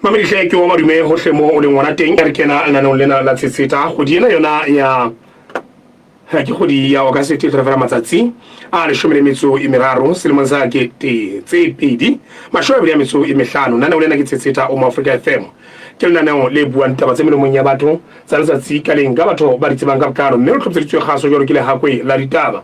Mamedihle ke wa madume hohle mo o leng gona teng re kena lenaneong lena la tshetsheta kgwedi ena yona ya ke kgwedi ya August e tla fela matsatsi a 13 selemong sa 2025. Lenaneo lena ke Tshetsheta o mo Africa FM. Ke lenaneo le buang taba tse melomong ya batho tsa letsatsi ka leng ka batho ba di tsebang ka botlalo, mme o tlhophiseditswe kgaso jwalo ke lehakwe la ditaba.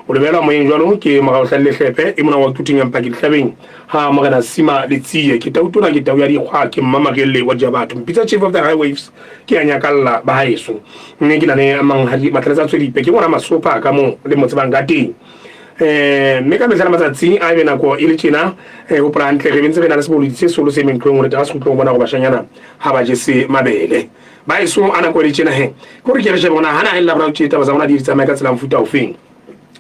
O lebelwa moyeng jwalo ke Moraohlale Lehlepe e mona wa Quthing ya Mphaki Dihlabeng ha Morena Sima Letsie. Ke tau tona, ke tau ya dikgwa, ke Mmamagelle wa Dijabatho. Mpitsa Chief of the High Waves, ke ya nyakalla ba haeso. Mme ke na le Manghadi Matlhaletsa Tswedipe, ke ngwana Masopha ka moo le mo tsebang ka teng. Mme ka mehla le matsatsi a ebe nako e le tjena, hopola hantle re bentse re na le sebolodi se seholo se emeng tlong hore taba sekgutlong bona gore bashanyana ha ba jese mabele. Ba eso a nako e le tjena he, ke hore ke re shebe hona hana ha e le Laboraro tje taba tsa rona di tsamaye ka tsela mofuta ofeng.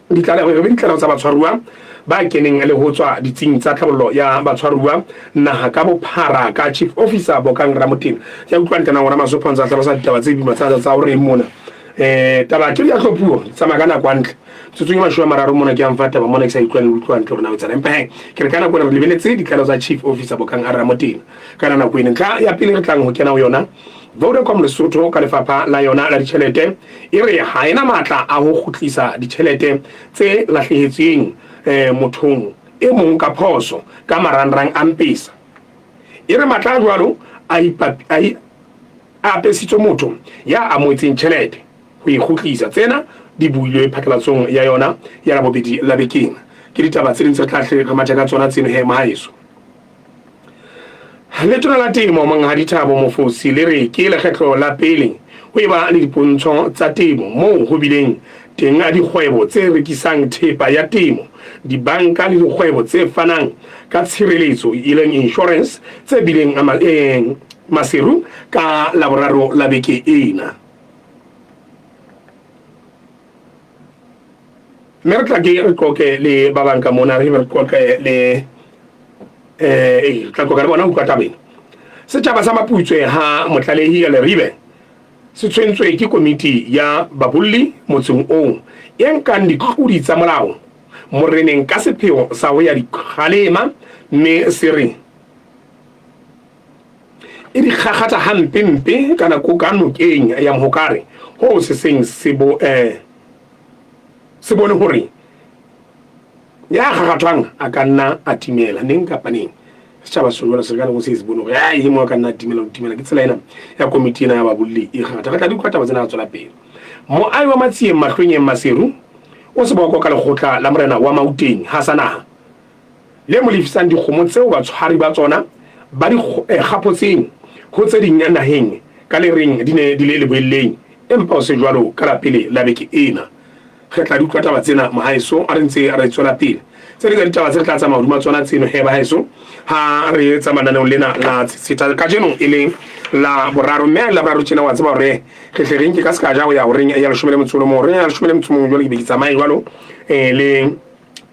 Ditlaleho re be ditlaleho tsa batshwaruwa ba keneng le ho tswa ditsing tsa tlhabollo ya batshwaruwa naha ka bophara ka Chief Officer Bokang Ramoteng. Ya utlwa ntle na ngwana Masopha ntse a hlalosa ditaba tse boima tsa tsa hore mona. Taba ke ya tlhophuo tsamaya ka nako hantle. Tsotsong e 30 mona ke a mfa taba mona ke sa utlwa le utlwa hantle hore na o etsana. Empa he ke re ka nako ena re lebeletse ditlaleho tsa Chief Officer Bokang Ramoteng. Ka nako ena ntlha ya pele re tlang ho kena ho yona, Vodacom Lesotho ka lefapha la yona la ditjhelete e re ha ena matla a ho kgutlisa ditjhelete tse lahlehetsweng mothong e mong ka phoso ka marangrang a Mpesa. E re matla a jwalo a apesitswe motho ya amohetseng tjhelete ho e kgutlisa. Tsena di builwe phatlalatsong ya yona ya Labobedi la bekeng. Ke ditaba tse ding tse re tla hle re mathe ka tsona tseno he mohaeso. Letona la Temo Monghadi Thabo Mofosi le re ke lekgetlo la pele ho eba le dipontsho tsa temo moo ho bileng teng dikgwebo tse rekisang thepa ya temo, dibanka le dikgwebo tse fanang ka tshireletso e leng insurance tse bileng Maseru ka Laboraro la beke ena. Mme re tla ke re qoqe le ba bang ka mona, re be re qoqe le eh tla qoqa le bona utlwa taba ena. Setjhaba sa Maputswe ha Motlalehi ya Leribe se tshwentswe ke komiti ya babolli motseng oo e nkang ditlodi tsa molao moreneng ka sepheo sa ho ya di kgalema, mme se re e di kgakgatha hampe-mpe ka nako ka nokeng ya Mohokare hoo se seng se bo se bone hore ya kgakgathwang a ka nna a timela neng kapa neng. Setjhaba se jwalo se ka nako se se bone hore ai e mong a ka nna a timela o timela ke tsela ena ya komiti ena ya babolli e kgakgatha. Re tla di utlwa taba tsena tswela pele. Moahi wa Matsieng Mahlwenyeng Maseru o seboko ka lekgotla la morena wa Mauteng ha sa naha le mo lefisang dikgomo tseo batshwari ba tsona ba di kgaphotseng ho tse ding naheng ka le reng di ne di le leboelleng, empa ho se jwalo ka la pele la beke ena. Re tla di utlwa taba tsena mohaeso ha re ntse re tswela pele. Tse ding tsa ditaba tse re tla tsamaya hodima tsona tseno he bahaeso ha re tsamaya lenaneong lena la Tshetsheta kajeno e le la boraro, mme ha e le la boraro tjena wa tseba hore re hle re nke ka seka ja ho ya horeng ya 11. Horeng ya 11 jwale ke be ke tsamaye jwalo le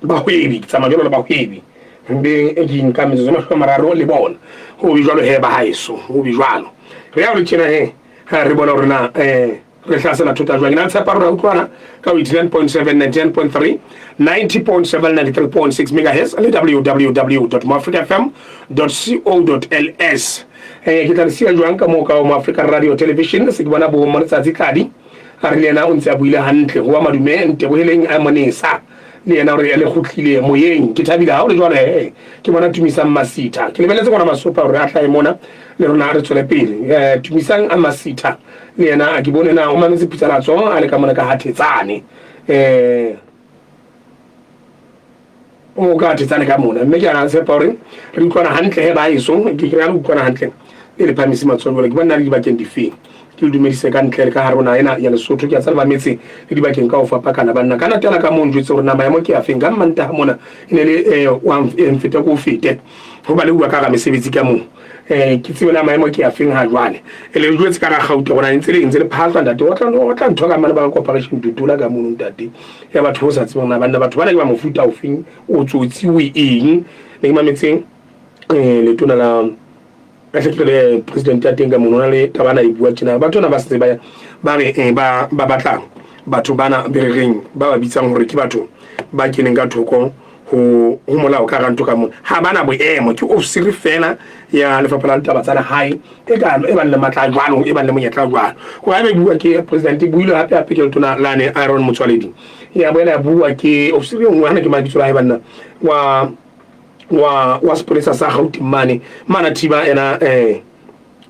bahwebi, ke tsamaya jwalo le bahwebi mbe ke nka metsotso e 30 le bona. Ho be jwalo he bahaeso, ho be jwalo. Re ya ho le tjena he re bona hore na re hlasela thota jwang. Ke na le tshepa hore ra utlwana ka 89.7, 99.3, 90.7, 93.6 megahertz le www.moafricafm.co.ls. Ke tla le siya jwang ka moo ka Mo Africa Radio Television se ke bona bo Moletsatsi Tladi a re le yena o ntse a buile hantle. Ho wa madume Nteboheleng a Monesa le yena hore le kgutlile moyeng. Ke thabile ha o le jwalo he ke bona Tumisang Masitha. Ke lebeletse ngwana Masopa hore a hlahe mona le rona re tswele pele. Tumisang a Masitha le yena ke bone na o mametse Phutsalatso a le ka mona ka Hathetsane. O ka Hathetsane ka mona, mme ke a tshepa hore re utlwana hantle he baheso. Ke ke re utlwana hantle le le phamise matsoho jwale ke bona le dibakeng difeng. Ke le dumedise ka ntle le ka hare ho naha ena ya Lesotho. Ke a tseba ba metse le dibakeng ka ho fapakana banna. Ka natela ka moo njwetse hore na maemo ke afeng. Ka Mmantaha mona e ne le wa mfete ko fete ho ba le bua ka ga mesebetsi ka moo. Ke tsebe na maemo ke afeng ha jwale. E le jwetse ka Gauta hore ntse le ntse le phahlwa ntate. O tla o tla ntho ka mane ba corporation Dudula ka mono ntate. Ya batho bo sa tsebeng na banna batho bana ke ba mofuta ofeng, o tsotsi o eng. Ne ke mametseng letona la le president ya teng ka mono na le taba na e bua tjena. Batho bana ba setse ba ba re ba ba batla batho bana be re reng ba ba bitsang hore ke batho ba keneng ka thoko ho ho molao ka ranto ka mona ha bana boemo ke ofisiri fela ya lefapha la ditaba tsa lehae e ka e bang le matla a jwalo e bang le monyetla jwalo go ha be bua ke president e buile hape hape ke letona lane Aaron Motsoaledi ya boela ya bua ke ofisiri e nngwe hana ke mabitso la hae banna wa wa wa sepolesa sa Gauteng mane mana thiba ena eh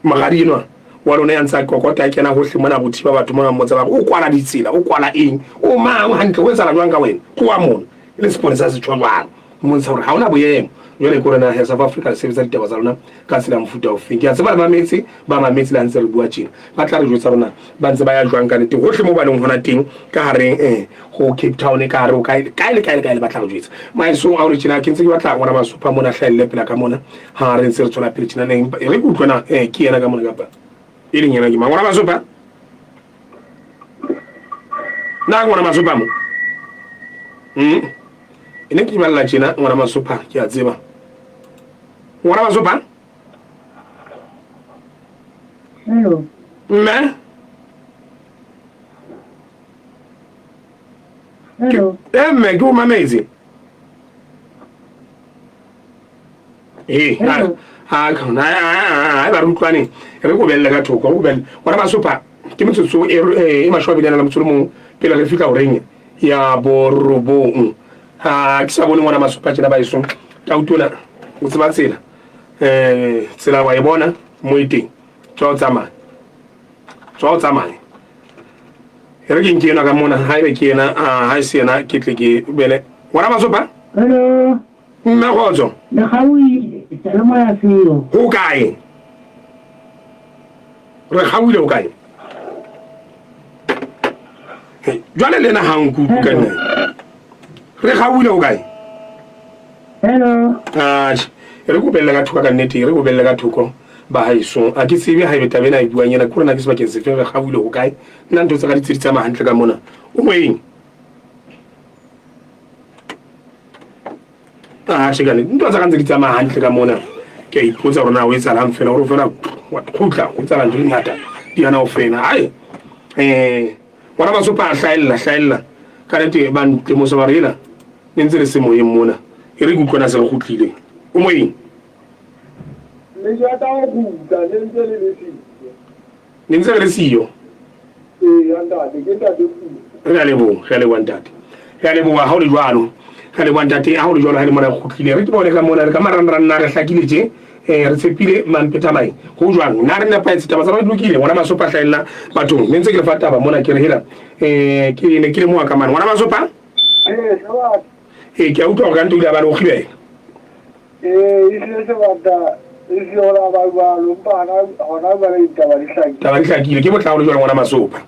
Moradi enwa wa lona ya ntse a kokota a kena hohle mona go thiba batho mona mmotsa ba re o kwala ditsela o kwala eng o mang hantle o etsala jwang ka wena tloa mona e le sepolesa se tjho jwalo mmontsha gore ga ona boemo jwale ke rena South Africa le sebetsa ditaba tsa lona ka tsela mofuta ofeng ke a tseba le mametse ba mametse le ntse re bua tjena ba tla re jwetsa rona ba ntse ba ya jwang ka nete hohle mo ba leng hona teng ka hareng eh go Cape Town ka hare o kae kae le kae le kae le batla re jwetsa maesong a hore tjena ke ntse ke batla ngwana masopha mona hlahelle pela ka mona ha re ntse re tswela pele tjena neng e re ke utlwe na eh ke yena ka mona kapa e leng yena ke mang ngwana masopha na ngwana masopha mo e ne ke balla tjena ngwana masopha ke a tseba ngwana masopha Hello. Mme Hello. Eh mme ke o mametse. Ee, ha ha ba re utlwane re ko belle ka thoko re ko belle ngwana masopha ke metsotso e e 21 le motso mong pele re fihla horeng ya borobong ha ke sa bone ngwana masopha tjena ba eso tautona o tseba tsela um tsela wa e bona mo e teng tswa o tsamaya tswa o tsamaye e re ke nke enwa ka mona ha ebe ke ena ha e se ena ke tle ke bele ngwana masopa Hello. Mme kgotso. Le gauile seyalemoya seo. Ho kae? Re gauile ho kae? Jwale le ena ha nkutlwe ka nne. Re gauile ho kae? Hello. Atjhe, e re kopelle ka thoko ka nnete, e re kopelle ka thoko ba haeso. A ke tsebe haebe taba ena e buang ena ke hore na ke sebakeng sefeng re gauile ho kae. Nna ntho tsa ka di tse di tsamaya hantle ka mona. O moyeng. Atjhe ka nnete ntho tsa ka ntse di tsamaya hantle ka mona. Ke a ipotsa hore na o etsahalang fela hore fela wa kgutla o etsahala ntho di ngata di hana ho fela. Hai eh ngwana Masopa a hlahella hlahella ka nnete ba ntemosa ba re ena ne ntse le se moyeng mona e re ke utlwana se re kgutlile o moyeng. Le jata ho kgutla ne ntse le le siyo. Ne ntse re le siyo. Ee, ntate, ke ntate Pula. Re a leboha, re a leboha ntate. Re a leboha ha o le jwalo. Re a leboha ntate ha o le jwalo ha le mona re kgutlile. Re ke bone ka mona re ka marangrang na re hlakile tje. Eh re tshepile Mampeta Mai. Ho jwang? Na re nepahetse taba tsa rona di lokile? Ngwana Masopa hlahella bathong. Ne ntse ke le fa taba mona ke re hela eh ke ne ke le moa ka mane. Ngwana Masopa? Ee, sebata. Ee, ke a utlwa hore ka nto o ile a ba le o kgibela. Ee, e hlile sebata e se hore ba jwalo, empa hona hona jwale ditaba di hlakile. Taba di hlakile, ke botlalo jwale ngwana Masopa.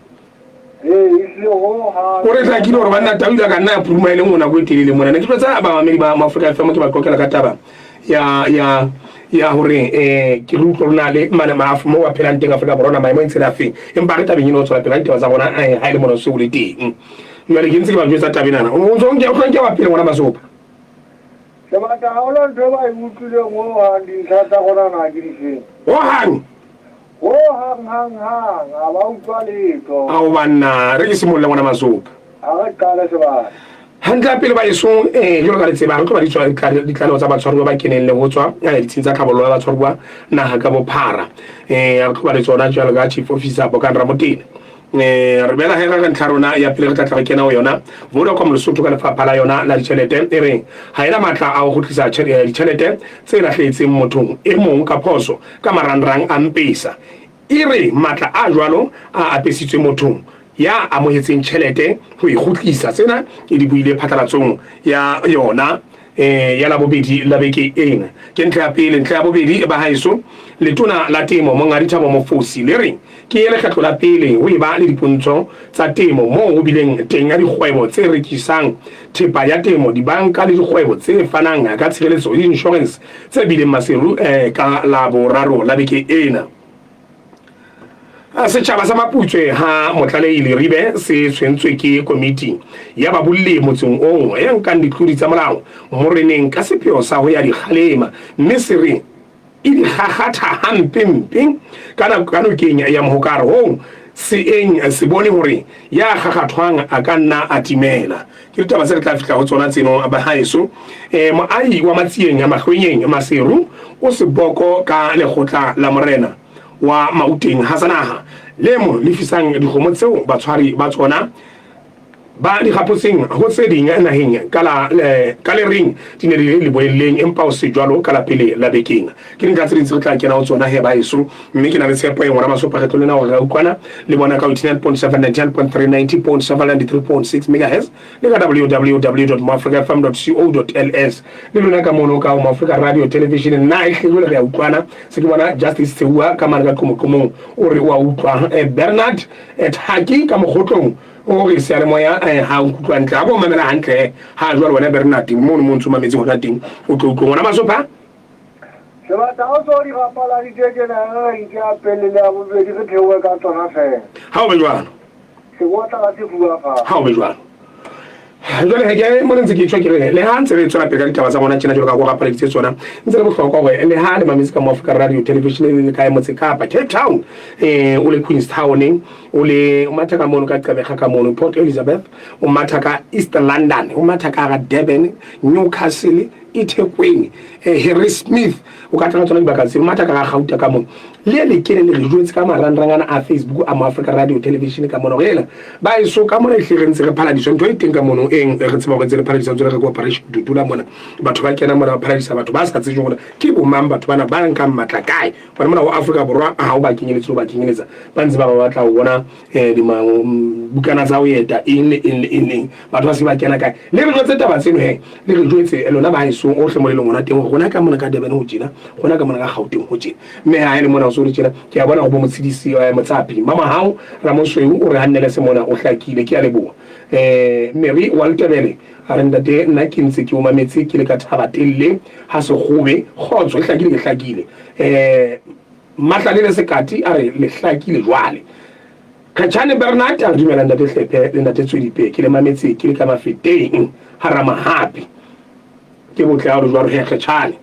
Ee, e hlile ho hang. O re hlakile hore banna tau ile ka nna ya puruma e le nngwe nako e telele mona. Ne ke jwetsa bamamedi ba Afrika FM ke ba qoqela ka taba ya ya ya hore eh ke re utlwa rona le mane maaf mo ba phelang teng Afrika Borwa na maemo e ntse le a feng. Empa re tabeng eno o tswela pele ka ditaba tsa rona eh ha e le mona o se o le teng. Jwale ke ntse ke ba jwetsa taba enana. O ntso o tlo nke wa pele ngwana Masopa. Sebata ha hona ntho e ba e utlwileng ho hang dintlha tsa rona na ke difeng. Ho hang. Ho hang hang hang ha ba utlwa letho. Ao banna re ke simolle ngwana Masopa. Ha re qale sebata. Hantle ya pele baesong eh jwalo ka le tseba re tlo ba ditlaleho tsa batshwaruwa ba keneng le ho tswa eh, ditsheng tsa tlhabollo ya batshwaruwa naha ka bophara eh re tlo ba le tsona jwalo ka chief officer Bokang Ramotene eh re bela hera ka ntlha rona ya pele re tla tla re kena ho yona Vodacom Lesotho ka lefapha la yona la ditjhelete e reng ha ena matla a ho kgutlisa ditjhelete tse lahlehetseng mothong e mong ka phoso ka marangrang a mpesa e re matla a jwalo a apesitswe mothong ya amohetseng tjhelete ho e kgutlisa tsena e di buile phatlalatsong ya yona eh, ya labobedi la beke ena ke ntlha ya pele ntlha ya bobedi ba haeso letona la temo monghadi Thabo Mofosi le re ke lekgetlo la pele ho eba le dipontsho tsa temo moo ho bileng teng ya dikgwebo tse rekisang thepa ya temo dibanka le dikgwebo tse fanang ka tshireletso le insurance tse bileng maseru eh, ka laboraro la beke ena Setjhaba sa Maputswe ha Motlalei Leribe se tshwentswe ke komiti ya babolli motseng oo e nkang ditlodi tsa molao moreneng ka sepheo sa ho ya di kgalema mme se re e di kgakgatha hampempe ka nokeng ya Mohokare hoo Seeng se bone hore ya kgakgathwang a ka nna a timela. Ke ditaba tse re tla fihla ho tsona tseno bahaeso. E, moahi wa Matsieng Mahlwenyeng Maseru o seboko ka lekgotla la morena wa Mauteng Hasanaha le mo lefisang dikgomo tseo batshwari ba tsona ba di gapotseng ho tse ding naheng ka la ka le reng di ne di le leboelleng empa ho se jwalo ka la pele la bekeng. Ke dintlha tse ding tse re tla kena ho tsona he baeso, mme ke na le tshepo e ngwana masopa kgetlo lena hore re utlwana le bona ka 89.7, 99.3, 90.7, 93.6 megahertz le ka www.moafricafm.co.ls le lona ka mono ka ho Moafrika Radio Television. Nna e hlile jwale re a utlwana, se ke bona Justice Tsheua ka mane ka qomoqomong o re o a utlwa. Bernard Thaki ka mokgotlong O re seyalemoya ha o nkutlwa hantle, ha ko mamela hantle ha jwale wena Bernard mono mo ntso mametse hona teng o tlo utlwa ngwana Masopha. Sebata o so di bapala diteke na re nke ya pele le ya bobedi re theohe ka tsona fela. Ha o be jwalo. Sekotla ka sefuba fa. Ha o be jwalo. Jwale he ke mo ntse ke tjho ke re le ha ntse re tswela pele ka ditaba tsa rona tjena jwalo ka go rapaleditse tsona ntse le bohlokwa hore le ha le mametse ka mo Africa Radio Television le kae motse Kapa Cape Town o le Queenstown o le o matha ka mono ka Gqeberha ka mono Port Elizabeth o matha ka East London o matha ka hara Durban Newcastle eThekwini Harrismith o ka tla ka tsona dibaka tseo o matha ka ga Gauta ka mono le le kene le re jwetse ka marangrang ana a Facebook a mo Africa Radio Television ka mono ela ba eso ka mona ehle re ntse re phaladiswa ntho e teng ka mono eng re tseba hore ntse re phaladisa ntse re re operation dudula mona batho ba kena mona ba phaladisa batho ba sa tsejeng hore ke bomang batho bana ba nkang matla kae Gona mona ho Afrika Borwa ha o ba kenyeletse o ba kenyeletsa ba ntse ba ba batla ho bona bukana tsa ho eta eng le eng le eng le eng batho ba se ba kena kae le re jwetse taba tseno he le re jwetse lona ba hesong ohle mo le leng hona teng hore rona ka mona ka Durban ho tjena rona ka mona ka Gauteng ho tjena mme ha e le mona o so le tjena ke a bona ho bo motshedisi Motsapi mama hao Ramosweu o re hannele se mona o hlakile ke a leboha Mary Waltebele A re, Ntate, nna ke ntse ke o mametse ke le ka thaba telle ha Sekgobe. Kgotso, e hlakile ke hlakile. Mmatlalele Sekati a re, Le hlakile jwale. Khatjhane Bernard a re, Dumela Ntate Hlephe le Ntate Tswedipe, ke le mametse ke le ka Mafeteng ha Ramahapi. Ke botle ha o le jwalo he Kgetjhane.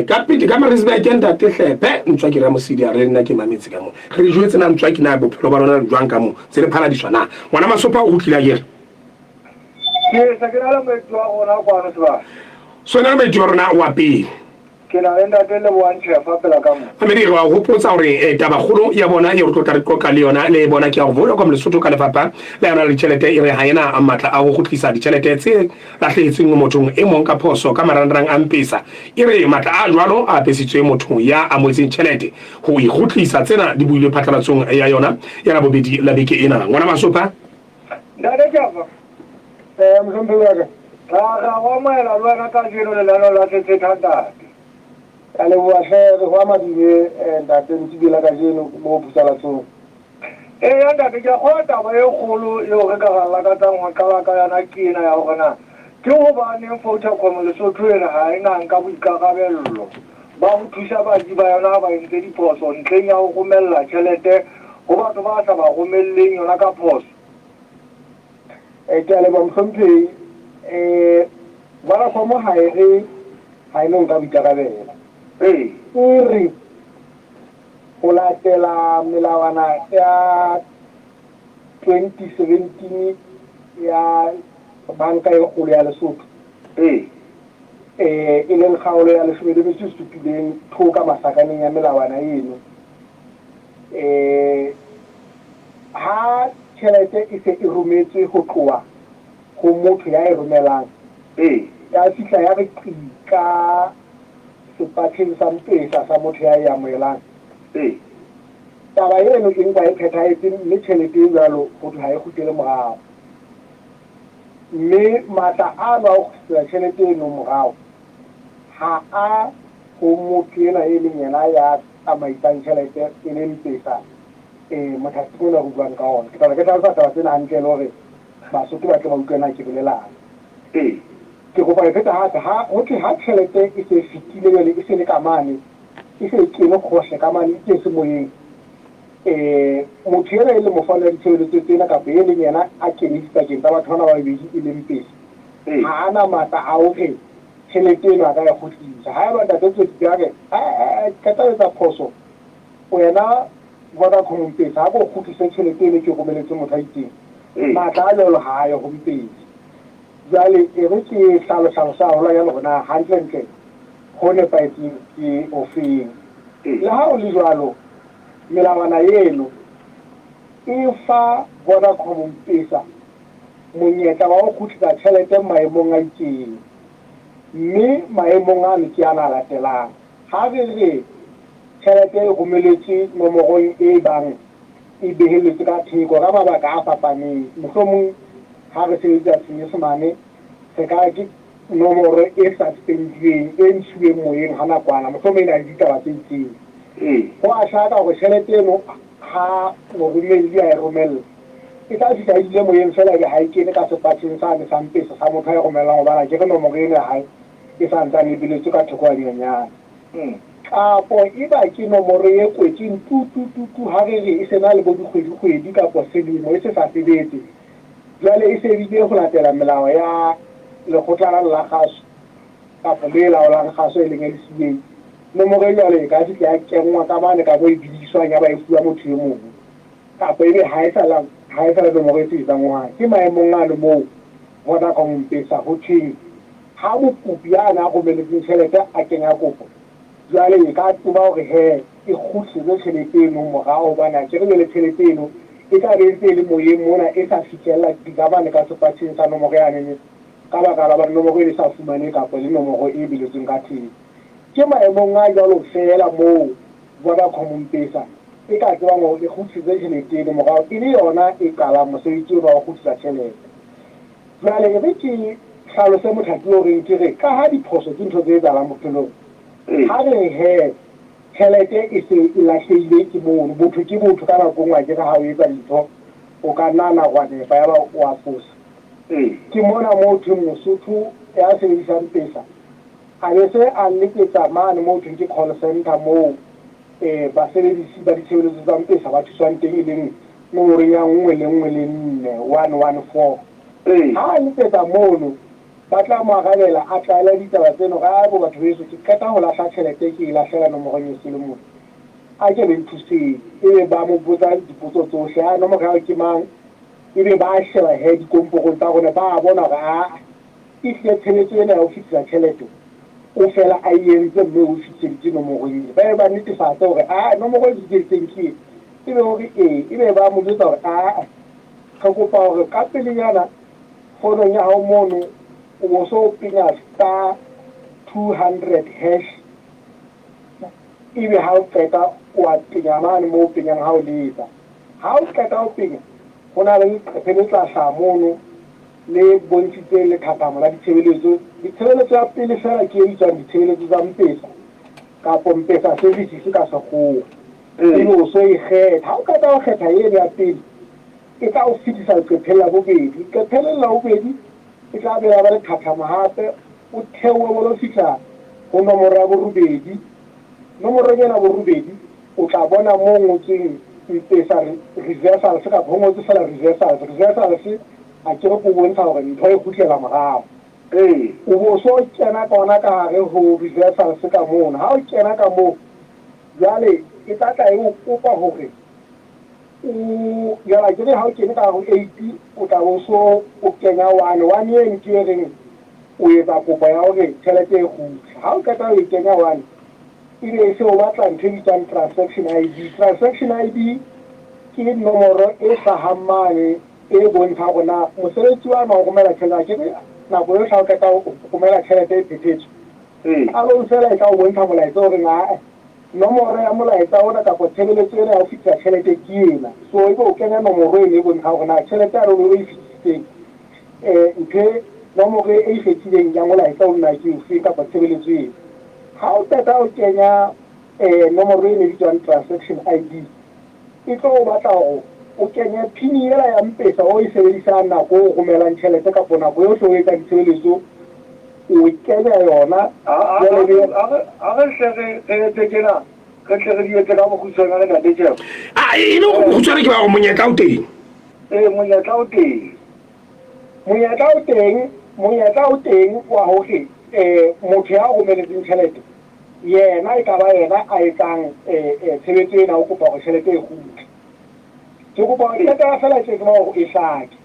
Ka pele ka Maritzburg Ntate Hlephe, Ntswaki Ramosidi a re, Le nna ke mametse ka moo. Re jwetse na Ntswaki na bophelo ba lona le jwang ka moo, tse le phaladiswa na? Ngwana Masopha o kgutlile akere? Ke se ke na le moeti wa rona kwano sebaka. So na le moeti wa rona wa pele. Ke na le ntate Lebohang Chefa pela ka mo. Amedi re wa hopotsa hore eh, taba kgolo ya bona e re tlo tla re qoqa le yona le bona ke ya gore Vodacom Lesotho ka lefapha la yona la ditjhelete e re ha ena matla a ho kgutlisa ditjhelete tse lahlehetsweng mothong e mong ka phoso ka marangrang a Mpesa. E re matla a jwalo a apesitswe motho ya amohetseng tjhelete ho e kgutlisa. Tsena di builwe phatlalatsong ya yona ya Labobedi la beke ena. Ngwana Masopha. Ntate Jafa. Mohlomphehi wa ka. Ra ra go amohela le wena kajeno lenaneo la Thethetha ntate. Ka leboha hle, re go amadile ntate Ntsibe la kajeno mo Phusalatsong. Eya ntate, ke a kgolwa taba e kgolo eo re ka ra lakatsang ho qala ka yona ke ena ya hore na ke hobaneng Vodacom Lesotho e re ha e na nka boikarabello ba ho thusa baji ba yona ha ba entse diphoso ntlheng ya ho romella tjhelete ho batho ba sa ba romelleng yona ka phoso. Ke a leboha mohlomphehi. Vodacom ha e re ha e no nka boikarabelo. Ee. E re ho latela melawana ya 2017 ya Banka e Kgolo ya Lesotho. Ee. E leng kgaolo ya leshome le metso e supileng thoka masakaneng ya melawana eno. Ha tjhelete e se e rometswe ho tloha ho motho ya e romelang, ya fihla ya re qi ka sepatjheng sa mpesa sa motho ya e amohelang. Taba eno e nkwa e phethahetse mme tjhelete e jwalo ho thwe ha e kgutlele morao. Mme matla ano a ho kgutlisetsa tjhelete eno morao ha a ho motho enwa e leng yena ya tsamaisang tjhelete e leng Mpesa mothating ona re buang ka ona. Ke tla ke hlalosa taba tsena hantle e le hore Basotho ba tle ba utlwe na ke bolelang. Ke kopa e pheta hape, ha ho thwe ha tjhelete e se e fetile jwale e se le ka mane, e se e kene kgohle ka mane e tletse moyeng, Motho enwa e leng mofani wa ditshebeletso tsena kapa e leng yena a keneng dipakeng tsa batho bana ba babedi e leng pele, ha a na matla a hore tjhelete eno a ka e kgutlisa. Haeba Ntate Tsotsi a re, Ae, ke qeta ho etsa phoso, wena Vodacom Mpesa, ha ko kgutlise tjhelete eno ke romeletse motho a itseng. Matla a jwalo ha a ye ho Mpesa. Jwale e re ke hlalohlalose haholwanyane hore na hantlentle ho nepahetseng ke ofeng. Le ha ho le jwalo, melawana eno e fa Vodacom Mpesa monyetla wa ho kgutlisa tjhelete maemong a itseng. Mme maemong ano ke ana a latelang. Ha re re tjhelete e romeletswe nomorong e bang e beheletswe ka theko ka mabaka a fapaneng, mohlomong ha re sebedisa Senyesemane re ka re ke nomoro e suspendilweng, e ntshuweng moyeng ha nakwana, mohlomong e na le ditaba tse itseng. Ho a hlaka hore tjhelete eno ha moromelli a e romella, e tla fihla e dule moyeng feela ebe ha e kene ka sepatjheng sane sa Mpesa sa motho a e romellang hobane akere nomoro eno ya hae e sa ntsane e beletswe ka theko hanyenyane. Kapo eba ke nomoro e kwetsweng tu tu tu tu ha re re e se na le bo dikgwedi-kgwedi kapo selemo e se sa sebetse, jwale e se bile ho latela melao ya lekgotla la la kgaso kapo le laolang kgaso e leng LCA, nomoro e jwalo e ka fihla ya kenngwa ka mane ka mo e bidiswang ya ba e fuwa motho e mong. Kapo ebe ha e sa la ha e sa le nomoro e sebetsang hohang. Ke maemong ano moo Vodacom Mpesa ho thweng ha mokopi a na romeletseng tjhelete a kenya kopo, jwale e ka tseba hore he e kgutlisetse tjhelete eno morao hobane akere jwale tjhelete eno e tla be e ntse e le moyeng mona e sa fihlella dikamane ka sepatjheng sa nomoro yanene ka baka la hobane nomoro eno e sa fumanehe kapa e le nomoro e beletsweng ka theko. Ke maemong a jwalo feela moo Vodacom Mpesa e ka tsebang hore e kgutlisetse tjhelete eno morao e le yona e qalang mosebetsi ona wa ho kgutlisa tjhelete. Jwale e re ke hlalose mothati o reng ke re ka ha diphoso ke ntho tse etsahalang bophelong, ha re re he tjhelete e se e lahlehile ke mono, botho ke botho ka nako e nngwe akere ha o etsa dintho o ka nna wa nepa yaba o a fosa. Ke mona moo thweng Mosotho ya sebedisang Mpesa a be se a letsetsa mane moo thweng ke call centre moo basebedisi ba ditshebeletso tsa Mpesa ba thuswang teng e leng nomorong ya nngwe le nngwe le nne, 114. Ha a letsetsa mono ba tla mo arabela a tlwaela ditaba tseno hore ae bo batho beso ke qeta ho lahla tjhelete ke e lahlela nomorong e sele mona. A ke le nthuseng. Ebe ba mo botsa dipotso tsohle, a nomoro ya hao ke mang? Ebe ba sheba he dikomporong tsa rona ba bona hore aa Ehlile tshebetso ena ya ho fetisa tjhelete o fela a e entse mme o e fetiseditse nomorong ena. Ba ye ba netefatse hore aa nomoro e fetiseditseng ke ena. Ebe o re ee, ebe ba mo jwetsa hore aa re kopa hore ka pelenyana fonong ya hao mono o bo so penya star 200 hash ebe ha o qeta o a penya mane moo o penyang ha o letsa. Ha o qeta ho penya ho na le leqephe le tla hlaha mono le bontshitseng lethathamo la ditshebeletso. Ditshebeletso ya pele feela ke e bitswang ditshebeletso tsa Mpesa kapo Mpesa Services ka Sekgowa. Ebe o so e kgetha. Ha o qeta ho kgetha eno ya pele, e tla o fetisa leqepheng la bobedi. Leqephe lena la bobedi e tla be ya ba lethathamo hape, o theohe o lo fihla ho nomoro ya borobedi. Nomorong ena ya borobedi o tla bona mo ngotsweng Mpesa Reversals kapa ho ngotswe feela Reversals. Reversals akere ke ho bontsha hore ntho e kgutlela morao. O bo so kena ka ona ka hare ho reversals ka mono. Ha o kena ka moo, jwale e tla tla e o kopa hore o jwale akere ha o kene ka hare ho eight o tla bo so o kenya one. One eno ke e reng o etsa kopo ya hore tjhelete e kgutle. Ha o qeta ho e kenya one, ebe e se o batla ntho e bitswang transaction I_D. Transaction I_D ke nomoro e hlahang mane e bontsha hore na mosebetsi wa ho romela tjhelete, akere nako yohle ha o qeta ho romela tjhelete e phethetswe, qalong feela e tla o bontsha molaetsa o reng ae nomoro ya molaetsa ona kapa tshebeletso ena ya ho fetisa tjhelete ke ena. So ebe o kenya nomoro eno e bontsha hore na tjhelete ya lona e fetisitseng ntho e nomoro e ikgethileng ya molaetsa ona ke ofeng kapa tshebeletso eno. Ha o qeta ho kenya nomoro eno e bitswang transaction I_D, e tlo o batla hore o kenye PIN ela ya Mpesa o e sebedisang nako o romelang tjhelete kapa nako yohle o etsang ditshebeletso, o kenya yona. Ha re hle re etse tjena, re tle re di etse ka bokgutshwanyane Ntate Tsheko. A e le hore bokgutshwane ke ba hore monyetla o teng? Ee, monyetla o teng. Monyetla o teng, monyetla o teng wa hore motho ya romeletseng tjhelete. Yena e ka ba yena a etsang tshebetso ena o kopa hore tjhelete e kgutle. Ke kopa hore qetela feela tje tseba hore e hlake.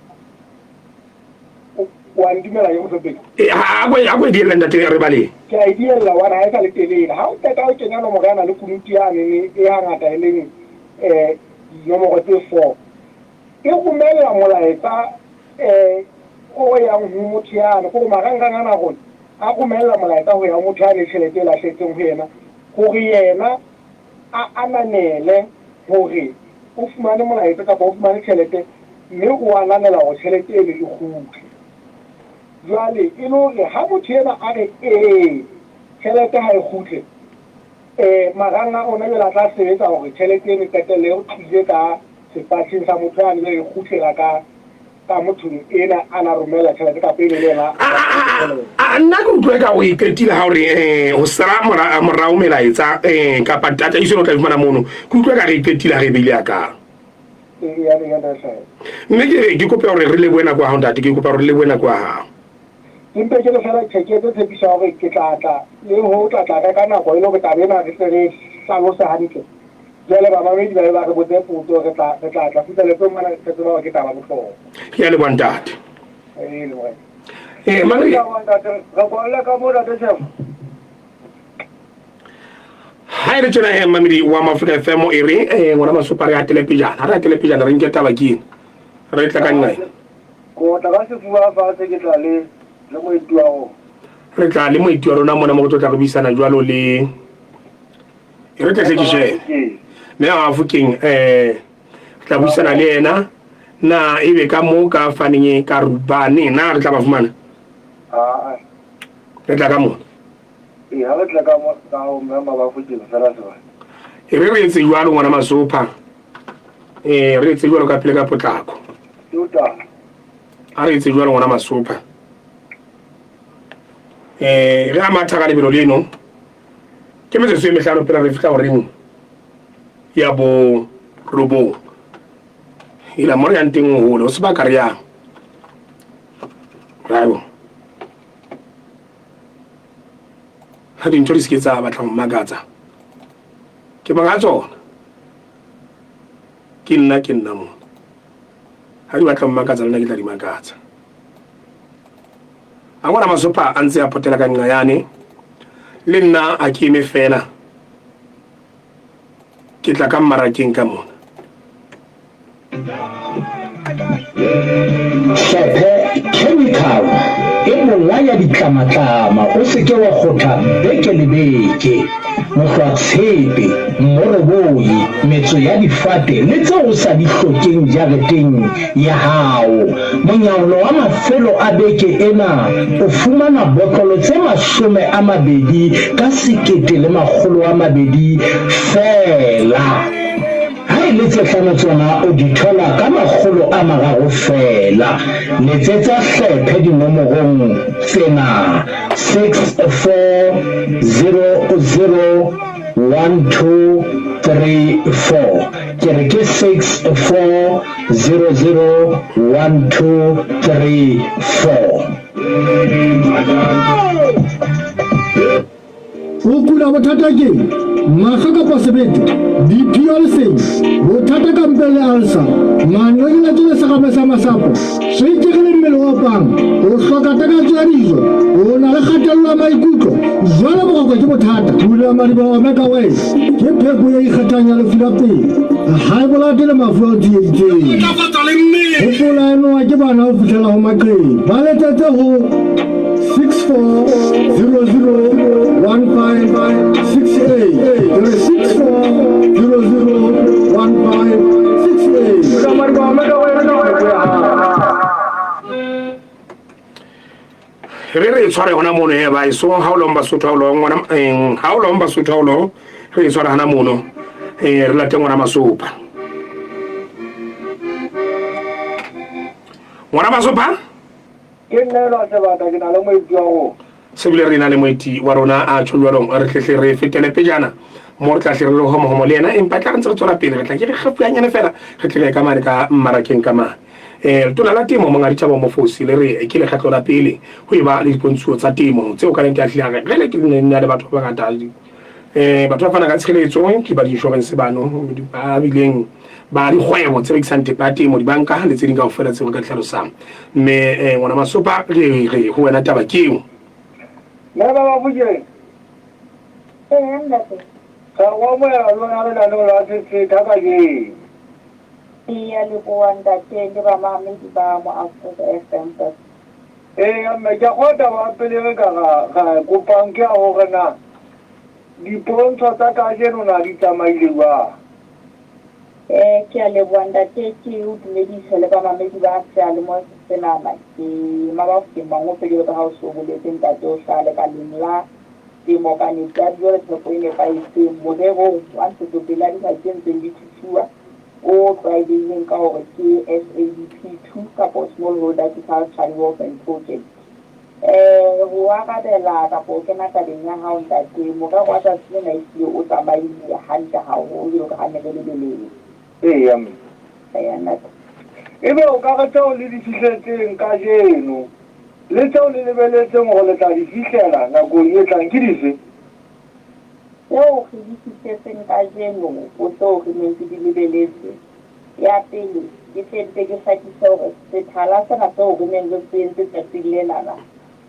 Wa ntumela ke mohlomphehi? A ko e diella ntate re baleng. Ke a e diella hobane ha e sa le telele. Ha o qeta ho kenya nomoro yana le kunutu yane e hangata e leng dinomoro tse 4, e romella molaetsa o yang ho motho yane, kore marangrang ana a rona a romella molaetsa ho ya ho motho yane tjhelete e lahlehetseng ho yena, hore yena a ananele hore o fumane molaetsa kapa o fumane tjhelete, mme o ananela hore tjhelete eno e kgutle. Jwale e le hore ha motho enwa a re ee, tjhelete ha e kgutle, marang a rona jwale a tla sebetsa hore tjhelete eno e qetelle e tlile ka sepatjheng sa motho yane, jwale e kgutlela ka ka mothong ena a na romela tjhelete kapa ene le yena a nna ke utlwe ka o e qetile ha ore ho sala morao melaetsa kapa tataiso o tla fumana mono, ke utlwe ka re e qetile ha re beile ya ka. Mme ke ke kopa hore re lebohe nako ya hao ntate, ke kopa hore re lebohe nako ya hao. Ke mpe ke le fela tjhe, ke etse tshepiso ya hore ke tla tla le ho tla tla reka nako e le hore taba ena re tle re hlalose hantle. Jwale bamamedi ba be ba re botse potso, re tla re tla tla kgutla mona re tseba hore ke taba bohlokwa. Ke a leboha ntate. Ee, morena. Mare Re kwalle ka mo ntate Chef. Ha e le tjena he mamedi wa Mafrika FM e re ngwana Masopa re hatele pejana, ha re hatele pejana re nke taba ke ena. Re tla ka nna. Ko tla ka sefuba fatshe ke tla le le moeti wa rona. Re tla le moeti wa rona mona mo re tlo tla re buisana jwalo le e re tle ke shebe. Mme a Fokeng re tla buisana le yena na ebe ka mo ka faneng ka rubane na re tla ba fumana? Re tla ka mo. Ee, ha re tla ka mo ka ho mme Mabafokeng fela sebaka. E re re etse jwalo ngwana Masopha. Re etse jwalo ka pele ka potlako. Ha re etse jwalo ngwana Masopha. Re a matha ka lebelo leno. Ke metsotso e mehlano pele re fihla horeng ya bo robong. Ila mo re yang teng o hole, o sebaka re yang. Bravo. Ha dintho di se ke tsa batla ho mmakatsa. Ke monga tsona. Ke nna ke nna mona. Ha di batla ho mmakatsa le nna ke tla di makatsa. A ngwana Masopa a ntse a potela ka nqa yane. Le nna a ke eme fela. Ke tla ka mmarakeng ka mona. Hlephe chemical e bolaya ditlamatlama, o se ke wa kgotha beke le beke. Mohlwatshepe, mmoroboi, metso ya difate le tseo o sa di hlokeng jareteng ya hao. Monyaolo wa mafelo a beke ena o fumana botlolo tse 20 ka 1200 feela. Ha e le tse hlano tsona o di thola ka 300 feela. Letsetsa hlephe dinomorong tsena, 6400 1234. Ke re ke 6400 1234. O kula bothata ke mahlo kapa sebete, BP ya lesedi, bothata ka mpeng le alsa, manqekeletso le serame sa masapo, swekere le mmele o opang, o hloka takatso ya dijo, o na le kgatello ya maikutlo, jwale boroko ke bothata. Pula Madiba Omega West ke pheko e ikgethang ya lefu la pelo, high blood le mafu a o tsieditseng. Hopola e nowa ke bana ho fihlela ho maqheku. Ba letsetse ho 64001568. Ke re 64001568. Re re tshware hona mono he ba so ha o long Basotho ha o long ngwana ha o long Basotho ha o long re tshware hona mono re late ngwana Masopa. Ngwana Masopa? Ke nna elwa sebata ke na le moeti wa rona. Se bile re na le moeti wa rona a tjho jwalong re tletle re fetele pejana mo re tla hle re le homohomo le yena empa tla re ntse re tswela pele re tla ke re kgafuanyane fela re tle re ka mane ka mmarakeng ka mane. Letona la temo Monghadi Thabo Mofosi le re ke lekgetlo la pele ho eba le dipontshuo tsa temo tseo ka nnete a hlile a re re le ke nna le batho ba bangata Um batho ba fana ka tshireletso ke ba di-insurance bano ba bileng ba dikgwebo tse rekisang thepa ya temo, dibanka le tse ding kaofela tseo re ka di hlalosang. Mme um ngwana Masopa re re ho wena taba ke eo. Mme ba Bafokeng. Ee, ntate. Re a go amohela le wena lenaneong la Sethetha kajeno. Ke a leboha ntate le bamamedi ba mo Afrika FM ntate. Eya mme, ke a kgolwa taba ya pele re ka ra ra e kopang ke ya hore na dipontsho tsa kajeno na di tsamaile jwang. Eh, ke a leboha ntate, ke o dumedise le bamamedi ba seyalemoya senana. Ke Mabafokeng Mangope jwalo ka ha o so boletse ntate, o hlaha lekaleng la temo kanetsi ya dijo le phepo e nepahetseng morerong wa ntshetsopele ya dihwai tse ntseng di thuthuwa o tlwaelehileng ka hore ke SADP 2 kapo Smallholder Agriculture Development Project. Eh, ho arabela kapa ho kena tabeng ya hao ntate, morero wa tsatsi lena ehlile o tsamaile hantle haholo jwalo ka ha ne re lebeletse. Eya mme. Eya ntate. Ebe o ka re tseo le di fihletseng kajeno le tseo le lebeletseng hore le tla di fihlela nakong e tlang ke dife? Tseo re di fihletseng kajeno ho tseo re neng re di lebeletse, ya pele, ke tle mpe ke hlakise hore sethala sena seo re neng re se entse tsatsing lenana,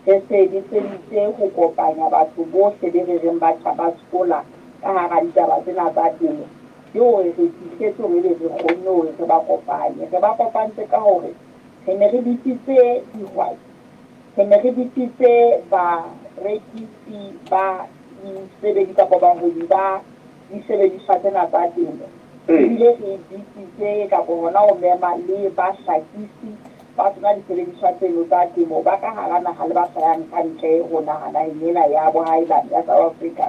re se ediseditse ho kopanya batho bohle be re reng batjha ba sekola ka hara ditaba tsena tsa temo, ke hore re fihletse hore ebe re kgonne hore re ba kopanye. Re ba kopantse ka hore re ne re bitsitse dihwai, re ne re bitsitse barekisi ba disebedi kapa bahwebi ba disebediswa tsena tsa temo. Ebile re bitsitse kapa hona ho mema le bahlakisi ba tsona disebediswa tseno tsa temo ba ka hara naha le ba hlahang ka ntle ho naha naheng ena ya bohaelane ya South Africa.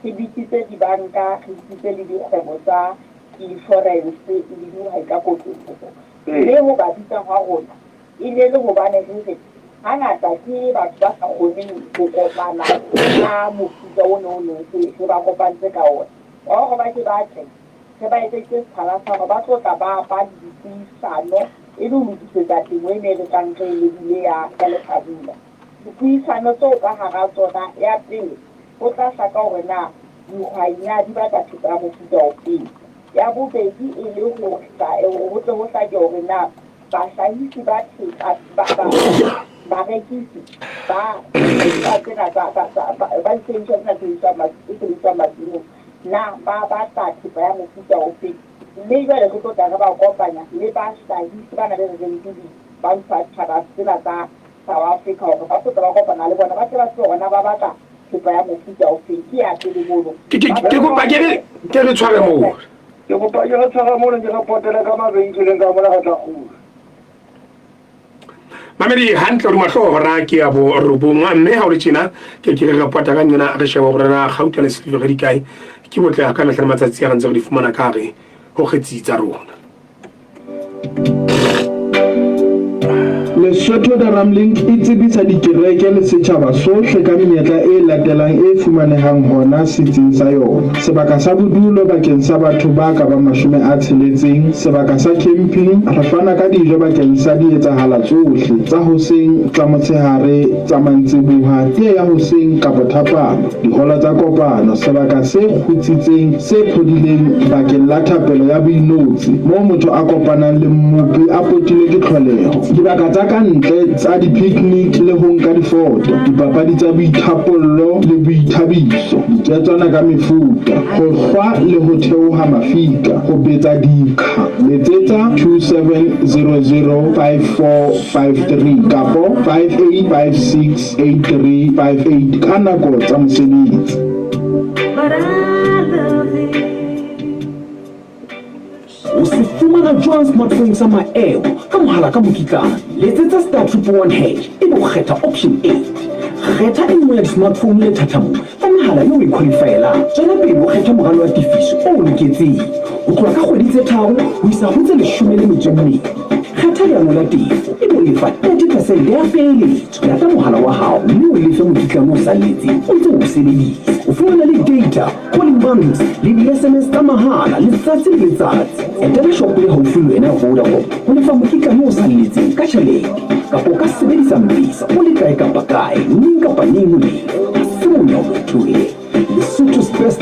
Re bitsitse dibanka, re bitsitse le dikgwebo tsa inshorense le dihwai ka kotloloho. Mme ho ba bitsa hwa rona e ne e le hobane re re hangata ke batho ba sa kgoneng ho kopana ka mofuta ono o neng re ba kopantse ka ona. Wa hore ba ke ba tle, re ba etseditse sethala sa hore ba tlo tla ba ba le dipuisano e le ho lokisetsa temo ena e re tlang re e lebile ya ya lehlabula. Dipuisano tseo ka hara tsona, ya pele, ho tla hlaka hore na dihwai na di batla thepa ya mofuta ofeng. Ya bobedi e le ho ho tle ho hlake hore na bahlahisi ba thepa, ba, ba, barekisi ba thepa tsena tsa, tsa, tsa, ba, ba disebediswa tsena tse sebediswang tse sebediswang masimong, na ba batla thepa ya mofuta ofe. Mme jwale re tlo tla re ba kopanya le bahlahisi bana be re reng ke di-manufacturers tsena tsa South Africa hore ba tlo tla ba kopana le bona, ba tle ba tsebe hore na ba batla thepa ya mofuta ofe. Ke ya pele mono. Ke, ke, ke kopa ke re, ke re tshware moo. Ke kopa ke re tshware mono, ke re potele ka mabenkeleng ka mona re tla kgutla. Mamedi hantle hodima hlooho hora ke ya borobong, mme ha o le tjena ke ke re pota ka nyona re shebe hore na kgauta le silivere di kae. Ke botle ka mehla le matsatsi a re ntse re di fumana ka hare ho kgetsi tsa rona. Lesotho Daramlink e tsebisa dikereke le setjhaba sohle ka menyetla e latelang e fumanehang hona setsing sa yona. Sebaka sa bodulo bakeng sa batho ba ka bang 60, sebaka sa camping, re fana ka dijo bakeng sa dietsahala tsohle tsa hoseng, tsa motshehare, tsa mantsiboha, tee ya hoseng kapa thapama. Diholo tsa kopano, sebaka se kgutsitseng, se phodileng bakeng la thapelo ya boinotshi, moo motho a kopanang le Mmopi a potilwe ke tlholeho. Dibaka tsa ka ntle tsa di-picnic le ho nka difoto, dipapadi tsa boithapollo le boithabiso, diketswana ka mefuta, ho hlwa le ho theoha mafika, ho betsa diqha. Letsetsa 27005453 kapo 5856. 8358 ka nako tsa mosebetsi. O se fumana jwang smartphone sa maemo ka mohala ka mokitlane? Letsetsa star 111 hash ebe o kgetha option 8. Kgetha e nngwe ya di-smartphone lethathamong la mehala eo o e qualifyelang. Tswela pele o kgethe moralo wa tefiso o o loketseng, ho tloha ka kgwedi tse tharo ho isa ho tse 12. Kgetha leano la tefo ebe o lefa 30 percent ya peeletso. Lata mohala wa hao mme o lefe mokitlane o salletseng o ntse o o sebedisa. O fumana le data, calling bundles le di-SMS tsa mahala letsatsi le letsatsi. Etela shopo e haufi le wena ya Vodacom ho lefa mokitlane o salletseng ka tjhelete. Kapa o ka sebedisa M-Pesa o le kae kapa kae, neng kapa neng ho lefa. Ha se monyao motho he. Lesotho Special. First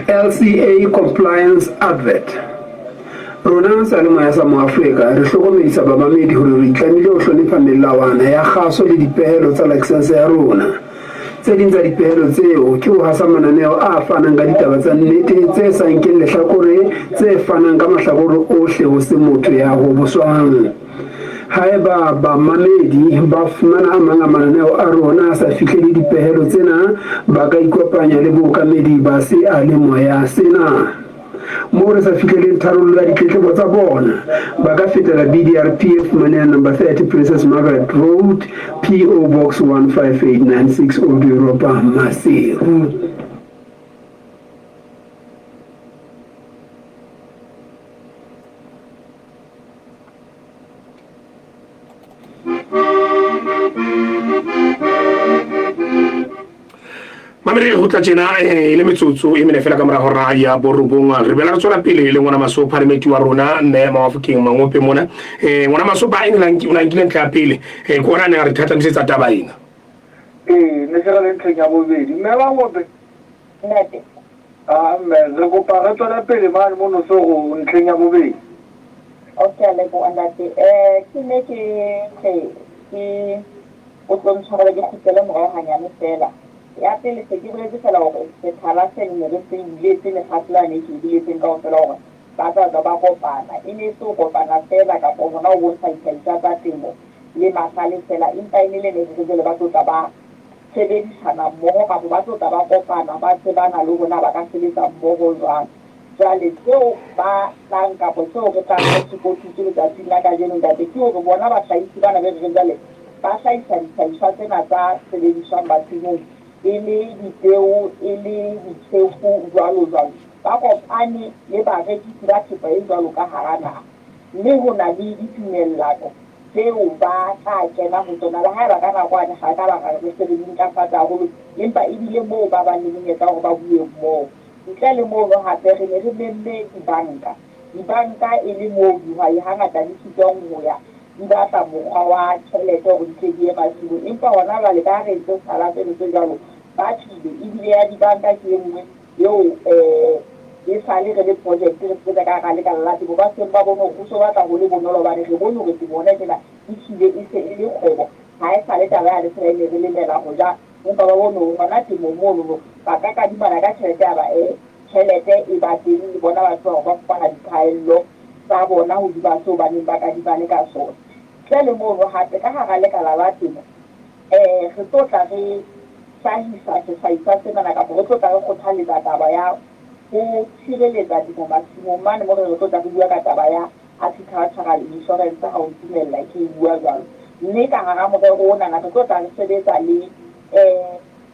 LCA Compliance Advert Rona seyalemoya sa Moafrika re hlokomedisa bamamedi hore re itlamile ho hlonepha melawana ya kgaso le dipehelo tsa lakesense ya rona. Tse ding tsa dipehelo tseo ke ho hasa mananeo a fanang ka ditaba tsa nnete tse sa nkeng lehlakore tse fanang ka mahlakore ohle ho se motho ya hoboswang. Haeba bamamedi ba fumana a mang a mananeo a rona a sa fihlele dipehelo tsena, ba ka ikopanya le bookamedi ba seyalemoya sena. Moo re sa fihleleng tharollo ya ditletlebo tsa bona, ba ka fetela BDRP e fumanehang Number 30 Princess Margaret Road, PO Box 15896 Old Europa, Maseru. Mamedi go tla tjena eh, e le metsotso e mene fela ka morago ra ya borobong re bela re tswela pele le ngwana masopa le meti wa rona mme mawafokeng mangope mona um ngwana masopa e o na nkile ntlha ya pele um ke ona ne a re thathamisetsa taba ena. Ee, ne se re le ntlheng ya bobedi. Mme Mangope. Ntate. Ah, mme re kopa re tswele pele mane mono so go ntlheng ya bobedi. Okay, a leboha ntate. Eh, ke ne ke re ke o tlo ntshwarela ke kgutlele morao hanyane fela. Ya pele se ke boletse fela hore sethala se ne re se buletse lefatshe lane ke buletseng kaofela hore ba tla tla ba kopana. E ne e se ho kopana fela kapa hona ho bontsha dihlahiswa tsa temo le mahlale fela, empa e ne le ne re jwale ba tlo tla ba sebedisana mmoho kapa ba tlo tla ba kopana ba tsebana le hore na ba ka sebetsa mmoho jwang. Jwale seo ba tlang kapa seo re tlang re se kotutse letsatsing la kajeno ntate ke hore bona bahlahisi bana be re reng jwale ba hlahisa dihlahiswa tsena tsa sebediswang masimong e le dipeo, e le ditjhefu jwalo jwalo, ba kopane le barekisi ba thepa e jwalo ka hara naha mme ho na le ditumellano tseo ba tla kena ho tsona, le haeba ka nakoane ga ka ba ra re se re di ntlafatsa haholo, empa e bile moo ba bang le monyetla wa hore ba bue mmoho. Ntle le mono hape re ne re memme dibanka. Dibanka e le moo dihwai hangata di sitwang ho ya di batla mokgwa wa tjhelete hore di tle di ye masimong. Empa hona jwale ka ha re entse sethala seno se jwalo, ba tlile. Ebile ya dibanka ke e nngwe eo esale re le project re sebetsa ka hara lekala la temo, ba seng ba bone hore ho so batla ho le bonolo hobane re bone hore temo hona tjena e hlile e se e le kgwebo, ha e sale taba yane feela e ne re lemela ho ja, empa ba bone hore hona temong monono ba ka kadimana ka tjhelete ya ba e tjhelete e ba teng le bona ba tseba hore ba fumana diphaello tsa bona hodima seo ba neng ba kadimane ka sona. Ntle le mono hape ka hara lekala la temo re tlo tla re hlahisa sehlahiswa senana kapa re tlo tla re kgothaletsa taba ya ho tshireletsa temo masimong mane mo re re tlo tla re bua ka taba ya agricultural insurance ha o ntumella ke e bua jwalo. Mme ka hara morero onana re tlo tla re sebetsa le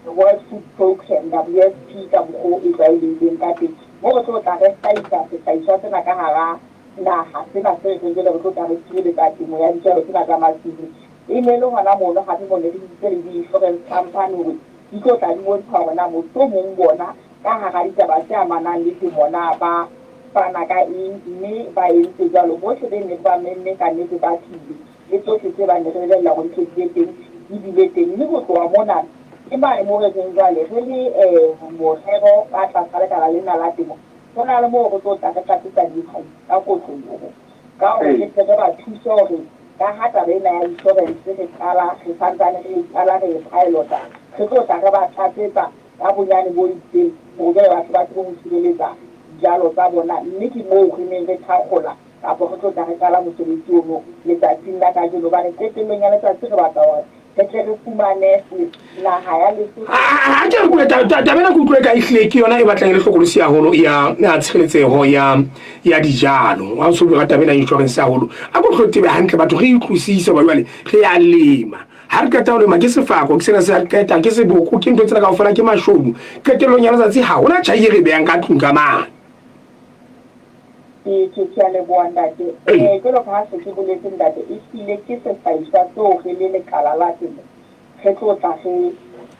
World Food Programme, WFP, ka mokgwa o e tlwaelehileng ka teng, mo re tlo tla re hlahisa sehlahiswa sena ka hara naha sena se re reng jwale re tlo tla re tshireletsa temo ya dijalo tsena tsa masimo. E ne e le hona mono hape mo ne re bitsitse le di-insurance company hore di tlo tla di bontsha hore na mohlomong bona ka hara ditaba tse amanang le temo na ba fana ka eng, mme ba entse jwalo. Bohle be neng ba memme ka nnete ba tlile, le tsohle tse bang ne re lebella hore di tle di be teng di bile teng. Mme ho tloha mona ke mane moo re reng jwale re le morero ka tlasa lekala lena la temo, ho na le moo re tlo tla re tlatsetsa dihwai ka kotloloho ka hore re tle re ba thuse hore ka ha taba ena ya insurance re qala re santsane re e qala re e pilota, re tlo tla re ba tlatsetsa ka bonyane bo itseng hore jwale batho ba tsebe ho sireletsa dijalo tsa bona. Mme ke moo re neng re thakgola kapa re tlo tla re qala mosebetsi ono letsatsing la kajeno hobane qetellong ya letsatsi re batla hore re tle re fumane naha ya Lesotho. Ha ke re kule taba ena ke utlwe ka ehlile ke yona e batlang e le hlokolosi haholo ya ya tshireletseho ya ya dijalo. Ha o so bua ka taba ena ya insurance haholo. A ko tlo tebe hantle batho re utlwisise hoba jwale re a lema. Ha re qeta ho lema ke sefako ke sena se a qeta ke seboko ke ntho tsena kaofela ke mashodu. Qetellong ya letsatsi ha hona tjhai e re behang ka tlung ka mane. Ke, ke, ke a leboha ntate. Eh, jwalo ka ha se ke boletse ntate, ehlile ke sehlahiswa seo re le lekala la temo re tlo tla re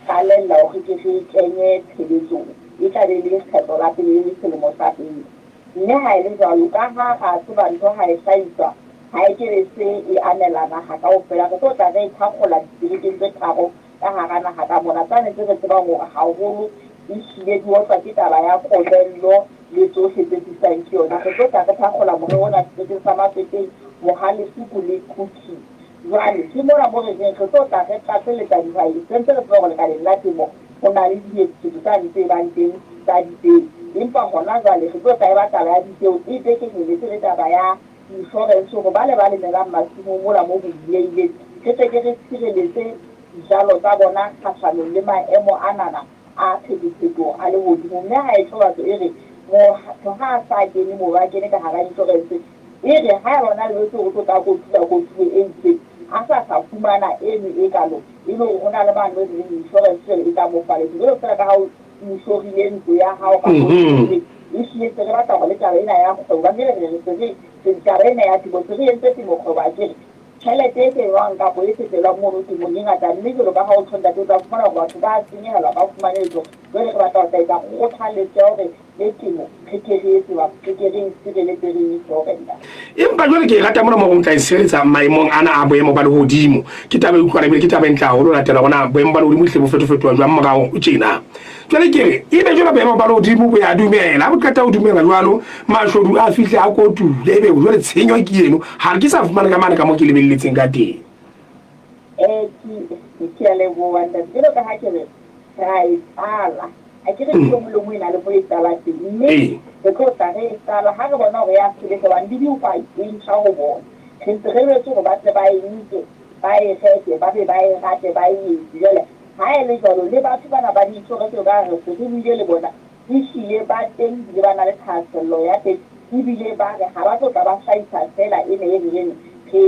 qalella hore ke re kenye tshebetsong. E tla be e le lekgetlo la pele, e le selemo sa pele. Mme ha e le jwalo, ka ha ra tseba ntho ha e hlahiswa ha e ke be se e amela naha kaofela, re tlo tla re e thakgola diterekeng tse tharo. ka hara naha ka mona, tsane tse re tsebang hore haholo ehlile di otlwa ke taba ya komello le tsohle tse tlisang ke yona. Re tlo tla re thakgola morero ona seterekeng sa Mafeteng, Mohalesuku le Quthing. Jwale ke mona mo re reng re tlo tla re tlatselletsa dihwai, se ntse re tseba hore lekaleng la temo ho na le dinyetlisetso tsane tse bang teng tsa dipeo, empa hona jwale re tlo tla e ba taba ya dipeo e be kenyelletse le taba ya inshorense hore bale ba lemelang masimong mola mo ho bulehileng re tle ke re tshireletse dijalo tsa bona kgahlanong le maemo anana a phetophetoho a lehodimo. Mme ha e tjho batho e re motho ha a sa kene moo a kene ka hara inshorense, e re haeba o na lebetse hore o tlo tla kotula kotulo e itseng, a sa sa fumana eno e kalo, e le hore ho na le mane mo e reng inshorense jwale e tla mo fa letho. Jwalo feela ka ha o inshorile ntlo ya hao kapa o inshorile, ehlile se re batla hore le taba ena ya kgwebo, hobane jwale re re se re taba ena ya temo se re entse temo kgwebo akere. Tjhelete e kenywang kapa e tsetelwang mono temong e ngata, mme jwalo ka ha o tjho ntate, o tla fumana hore batho ba a senyehelwa ba fumane letho. Jwale re batla ho tla etsa kgothaletso ya hore le temo re ke re etse jwang, re ke re e sireletse, re e insure ntate. Empa jwale ke e rata mona moo o tla e sireletsa maemong ana a boemo ba lehodimo. Ke taba e utlwana ebile ke taba e ntle haholo ho latela hore na boemo ba lehodimo ehlile bo fetofetoha jwang morao tjena. Jwale ke re, ebe jwale boemo ba lehodimo bo ya dumela, ha bo qeta ho dumela jwalo, mashodu a fihle a kotule, ebe jwale tshenyo ke eno, ha ke sa fumana ka mane ka moo ke lebelletseng ka teng. Eh, ke, ke a leboha ntate. Jwalo ka ha ke re, re a e qala. A ke re ntho e nngwe le nngwe e na le mo e qala teng. Mme re tlo tla re e qala ha re bona hore ya sebetsa, hobane le dihwai e ntjha ho bona. Re ntse re emetse hore ba tle ba e nke, ba e reke, ba be ba e rate, ba e etse. Jwale ha e le jwalo, le batho bana ba di-insurance jwalo ka ha re se re buile le bona, ehlile ba teng ebile ba na le thahasello ya teng. Ebile ba re ha ba tlo tla ba hlahisa feela ena e re reng re,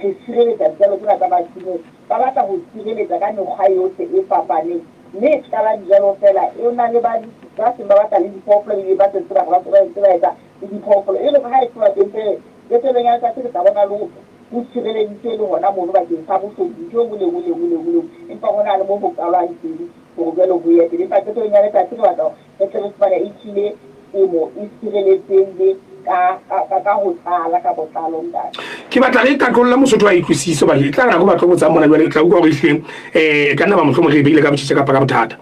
re sireletsa dijalo tsena tsa masimong. Ba batla ho sireletsa ka mekgwa yohle e fapaneng. Mme e ska ba dijalo feela, e na le ba, ba seng ba batla le diphoofolo ebile ba sentse ba re ba se ba ntse ba etsa le diphoofolo. E re ha e tloha teng re qetellong ya letsatsi re tla bona le ho tshireleditswe le hona mono bakeng sa boshodu, ntho e nngwe le e nngwe le e nngwe le e nngwe le e nngwe. Empa ho na le moo ho qalwang teng hore jwale ho ye pele. Empa qetellong ya letsatsi re batla hore re tle re fumane ehlile temo e sireletsehile ka, ka, ka, ka ho tlala, ka botlalo, ntate. Ke batla re qaqolle Mosotho a utlwisise hobane e tla re nako ba tlo botsang mona jwale tla utlwa hore ehlile um ka nna ba mohlomong re e beile ka botjhitjha kapa ka bothata.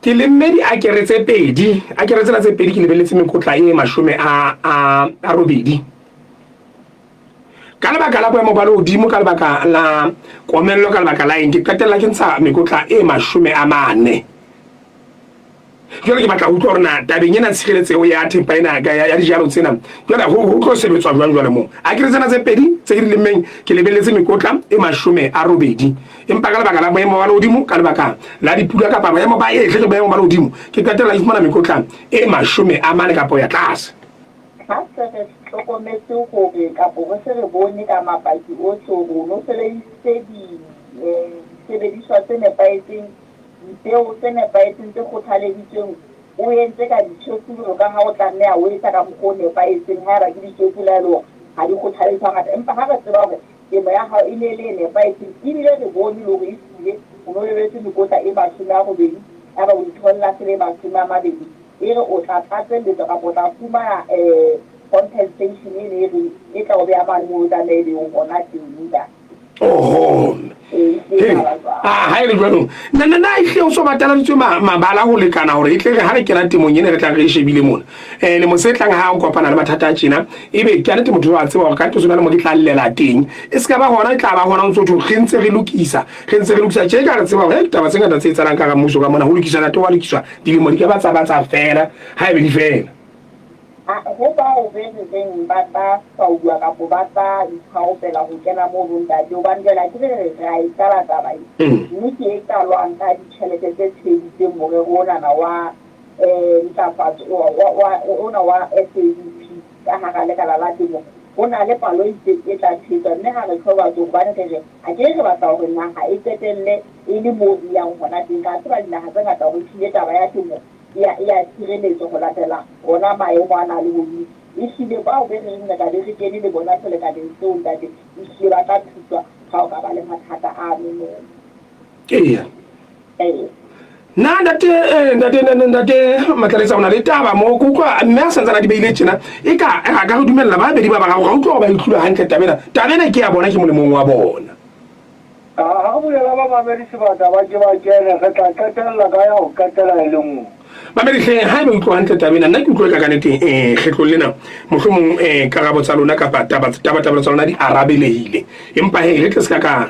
Ke lemme diakere tse pedi, akere tsena tse pedi ke lebelletse mekotla e mashome a, a, a robedi. Ka lebaka la boemo ba lehodimo, ka lebaka la komello, ka lebaka la eng, ke qetella ke ntsha mekotla e 40. Jwale ke batla ho utlwa hore na tabeng ena tshireletseho ya thepa ena ya, ya dijalo tsena jwale ho, ho tlo sebetswa jwang jwale moo. A ke re tsena tse pedi tse ke di lemmeng ke lebelletse mekotla e 80, empa ka lebaka la boemo ba lehodimo, ka lebaka la dipula kapa boemo ba ehle ke boemo ba lehodimo, ke qetella ke fumana mekotla e 40 kapa ho ya tlase. Ha se re hlokometse hore kapo re se re bone ka mapaki ohle hore o no sebedisitse di, eh, disebediswa tse nepahetseng, dipeo tse nepahetseng tse kgothaleditsweng, o entse ka ditjhefu jwalo ka ha o tlameha o etsa ka mokgwa o nepahetseng haeba ke ditjhefu le ha e le hore ha di kgothaletswe hangata. Empa ha re tseba hore temo ya hao e ne e le e nepahetseng ebile re bone le hore ehlile o no lebeletse mekotla e 80 yaba o itholla feela e 20, e re o tla tlatselletswa kapa o tla fumana um compensation eno e reng e tla o beha mane moo o tlameha e be o hona teng ka. Oho. Ee, Ah, ha e le jwalo. Na na na ehlile o so bataladitswe mabala ho lekana hore e tle re ha re kena temong ena re tlang re e shebile mona. Eh lemo se tlang ha o kopana le mathata a tjena, ebe ke nnete motho wa tseba hore ka ntle sona le mo ke tla llela teng. E se ka ba hona e tla ba hona o ntso thwe re ntse re lokisa, re ntse re lokisa tje ka re tseba hore eh ditaba tse ngata tse etsahalang ka hara mmuso ka mona ho lokiswa nate wa lokiswa dilemo di ka ba tsa ba tsa fela ha ebe di fela. A Ho bao be re reng ba tla hlwauwa kapo ba tla ithaopela ho kena mono, Ntate, hobane jwale akere re re a e qala taba e, mme ke e qalwang ka ditjhelete tse tsheheditseng morero onana wa ntlafatso, wa, wa, wa, ona wa SADP ka hara lekala la temo. Ho na le palo e itseng e tla tshehetswa, mme ha re tjho batho hobane re re akere re batla hore naha e qetelle e le moo e yang hona teng. Re a tseba dinaha tse ngata hore ehlile taba ya temo e a, e a tshireletswa ho latela ona maemo ana a lehodimo. Ehlile bao be reng re tla be re kene le bona selekaneng seo, Ntate, ehlile ba tla thuswa ha ho ka ba le mathata ano moo. Eya. Ee. Na ntate, eh, ntate, ntate, ntate Matlaletsa o na le taba moo ke utlwa mme a santsane a di beile tjena e ka a ka re dumella ba babedi ba bararo ra utlwa hore ba e utlwile hantle taba ena. Taba ena ke ya bona ke molemong wa bona. Ha bulela bamamedi sebaka ba ke ba kene, re tla qetella ka ya ho qetela e le nngwe. Mamedi hle, haeba o utlwa hantle taba ena, nna ke utlwa eka ka nete um kgetlong lena mohlomong um karabo tsa lona kapa tabatabelo tsa lona di arabelehile. Empa he, re tle se ka ka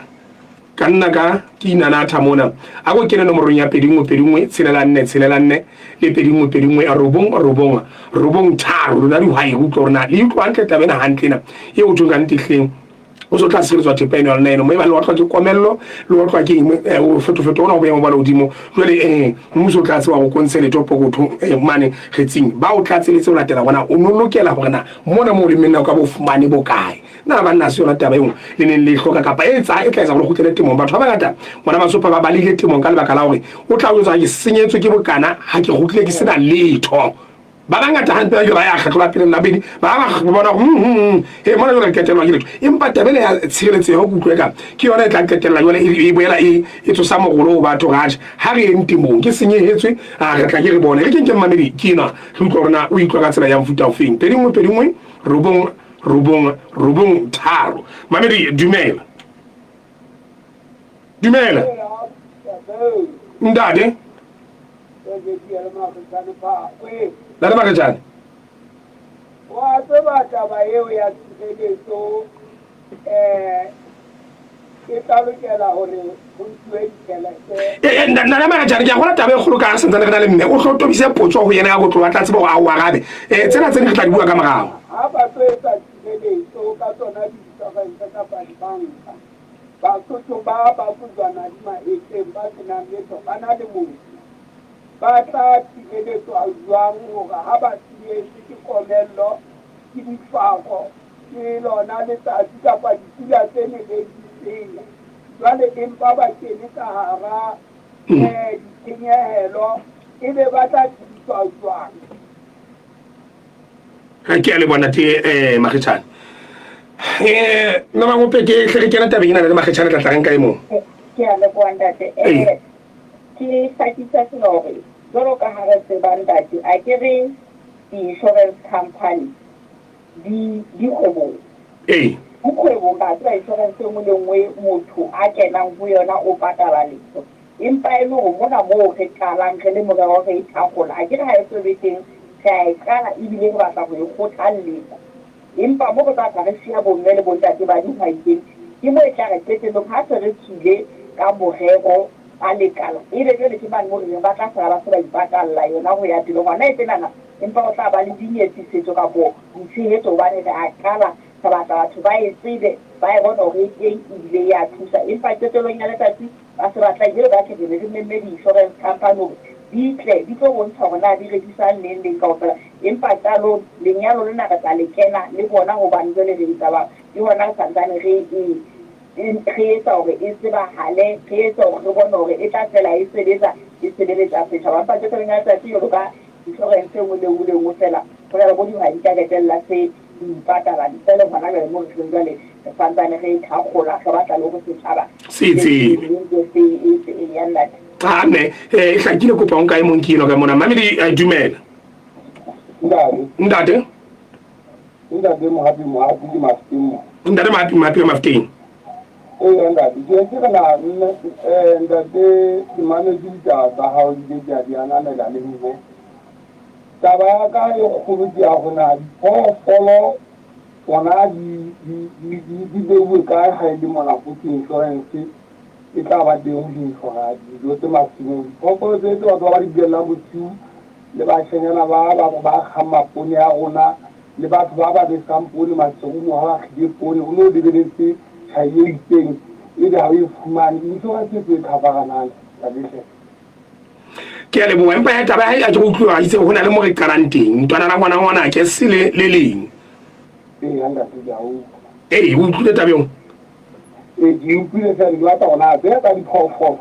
ka nna ka ke inanatha mona. A ko kene nomorong ya 2 1 2 1 6 4 6 4 le 2 1 2 1 9 9 9 3. Lona dihwai re utlwa hore na le utlwa hantle taba ena hantle ena e ho thweng ka nnete hleng. O se o tla sireletswa thepa eno ya lona eno, mo e bang le otlwa ke komello, le otlwa ke eng, o fetofeto ona ho boemo ba lehodimo. Jwale mmuso o tla tseba go kontshe letho pokotho mane kgetsing, ba o tlatseletse ho latela hore na o no lokela hore na mona moo o lemmeng na o ka bo fumane bokae. Na banna ha se yona taba eo le neng le e hloka kapa e tsa e tla etsa hore le kgutlele temong? Batho ba bangata bona Basotho ba balehile temong ka lebaka la hore o tla o jwetsa ke senyetswe ke bokana ha ke kgutlile ke sena letho. Ba bangata hampe ba ile ba ya kgetlo la pele la bobedi, ba ba bona hore he mona jwale re qetellwa ke letho. Empa taba ena ya tshireletseho ke utlwa eka ke yona e tla qetella jwale e boela e e tsosa morolo ho batho hore atjhe ha re yeng temong ke senyehetswe, a re tla ke re bone. Re ke nke mmamedi ke enwa re utlwa hore na o utlwa ka tsela ya mofuta ofeng. 2 1 2 1 9 9 9 3. Mamedi dumela. Dumela. Ntate. Ntate Maretjane. Wa tseba taba eo ya tshireletso e tla lokela hore ho ntshuwe ditjhelete. Ntate Maretjane, ke a gola taba e kgolo ka ha re santsane re na le mme o tlo tobise potso ho yena ka kotlo, a tla tseba hore a o arabe. Tsena tse ding re tla di bua ka morao. Ha ba tlo etsa tshireletso ka tsona di-insurance kapa dibanka, Basotho ba ba kojwana di mahetleng ba se nang letho ba na le mobu. Ba tla tshireletswa jwang hore ha ba senyehetswe ke komello, ke difako, ke lona letsatsi kapa dipula tse neleng di senya, jwale empa ba kene ka hara ditshenyehelo, ebe ba tla thuswa jwang? Ke a leboha ntate Makgetjhane. Mme Mangope ke hle re kena tabeng ena le Makgetjhane tla tla re nka e mong. Ke a leboha ntate. Ke hlakisa fela hore jwalo ka ha re tseba ntate, a ke re di-insurance company di di kgwebong. Di kgwebong ka tseba insurance e nngwe le nngwe motho a kenang ho yona o patala letho. Empa e le hore mona moo re qalang re le morero re e thakgola, akere ha e so be teng, re a e qala ebile re batla ho e kgothalletsa. Empa moo re tla tla re siya bomme le bontate ba dihwai teng, ke moo e tla re qetellong ha se re tswile ka morero ba lekala, ebe jwale ke mane moo re reng ba tla sala ba se ba ipatalla yona ho ya pele. Hona e tjenana empa ho tla ba le dinyetsisetso kapo ditshehetso hobane re a qala, re batla batho ba e tsebe, ba e bone hore e teng ebile e a thusa. Empa qetellong ya letsatsi Ba se ba tla jwalo ka re ne re memme di-insurance company hore di tle di tlo bontsha hore na di rekisang neng neng kaofela. Empa qalong lenyalo lena re tla le kena le bona hobane jwale re etsa bang. Ke hona re santsane re e re etsa hore e tsebahale, re etsa hore re bone hore e tla fela e sebetsa, e sebeletsa setjhaba. Empa qetellong ya letsatsi jwalo ka insurance e nngwe le nngwe le nngwe feela, ho na le bo dihwai di tla qetella se di ipatala ntle le hona jwale moo re tleng jwale re santsane re e thakgola, re batla le hore setjhaba Se tsebe. se e se e ya ntate. A mme e hlakile kopa o nka e mong ke eno ka mona. Mamedi dumela. Ntate. Ntate. Ntate Mohapi Mohapi ke Mafeteng mo. Ntate Mohapi Mohapi Mafeteng. Ee ntate, ke ke re na nne ntate ke mametse ditaba tsa hao ebile ke a di ananela le mme. Taba ya ka e kgolo ke ya hore na diphoofolo tsona di di di di di beuwe kae ha e le mona ho thwe insurance e tla ba teng ho insura dijo tse masimong. Diphoofolo tse tse batho ba ba di buellang bosiu le bashenyana ba ba ba kgang mapone a rona le batho ba ba besang poone maserumo ha ba kgile poone o no lebeletse tjhai e itseng ebe ha o e fumane. Insurance e tlo e cover-a na ntate hle? Ke a leboha empa ya taba ya ke utlwa itse ho na le mo re qalang teng ntwana la ngwana ngwana ke se le le leng. Ee ntate ke a utlwa. Ee o utlwile taba eo? Ee ke utlwile fela ke batla hore na tse tsa diphoofolo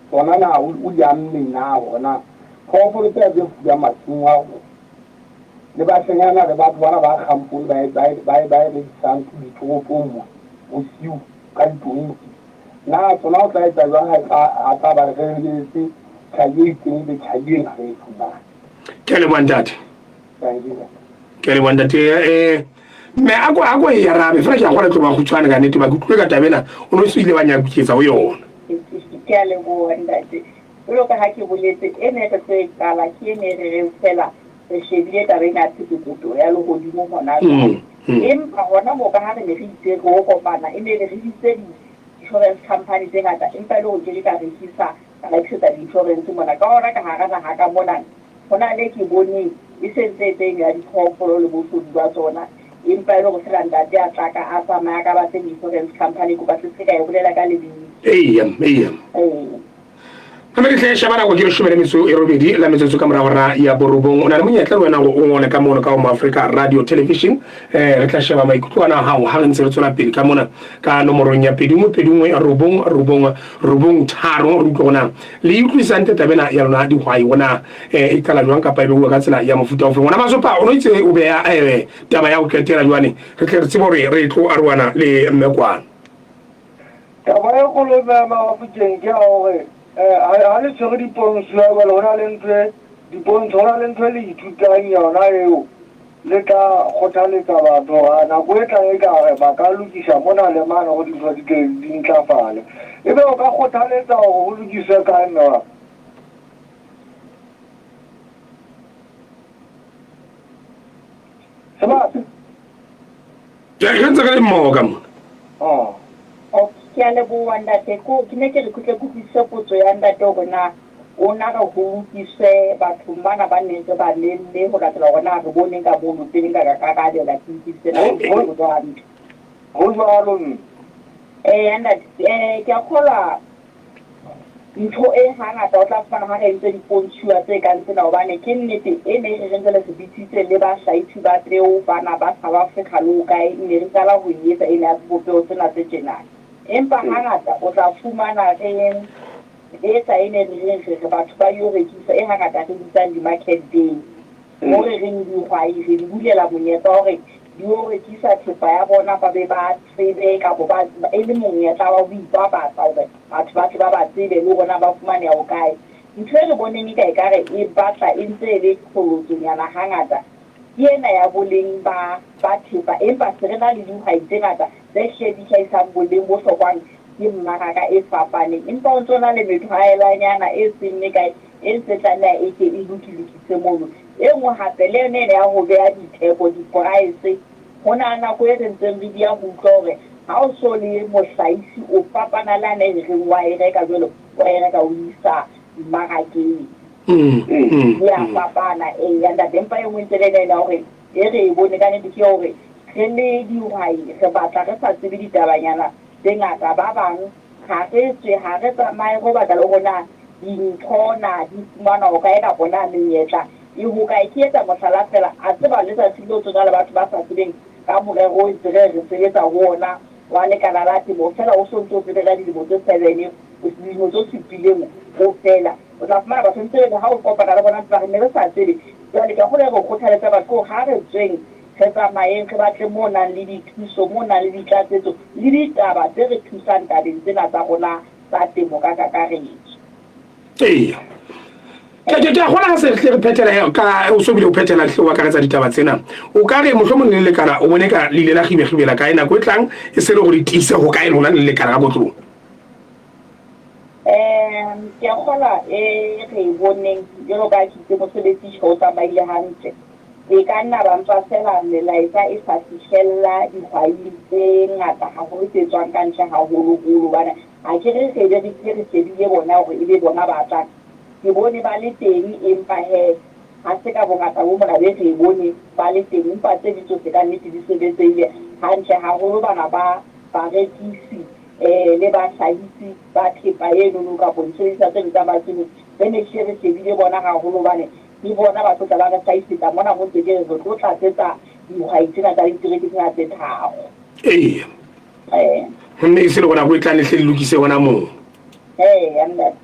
tsona na o di amme na hore na phoofolo tsena tse fulang masimong a rona le bashanyana le batho bana ba kgang poone ba e ba e ba e ba e rekisang ditoropong mo bosiu ka ditonki. Na tsona o tla etsa jwang ha e tla ha tla ba re lebeletse tjhai e itseng ebe tjhai ena re e fumane? Ke a leboha ntate. Thank you. Ke a leboha ntate. Mme a ko a ko e arabe fela ke a gola tlo ba kgutshwane ka nnete ba ke utlwile ka taba ena o ne o se ile wa nyakuketsa ho yona. Ke a leboha ntate. Jwalo ka ha ke boletse e ne re tlo e qala ke e ne re reng fela re shebile taba ena ya phetophetoho ya lehodimo hona jwale. Empa hona moo ka ha re ne re itse re o kopana e ne re bitse di-insurance company tse ngata empa e le hore nke ke ka rekisa ka rekisetsa di-insurance mona. Ka hona ka hara naha ka mona ho na le ke boneng e se ntse e teng ya diphoofolo le boshodu ba tsona empa e le hore fela ntate a tla ka a tsamaya ka batle insurance company kopa se se ka e bolela ka lebitso. Eya, eya. Ee. Mme hle sheba nako ke leshome le metso e robedi la metsotso ka mora hora ya borobong. O na le monyetla le wena hore o ngole ka mono ka ho Moafrika Radio Television. Eh, re tla sheba maikutlo ana a hao ha re ntse re tswela pele ka mona ka nomorong ya pedi nngwe pedi nngwe robong robong robong tharo re utlwe hore na le e utlwisisa hantle taba ena ya lona dihwai hore na eh, e qala jwang kapa e beuwa ka tsela ya mofuta ofe. Ngwana Masopa o no itse o beha eh, taba ya ho qetela jwale re tle re tsebe hore re tlo arohana le mme kwano. Taba e kgolo mme Mabafokeng ke ya hore ha le tshwere dipontsho ya jwale ho na le ntho e dipontsho ho na le ntho e le ithutang yona eo le tla kgothaletsa batho hore nako e tlang e ka re ba ka lokisa mona le mane hore dintho di tle di ntlafale. Ebe o ka kgothaletsa hore ho lokiswe kae mme wa ka? Sebata. Re ntse re le mmoho ka mona. Oh. Okay, ke a leboha ntate. Ko ke ne ke re ke tle ke utlwisise potso ya ntate hore na o na re ho lokiswe bathong bana ba neng re ba memme ho latela hore na re boneng ka mono pele nka ka karabela ke utlwisise na potso hantle. Ho jwalo mme. Eh ntate, eh ke a kgolwa Ntho e hangata o tla fumana ha re entse dipontshuwa tse kang tsena hobane ke nnete e ne re re ntse re se bitsitse le bahlahisi ba peo bana ba South Africa le hokae ne re qala ho e etsa ena ya sebopeho sena se tjena. Empa hangata o tla fumana re etsa e ne re reng re re batho ba yo rekisa e hangata re bitsang di-market day. Mo re reng dihwai re di bulela monyetla wa hore di yo rekisa thepa ya bona ba be ba tsebe kapo ba e le monyetla wa ho ipabatsa hore batho ba tle ba ba tsebe le hore na ba fumaneha hokae. Ntho e re boneng eka ekare e batla e ntse e le qholotsonyana hangata ke ena ya boleng ba ba thepa empa se re na le dihwai tse ngata tse hlileng di hlahisang boleng bo hlokwang ke mmaraka e fapaneng empa ho ntse ho na le methwaelanyana e seng mekae e ntse tlameha e ke e lokilokise mono. E nngwe hape le yona ena ya ho beha ditheko, di-price, ho na le nako e re ntseng re dia ho utlwa hore ha o so le mohlahisi o fapana le ane re reng wa e reka jwale wa e reka o isa mmarakeng. Di a fapana eya ntate, empa e nngwe ntse le ena ena ya hore e re e bone ka nnete ke ya hore re le dihwai re batla re sa tsebe ditabanyana tse ngata. Ba bang Ga re tswe, ga re tsamaye go batla le gore na dintho na di fumanwa hokae kapo na menyetla e hokae. Ke etsa mohlala fela, a tseba letsatsi leo tsona le batho ba sa tsebeng ka morero o ntse re re sebetsa ho ona wa lekala la temo fela o so ntse o tsebe ka dilemo tse seven, dilemo tse supileng o fela. O tla fumana batho ntse le ha o kopana le bona ntse ba re ne re sa tsebe. Jwale ke a kgolwa e re kgothaletsa batho ke hore ha re tsweng Re tsamayeng re batle mo nang le dithuso, mo nang le ditlatsetso le ditaba tse re thusang tabeng tsena tsa rona tsa temo ka kakaretso. Eya. Ke ke ke a kgona ha se re phethela ka o so bile o phethela hle o akaretsa ditaba tsena. O ka re mohlomong le lekala o bone ka le ile la kgibekgibela kae nako e tlang e se le gore tiise ho kae lona le lekala ka botlong. Um ke a kgolwa e re e boneng jwalo ka ke itse mosebetsi tjhe o tsamaile hantle. E ka nna ba mpa feela melaetsa e sa fihlella dihwaing tse ngata haholo tse tswang ka ntle haholoholo hobane ha ke re re be re hlile re shebile bona hore e be bona ba tlang. Ke bone ba le teng empa he ha se ka bongata bo mona be re e bone ba le teng empa tse ding tsohle ka nnete di sebetsehile hantle haholo bana ba barekisi le bahlahisi ba thepa enono kapo disebediswa tseno tsa masimong re ne hlile re shebile bona haholo hobane Ke bona ba tlo tla ba re hlahisetsa mona mo ntse ke re re tlo tlatsetsa dihwai tsena tsa ditereke tsena tse tharo. Eya. Ee. Mme e se le gona go e tla ne hle le lokise gona moo. Ee, ntate.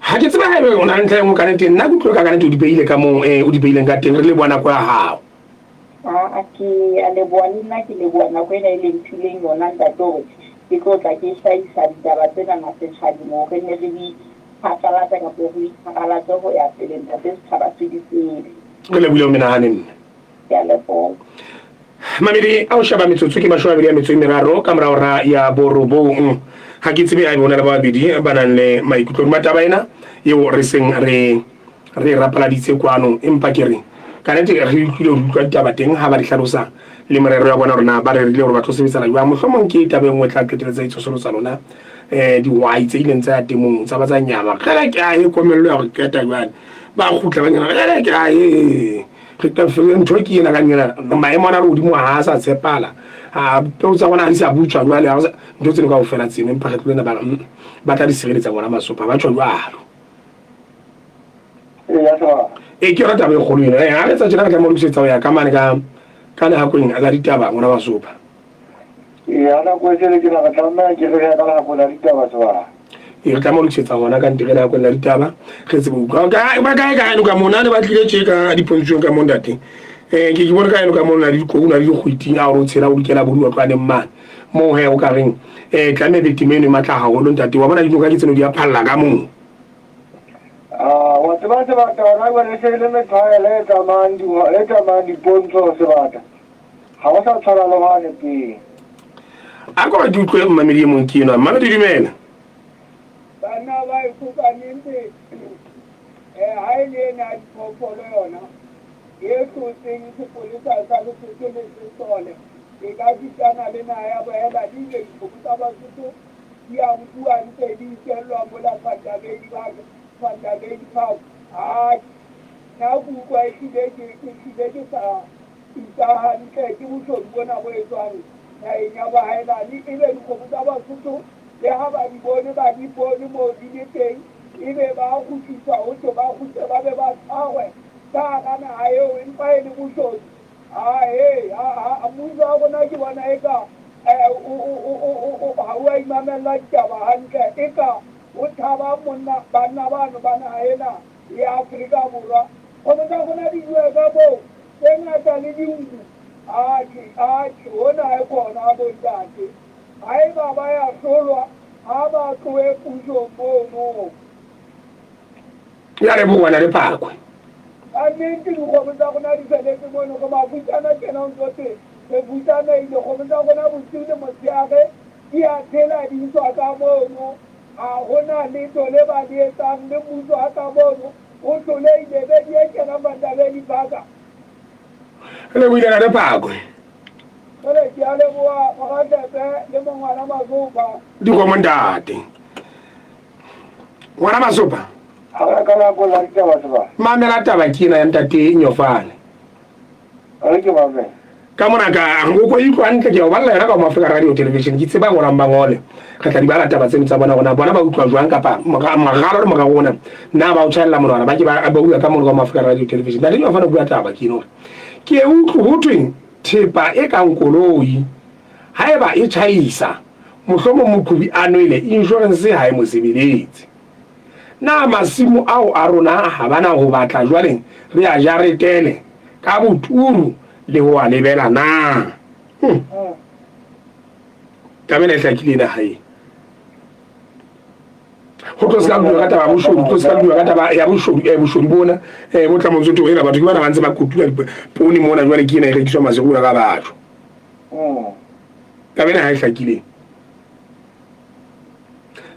Ha ke tsebe haebe o na le ntlha e nngwe ka nnete, nna ke utlwe ka nnete o di beile ka moo o di beileng ka teng, re leboha nako ya hao. Aa ke a leboha le nna ke leboha nako ena e le mphileng yona ntate hore ke tlo tla ke hlahisa ditaba tsenana setjhabeng hore ne re di phatlalatsa kapa ho iphabalatse ho ya pele ntate setjhaba se di tsebe. Re lebohile ho menahane mme. Ke a leboha. Mamedi a o sheba metsotso ke 28 a metso e meraro ka mora hora ya borobong. Ha ke tsebe a bona le ba babedi ba nang le maikutlo hodima taba ena eo re seng re re e rapaladitse kwano, empa ke re ka nete re utlwile ho utlwa ditaba teng ha ba di hlalosa le merero ya bona hore na ba rerile hore ba tlo sebetsana jwang. Mohlomong ke taba e nngwe e tla qetelletsa itshosolotsa lona um dihwai tse ileng tsa ya temong tsa ba tsa nyama. Kgele ke a e komello ya go qeta jwale ba kgutla ba nyana kgele ke a e re ka ntho ke ena ka nyena maemo ana a lehodimo ha a sa tshepala, a peo tsa rona ha di sa butswa jwale, ha ntho tseno kaofela tseno, empa kgetlo lena ba ba tla di sireletsa bona masopa ba tjho jwalo. Ee, ke yona taba e kgolo ena. Ha re etsa tjena re tlameha ho lokisetsa ho ya ka mane ka ka lehakweng la ditaba ngwana Basopa. Ee, ha nako e sele tjena re tlameha ke re ya ka lehakong la ditaba sebaka. Ee, re tlameha ho lokisetsa hona ka ntle re lehakong la ditaba re tsebe ho utlwa. Ka ba kae ka eno ka mona ne ba tlile tje ka dipontshong ka mo ntate. Eh, ke ke bone ka eno ka mona le dikou na le dikgwiti a hore o tshela o dikela bo diotlwaneng mane. Moo he o ka reng eh tlameha be temo eno e matla haholo ntate. Wa bona dinoka ke tseno di a phalla ka moo. Ah, wa tseba sebata hona jwale e se e le methwaela e tsamayang e tsamayang dipontsho sebata. Ga go sa tshwana le gwane pele. A ko ke utlwe mmamedi e mong ke enwa. Mmamedi dumela. Banna ba eso ka nete eh ha e le ena ya diphoofolo yona e tlotseng sepolesa sa Lesotho le sesole e ka sitana le naha ya bohela di ile dikgomo tsa Basotho di a nkuwa ntse di ikellwa mola Vanderbilt Park Vanderbilt Park ha nna ke utlwa ehlile ke hlile ke sa Itsa hantle ke boshodu bona bo etswang naheng ya bohaelane, ebe dikgomo tsa Basotho le ha ba di bone, ba di bone moo di le teng, ebe ba kgutliswa ho thwe ba kgutle ba be ba tshwarwe ka hara naha eo, empa e le boshodu. Ahe, mmuso wa rona ke bona eka ha o a imamella ditaba hantle, eka o tshaba monna, banna bano ba naha ena ya Afrika Borwa. Kgomo tsa rona di jewa ka moo Tse ngata le dinku. Atjhe, atjhe, hona ha e khona, bontate. Haeba ba ya hlolwa, ha ba tlohe pusong mono. Ke a leboha, na le Phakwe. Ka nnete dikgomo tsa rona di feletse mono. Re mafutsana tjena ho ntso thwe re futsanehile. Kgomo tsa rona bosiu le motshehare di a phela di tswa ka mono. Ha hona letho le ba le etsang le mmuso ha ka mono. O hlolehile be di kena Mandabeli Baka. Re lebohile na le Phakwe. Jwale ke a leboha Moratlepe le mongwana Masopa. Dikgomo ntate. Ngwana Masopa. Ha re ka nako la ditaba seba. Mamela taba ke ena ya ntate Nyofane. Re ke mamela. Ka mona ka o ko utlwa hantle ke a o balla yona ka mo Africa Radio Television ke tseba ngolang ba ngole re tla di bala taba tseno tsa bona gona bona ba utlwa jwang kapa moralo le morao ona na ba o tjhaella monwana ba ke ba ba bua ka mono ka mo Africa Radio Television ntate Nyofane o bua taba ke eno ke e utlwe ho thweng thepa e kang koloi haeba e tjhaisa mohlomong moqhobi a nwele insurance ha e mo sebeletse na masimo ao a rona ha bana ho batla jwaleng re a jaretele ka boturu le ho a lebela na? Hmm. Taba ena e hlakile ena hae. Ho tlo se ka bua ka taba ya boshodu, tlo se ka bua ka taba ya boshodu, eh boshodu bona, eh bo tla montso to ena batho ke bana ba ntse ba kotula poone mona jwale ke ena e rekiswa masekula ka batho. Taba ena ha e hlakile.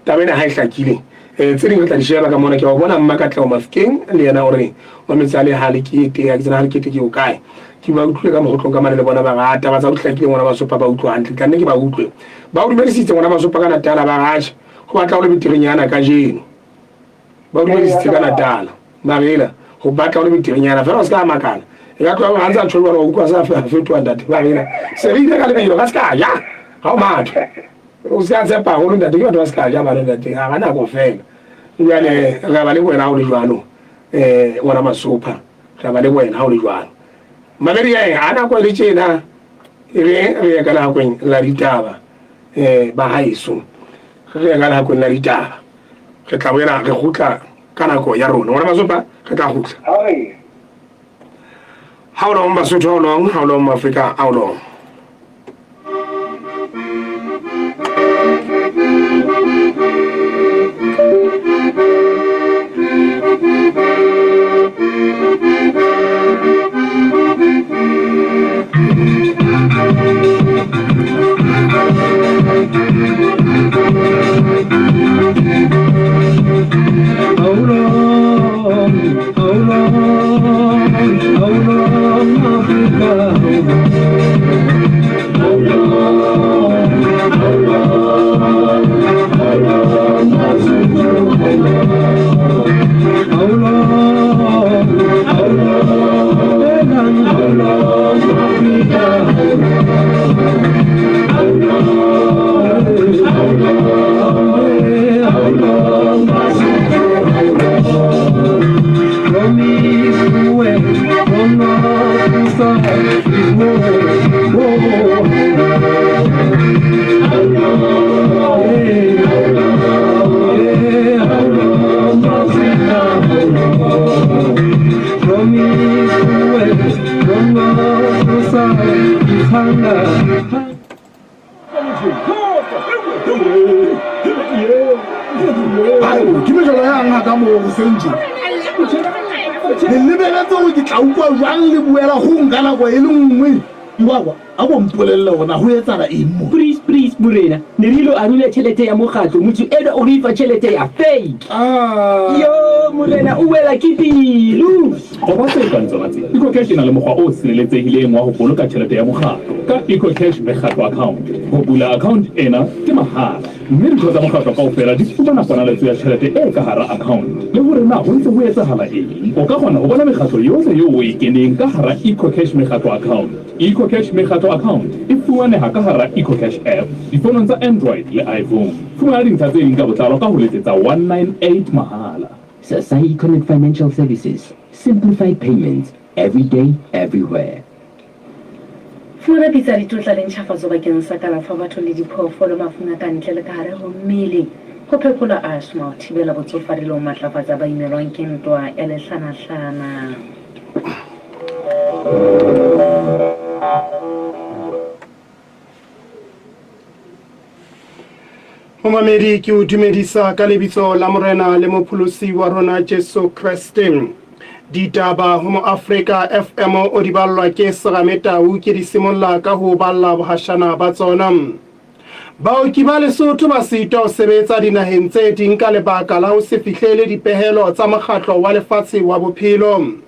Taba ena ha e hlakile. Eh, tse ding re tla di sheba ka mona. Ke a o bona Mma Katleho Mafikeng le yena o re wa metsi a le ha le kete, ha ke tsena ha le kete ke o kae. Ke ba utlwile ka mogotlong ka mane le bona ba re taba tsa o hlakile ngwana Basopa ba utlwa hantle. Tla nne ke ba utlwe. Ba o dumedisitse ngwana Basopa ka Natala ba re atjhe ho batla ho le beterenyana kajeno. Ba o dumedisitse ka Natala. Ba re ela ho batla ho le beterenyana fela o se ka makala. E ka tloha ha ntse a tjho jwalo wa utlwa sa fetoha ntate. Ba re ela se re ile ka lebelo ka se ka ja. Ha o mathe. O se a tshepa haholo ntate, ke batho ba se ka ja bana ntate, ga ba nako fela. Jwale re ba le wena ha o le jwalo, ngwana Masopha, re ba le wena ha o le jwalo. Mamedi ya eng, ha nako e le tjena, e re re ye ka lehakweng la ditaba, ba haeso. Re ye ka lehakweng la ditaba. Re tla boela re kgutla ka nako ya rona. Ngwana Masopha, re tla kgutla. How long Basotho, how long, how long Africa, how long? Ao, ke mejolo yang ga ka moo goseng tje? Le lebeletse gore ke tla utlwa jwang le buela go nka nako e le nngwe? Iwakwa, a ko mpolelle gore na go etsala eng mo? Please, please, morena, ne re ilo arula tjhelete ya mokgatlo, motho enwa o re fa tjhelete ya fake. Yo, morena, o wela ke pelo. Qoba tse kang tsona tse. EcoCash e na le mokgwa o sireletsehileng wa ho boloka tjhelete ya mokgatlo ka EcoCash Mekgatlo Account. Ho bula account ena ke mahala mme ditho tsa mokgatlo kaofela di fumana ponaletso ya tjhelete e ka hara account le hore na ho ntse ho etsahala eng. O ka kgona ho bona mekgatlo yohle eo o e keneng ka hara EcoCash Mekgatlo Account. EcoCash Mekgatlo Account e fumaneha ka hara EcoCash app difonong tsa Android le iPhone. Fumana dintlha tse ding ka botlalo ka ho letsetsa 198 mahala. Sasai Econet Financial Services, simplified payments, every day, everywhere. Fumana pitsa ditotla le ntjhafatso bakeng sa kalafo ya batho le diphoofolo mafung a ka ntle le ka hare ho mmele, ho phekola asthma, ho thibela botsofadi le ho matlafatsa ba imelwang ke ntwa ya lehlanahlana. Momamedi, ke o dumedisa ka lebitso la Morena le Mopholosi wa rona Jesu Kreste. Ditaba ho Moafrika FM o di ballwa ke Serame Tau, ke di simolla ka ho balla bohashana ba tsona. Baoki ba Lesotho ba sitwa ho sebetsa dinaheng tse ding ka lebaka la ho se fihlele dipehelo tsa Mokgatlo wa Lefatshe wa Bophelo.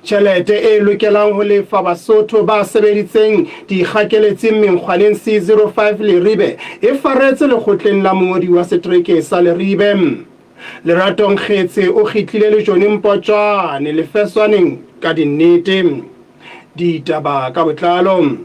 Tjhelete e lokelang ho lefa Basotho ba sebeditseng dikgakeletsing menkgwaneng C05 Leribe e faretse lekgotleng la mongodi wa setereke sa Leribe. Lerato Nkgetse o kgitlile le Johnny Mpotjwane lefeswaneng ka dinnete. Ditaba ka botlalo.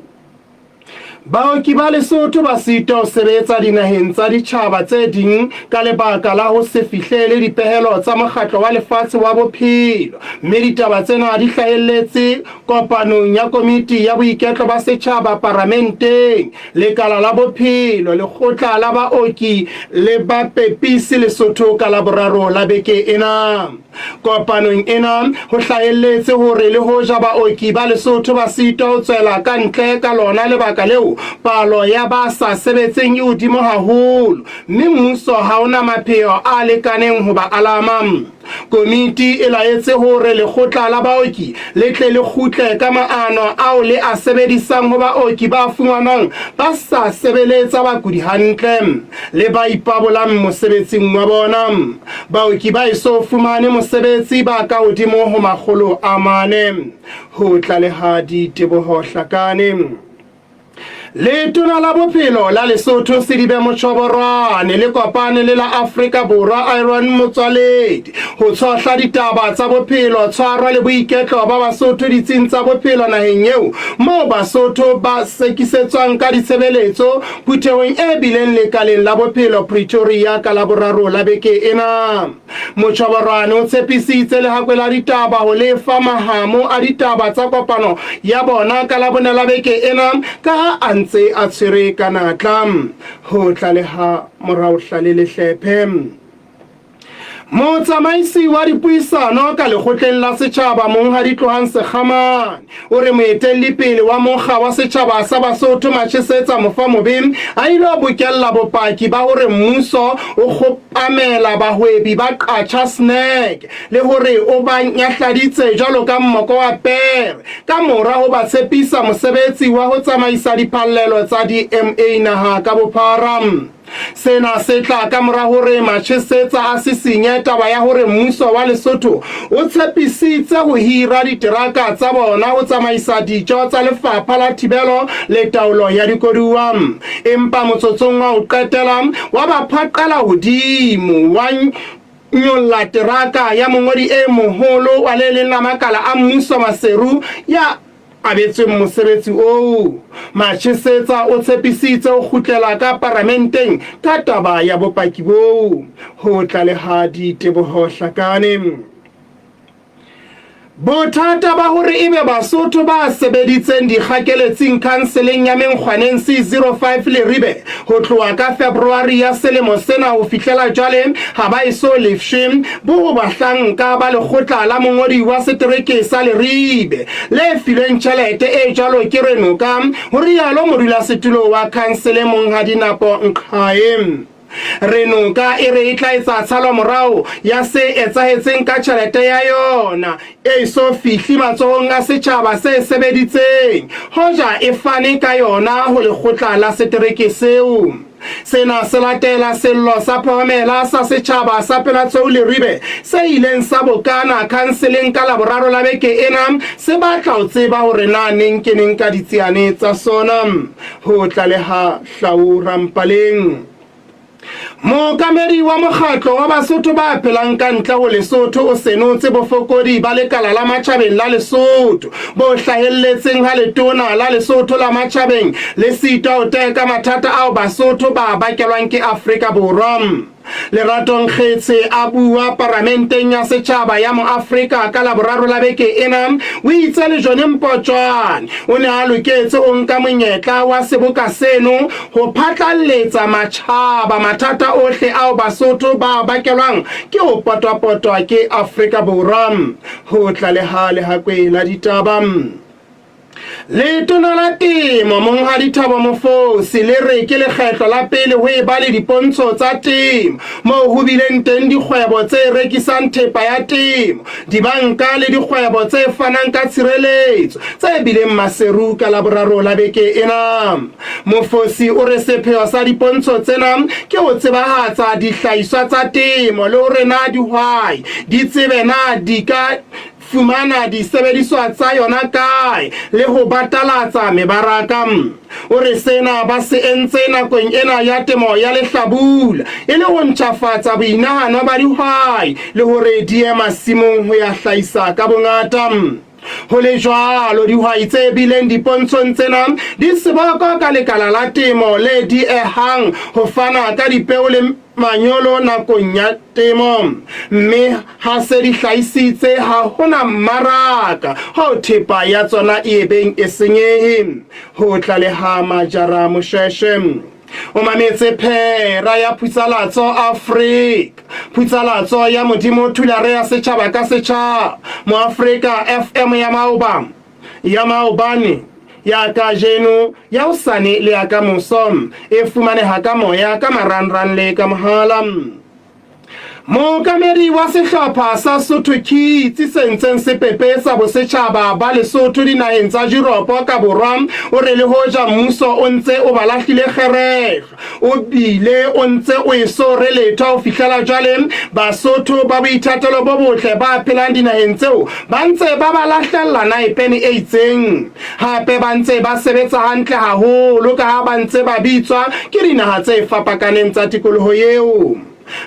Baoki ba Lesotho ba sitwa ho sebetsa dinaheng tsa ditjhaba tse ding ka lebaka la ho se fihlele dipehelo tsa Mokgatlo wa Lefatshe wa Bophelo, mme ditaba tsena di hlahelletse kopanong ya Komiti ya Boiketlo ba Setjhaba Paramenteng, Lekala la Bophelo, Lekgotla la Baoki le Bapepisi Lesotho ka Laboraro la beke ena. Kopanong ena ho hlahelletse hore le hoja baoki ba Lesotho ba sitwa ho tswela ka ntle ka lona lebaka leo, palo ya ba sa sebetseng e hodimo haholo mme mmuso ha o na mapheo a lekaneng ho ba alama. Komiti e laetse hore lekgotla la baoki le tle le kgutle ka maano ao le a sebedisang ho baoki ba fumanwang ba sa sebeletsa bakudi hantle le ba ipabolang mosebetsing wa bona. Baoki ba eso fumane mosebetsi ba ka hodimo ho 400, ho tlaleha Diteboho Hlakane. Letona la Bophelo la Lesotho Sedibe Mochoborwane le kopane le la Afrika Borwa Aaron Motsoaledi ho tshohla ditaba tsa bophelo, tshwaro le boiketlo ba Basotho ditsing tsa bophelo naheng eo moo Basotho ba sekisetswang ka ditshebeletso Phuthehong e bileng lekaleng la bophelo Pretoria ka Laboraro la beke ena, Mochoborwane o tshepisitse lehakwe la ditaba ho lefa mahamo a ditaba tsa kopano ya bona ka Labone la beke ena ka ha a ntse a tshwere ka natla ho tlaleha morao Hlale Lehlephe. Motsamaisi wa dipuisano ka lekgotleng la setjhaba Monghadi Tlohang Sekgamane o re moetellipele wa mokga wa setjhaba sa Basotho Machesetsa Mofamobe a ile a bokella bopaki ba hore mmuso o kgopamela bahwebi ba Qacha Snack le hore o ba nyahladitse jwalo ka mmoko wa pere ka mora ho ba tshepisa mosebetsi wa ho tsamaisa diphallelo tsa di-MA naha ka bophara. Sena se tla ka mora hore Machesetsa a sisinye taba ya hore mmuso wa Lesotho o tshepisitse ho hira diteraka tsa bona ho tsamaisa dijo tsa lefapha la thibelo le taolo ya dikoduwa. Empa motsotsong wa ho qetela wa ba phaqela hodimo wa nyolla teraka ya mongodi e moholo wa le leng la makala a mmuso Maseru ya abetsweng mosebetsi oo. Machesetsa o tshepisitse ho kgutlela ka paramenteng ka taba ya bopaki boo, ho tlaleha Diteboho Hlakane. Bothata ba hore ebe Basotho ba sebeditseng dikgakeletsing khanseleng ya Menkgwaneng C05 Leribe ho tloha ka February ya selemo sena ho fihlela jwale ha ba eso lefshwe bo ho bahlanka ba lekgotla la mongodi wa setereke sa Leribe le filweng tjhelete e jwalo ke Renoka, ho rialo modulasetulo wa khansele Monghadi Napo Nqhae. Re noka e re e tla etsa tshalomorao ya se etsahetseng ka tjhelete ya yona e so fihli matsohong a setjhaba se sebeditseng hoja e fane ka yona ho lekgotla la setereke seo. Sena se latela sello sa phohomela sa setjhaba sa Pelatsweu Leribe se ileng sa bokana khanseleng ka Laboraro la beke ena se batla ho tseba hore na neng ke neng ka ditsiane tsa sona. Ho tlaleha Hlau Rampaleng. Mookamedi wa mokgatlo wa Basotho ba phelang ka ntle ho Lesotho o senotse bofokodi ba lekala la matjhabeng la Lesotho bo hlahelletseng ha letona la Lesotho la matjhabeng le sitwa ho teka mathata ao Basotho ba bakelwang ke Afrika Borwa. Lerato Nkgetse a bua paramenteng ya setjhaba ya Moafrika ka Laboraro la beke ena, o itse Lejone Mpotjwane o ne a loketse ho nka monyetla wa seboka seno ho phatlalletsa matjhaba mathata ohle ao Basotho ba bakelwang ke ho potwapotwa ke Afrika Borwa. Ho tlaleha Lehakwe la Ditaba. Letona la Temo, Monghadi Thabo Mofosi, le re ke lekgetlo la pele ho eba le dipontsho tsa temo moo ho bileng teng dikgwebo tse rekisang thepa ya temo, dibanka le dikgwebo tse fanang ka tshireletso tse bileng Maseru ka Laboraro la beke ena. Mofosi o re sepheo sa dipontsho tsena ke ho tsebahatsa dihlahiswa tsa temo le hore na dihwai di tsebe na di ka fumana disebediswa tsa yona kae le ho batalatsa mebaraka. O re sena ba se entse nakong ena ya temo ya lehlabula e le ho ntjhafatsa boinahano ba dihwai le hore di ye masimong ho ya hlahisa ka bongata. Ho le jwalo, dihwai tse bileng dipontshong tsena di seboko ka lekala la temo le diehang ho fana ka dipeo le manyolo nakong ya temo, mme ha se di hlahisitse ha ho na mmaraka hoo thepa ya tsona e ebeng e senyehe. Ho tlaleha Majara Moshweshwe. O mametse phera ya Phutsalatso Afrika. Phutsalatso ya Modimo Thulare ya setjhaba ka setjhaba. Moafrika FM ya maoba. Ya maobane, ya kajeno, ya hosane le ya kamoso. E fumaneha ka moya, ka marangrang le ka mohala. Mookamedi wa sehlopha sa Sotho Kids se ntseng se pepesa bosetjhaba ba Lesotho dinaheng tsa Juropo ka borwa o re le hoja mmuso o ntse o ba lahlile kgerehlo, O bile o ntse o eso re letho ho fihlela jwale. Basotho ba boithatelo bo botle ba phelang dinaheng tseo ba ntse ba ba lahlella naepene e itseng. Hape ba ntse ba sebetsa hantle haholo ka ha ba ntse ba bitswa ke dinaha tse fapakaneng tsa tikoloho eo.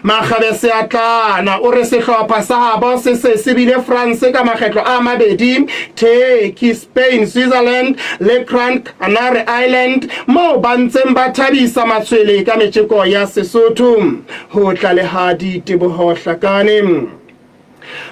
Makgabe Seatlana o re sehlopha sa habo se se se bile France ka makgetlo a mabedi, Turkey, Spain, Switzerland le Grand Canary Island moo ba ntseng ba thabisa matshwele ka metjeko ya Sesotho. Ho tlaleha Diteboho Hlakane.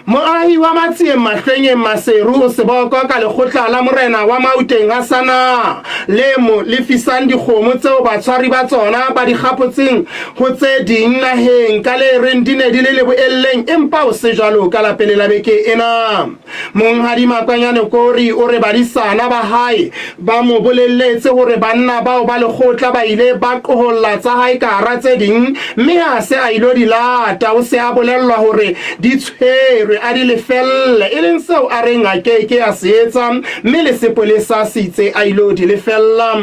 Moahi wa Matsieng Mahlwenyeng Maseru o seboko ka lekgotla la morena wa Mauteng ha sana le mo lefisang dikgomo tseo batshwari ba tsona ba di kgapotseng ho tse ding naheng ka le reng di ne di le leboelleng empa ho se jwalo ka la pele la beke ena. Monghadi Makwanyane Kori o re badisana ba hae ba mo bolelletse hore banna bao ba lekgotla ba ile ba qoholla tsa hae ka hara tse ding mme ha se a ilo di lata o se a bolellwa hore di tshwerwe a di lefelle e leng seo a reng a ke ke a se etsa mme le sepolesa se itse a ilo di lefella.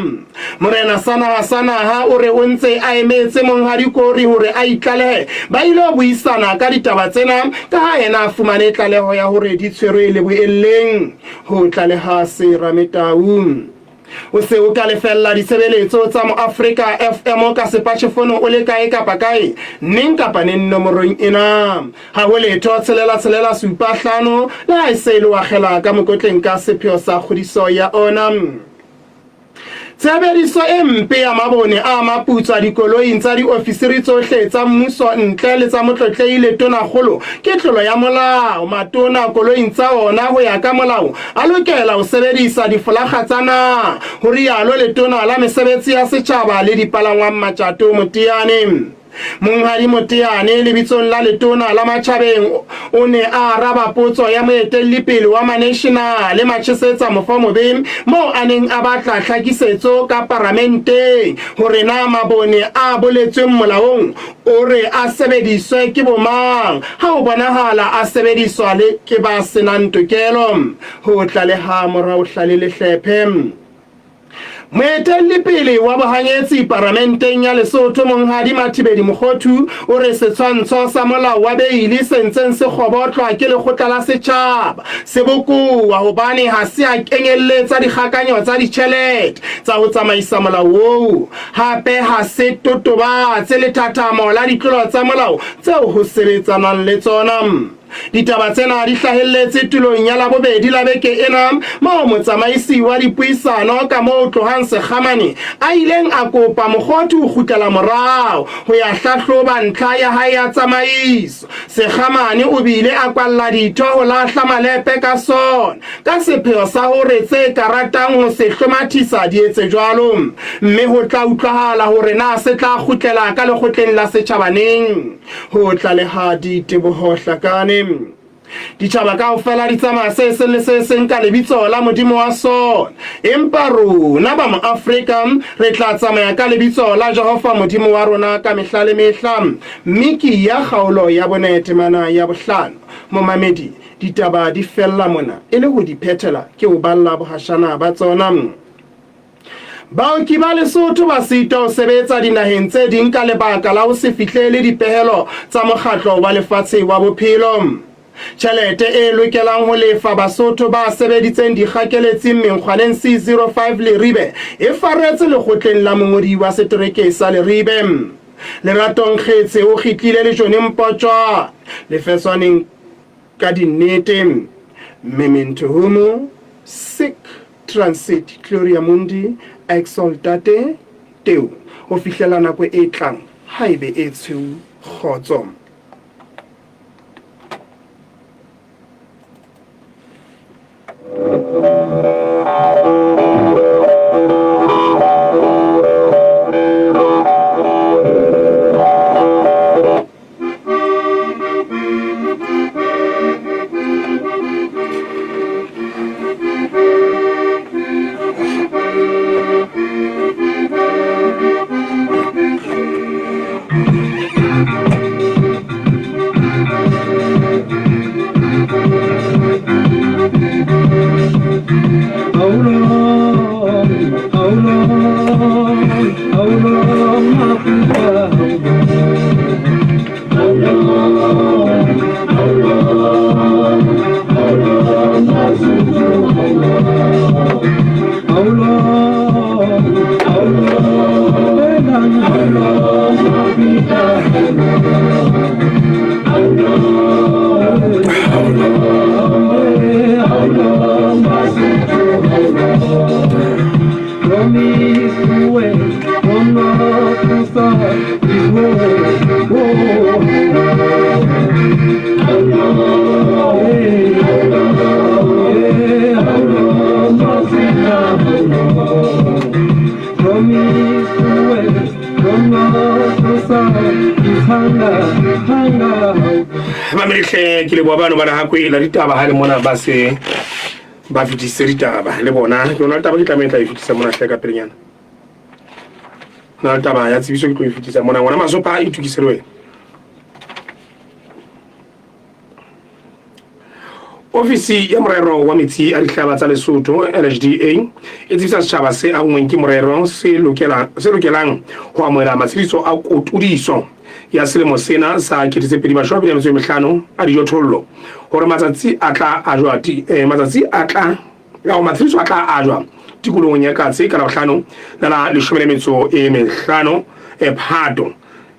Morena sa naha sa naha o re o ntse a emetse Monghadi Kori hore a itlalehe ba ilo buisana ka ditaba tsena ka ha yena a fumane tlaleho ya hore di tshwerwe leboelleng. Ho tlaleha Serame Tau. O se o ka lefella ditshebeletso tsa Moafrika FM ka sepatjhefono o le kae kapa kae, neng kapa neng nomorong ena. Ha ho letho tshelela tshelela supa hlano le ha e se e le wakgela ka mokotleng ka sepheo sa kgodiso ya ona. Tshebediso e mpe ya mabone a maputswa dikoloing tsa diofisiri tsohle tsa mmuso ntle le tsa Motlotlehi le Tonakgolo ke tlolo ya molao. Matona koloing tsa ona ho ya ka molao a lokela ho sebedisa difolakga tsa naha, ho rialo Letona la Mesebetsi ya Setjhaba le Dipalangwang Matjato Moteane. Monghadi Moteane, lebitsong la Letona la Matjhabeng, o ne a araba potso ya moetellipele wa Maneshenale Machesetsa Mofomobe moo a neng a batla tlhakisetso ka Paramenteng hore na mabone a boletsweng molaong o re a sebediswe ke bomang ha ho bonahala a sebediswa le ke ba senang tokelo ho tlaleha morao Hlale Lehlephe. Moetellipele wa bohanyetsi paramenteng ya Lesotho Monghadi Mathibeli Mokhothu o re setshwantsho sa molao wa beili se ntseng se kgobotlwa ke lekgotla la setjhaba se bokowa hobane ha se a kenyelletsa dikgakanyo tsa ditjhelete tsa ho tsamaisa molao oo. Hape ha se totobatse lethathamo la ditlolo tsa molao tseo ho sebetsanwang le tsona. Ditaba tsena di hlahelletse tulong ya Labobedi la beke ena moo motsamaisi wa dipuisano ka moo tlohang Sekgamane a ileng a kopa Mokgothu ho kgutlela morao ho ya hlahloba ntlha ya hae ya tsamaiso. Sekgamane o bile a kwalla ditho ho lahla malepe ka sona ka sepheo sa hore tse ka ratang ho se hlomathisa di etse jwalo mme ho tla utlwahala hore na se tla kgutlela ka lekgotleng la setjhaba neng. Ho tlaleha Diteboho Hlakane. Ditjhaba kaofela di tsamaya se seng le se seng ka lebitso la Modimo wa sona. Empa rona ba Moafrika re tla tsamaya ka lebitso la Jehova Modimo wa rona ka mehla le mehla. Miki ya kgaolo ya bone temana ya bohlano. Momamedi, ditaba di fella mona. E le ho di phethela ke o balla bohashana ba tsona. Baoki ba Lesotho ba sitwa ho sebetsa dinaheng tse ding ka lebaka la ho se fihlele dipehelo tsa Mokgatlo wa Lefatshe wa Bophelo. Tjhelete e lokelang ho lefa Basotho ba sebeditseng dikgakeletsing menkgwaneng C05 Leribe e faretse lekgotleng la mongodi wa setereke sa Leribe. Lerato Nkgetse o kgitlile le Johnny Mpotjwa lefeswaneng ka dinnete. Memento homo, sic. Transit Gloria Mundi Exaltate Teu ho fihlela nako e tlang haebe e tshweu kgotso. Mamedihle ke leboha bano ba lehakwe la ditaba ha le mona ba se ba fetisitse ditaba le bona ke yona taba ke tlameha tla e fetisa mona hle ka pelenyana na le taba ya tsebiso ke tlo e fetisa mona ngwana masopa a itukise le wena Ofisi ya Morero wa Metsi a Dihlaba tsa Lesotho, LHDA, e tsebisa setjhaba se anngweng ke morero se lokelang ho amohela matshediso a kotudiso ya selemo sena sa 2025 a dijothollo hore matsatsi a tla ajwa eh, matsatsi a tla ao matshediso a tla ajwa tikolohong ya Katse ka Labohlano la la 15 eh, Phato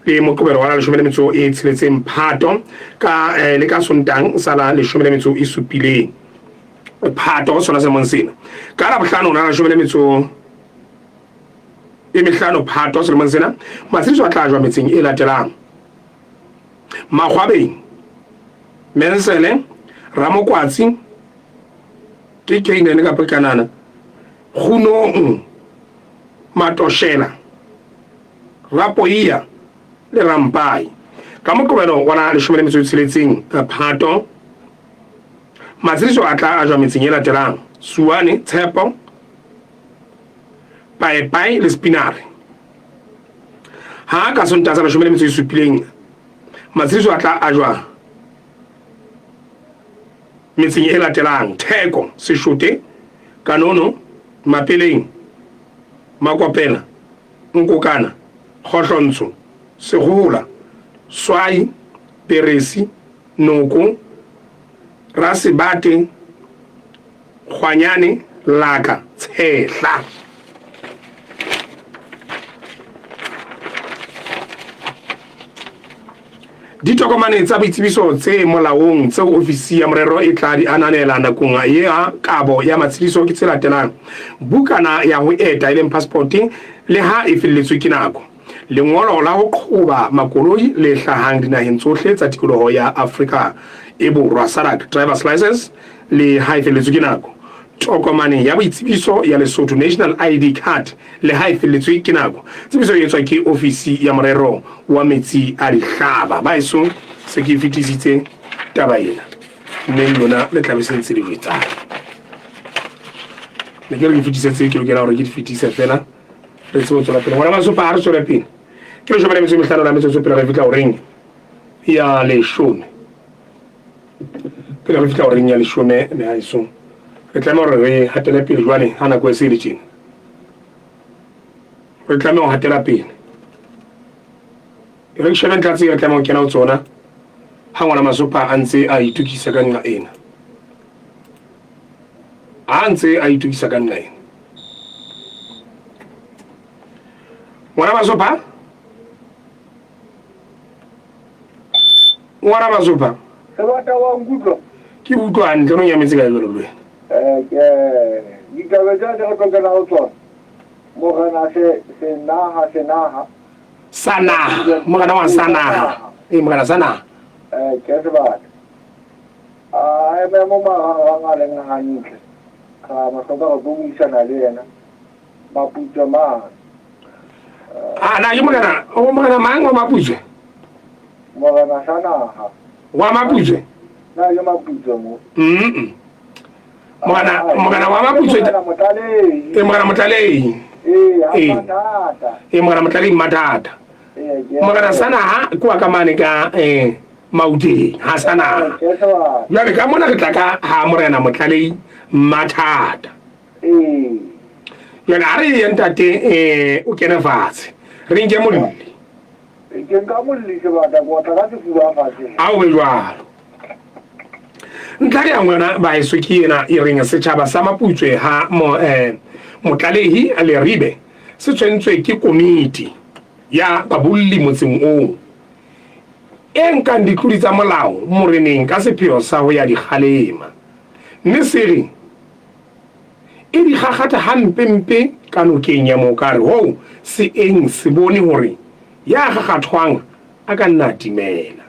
le Moqebelo wa la 16 Phato ka eh, le ka Sontang sa la 17 Phato sona selemong sena. Ka Labohlano la 18 e mehlano Phato selemong sena, matshediso a tla ajwa metseng e latelang, Makgwabeng, Mensele, Ramokwatsi, ke Canaan kapa Kanana, Kgunong, Matoshela, Rapoia le Rampai. Ka Moqebelo wa la 16 Phato, matshediso a tla ajwa metseng e latelang, Suane, Tshepo, Paepae le Spinare. Ha ka Sontaha sa 17, matshediso a tla ajwa metseng e latelang, Theko, Seshote, Kanono, Mapeleng, Makopela, Nkokana, Kgohlontsho, Segola, Swai, Peresi, Noko, Rasebate, Kgwanyane, Laka, Tshehla. Ditokomane tsa boitsebiso tse molaong tseo ofisi ya morero e tla di ananela nakong ya kabo ya matshediso ke tse latelang: bukana ya ho eta e leng passport le ha e felletswe ke nako, lengolo la ho qhoba makoloi le hlahang dinaheng tsohle tsa tikoloho ya Afrika e Borwa, SADC driver's license le ha e felletswe ke nako, tokomane ya boitsebiso ya Lesotho, National ID card, le ha e felletswe ke nako. Tsebiso e etswa ke ofisi ya morero wa metsi a dihlaba. Baeso, se ke e fetisitse taba ena, mme le lona le tla be se ntse le jwetsana. Ne ke re ke fetise tse ke lokela hore ke di fetise fela, re tsebe ho tswela pele. Ngwana Masopa, ha re tswele pele. Ke leshome le metso e mehlano la metsotso pele re fihla horeng ya leshome. Pele re fihla horeng ya leshome mehaesong, re tlameha hore re hatele pele jwale ha nako e se e le tjena. Re tlameha ho hatela pele. E re ke shebe ntlha tse re tlameha ho kena ho tsona ha ngwana Masopa a ntse a itokisa ka nqa ena. Ha a ntse a itokisa ka nqa ena. Ngwana Masopa? Ngwana Masopa? Sebata wa nkutlwa? Ke utlwa hantle, no nyametse kae jwalo le wena? Eh, ke ditaba tsa re tlo kena ho tsona. Morena se senaha senaha. Sa naha, morena wa sa naha. Eh, morena sa naha. Eh, ke sebata. A eme mo marangrang a leng hantle. Ka mahloka re tlo buisana le yena. Maputswe mang? A na ke morena, o morena mang wa Maputswe? Morena sa naha. Wa Maputswe? Na ke Maputswe mo. Mm. Morena, morena wa Maputswe. Morena Motlalei. Eh, morena Motlalei. Eh, ha mathata. Eh, morena Motlalei mathata. Eh, ke. Morena sa naha ke wa ka mane ka eh Mauteng, ha sa naha. Jwale ka mona re tla ka ha morena Motlalei mathata. Ee. Jwale ha re ye ntate eh o kene fatshe. Re nke molli. Ke nka molli sebata ke otla ka sefuba fatshe. A o be jwalo. Ntlha ya ngwana baeso ke ena e reng setjhaba sa Maputswe ha mo eh Motlalehi Leribe se tshwentswe ke komiti ya babolli motseng oo e nkang ditlodi tsa molao moreneng ka sepheo sa ho ya di kgalema mme se re e di kgakgatha hampempe ka nokeng ya Mokare hoo se eng se bone hore ya kgakgathwang a ka nna a timela.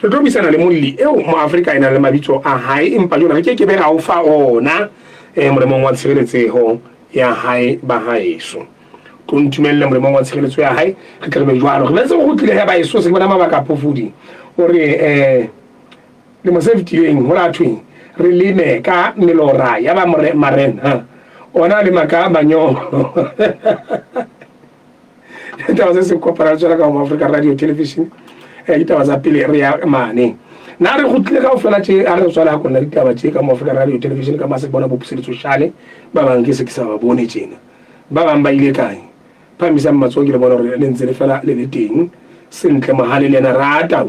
Re tlo buisana le molli eo Moafrika e nang le mabitso a hae empa jwale re ke ke be ra o fa ona eh, molemong wa tshireletseho ya hae ba haeso. Tlo ntumelle molemong wa tshireletso ya hae re tle re be jwalo. Re betse go tlile he baeso se ke bona mabaka a phofudi o re eh Lemo se fetileng ho la thwe re leme ka melora ya ba marena ona a lema ka manyolo. Ditaba se se kopana le tsona ka Home Africa Radio Television. Eh, ditaba tsa pele re ya mane. Na re kgutlile kaofela tje a re tswala kona ditaba tje ka Home Africa Radio Television ka mase bona bo Puseletso Shale ba bang ke se ke sa ba bone tjena. Ba bang ba ile kae? Phahamisang matsoho ke le bona hore le ntse le fela le le teng. Sentle Mohale le yena rata.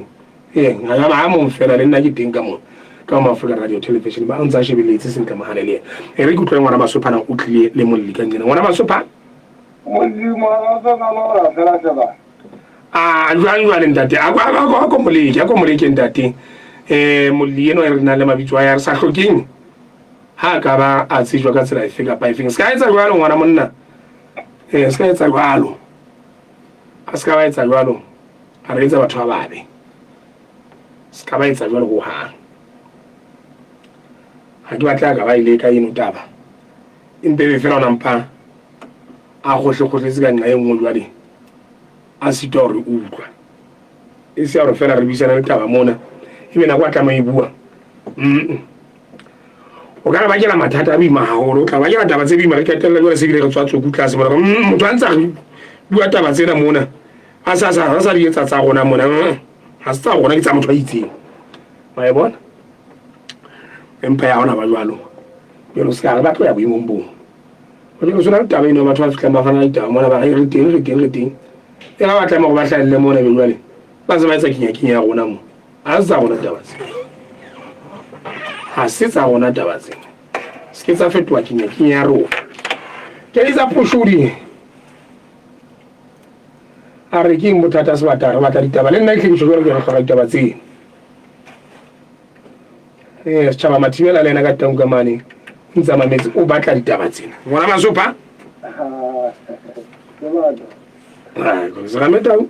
Ee, ngaka ba mong fela le nna ke teng ka mo ka mo Africa Radio Television ba ntse a shebeletse sentle Mohale le yena. E re ke utlwe ngwana Masopha na o tlile le molli ka nqena. Ngwana Masopha? Modimo a ka tsona lora fela sheba. A jwang jwale ntate? A ko a ko moleke, a ko moleke ntate. Eh molli eno e re nang le mabitso a ya re sa hlokeng ha ka ba a tsejwa ka tsela efe kapa efeng. Se ka etsa jwalo ngwana monna. Ee, se ka etsa jwalo. A se ka ba etsa jwalo, a re etsa batho ba babe. Se ka ba etsa jwalo hohang. Ha ke batle a ka ba ile ka eno taba. Empe ebe fela ona mpa a kgohlekgohletse ka nqa e nngwe jwale a sitwa hore utlwa. E se ya hore fela re buisana le taba mona ebe nako a tlameha e bua. Mm. O ka re bakela mathata a boima haholo, o tla bakela taba tse boima re qetella jwale se bile re tswa tsoku tlase mona. Motho a ntse a re bua taba tsena mona a sa sa sa di etsa tsa rona mona. Ha se tsa rona ke tsa motho a itseng. Wa e bona? Empa ya hona ba jwalo. Jwale se ka re batlo ya boemong boo. Jwale o sona le taba eno batho ba fihlang ba fana ditaba mona ba re re teng re teng re teng. E ba batla mo ba hlahelle mona be jwale ba se ba etsa kinya kinya ya rona mo. Ha se tsa rona taba tsena. Ha se tsa rona taba tsena. Se ke tsa fetoha kinya kinya ya rona. Ke etsa phoshodi. A re ke eng bothata sebata re batla ditaba le nna ke tlhakiso jwalo ke re hloka ditaba tsena. Eh setjhaba Mathibela le yena ka teng ka mane o ntse a mametse o batla ditaba tsena. Ngwana Masopa? Serametau.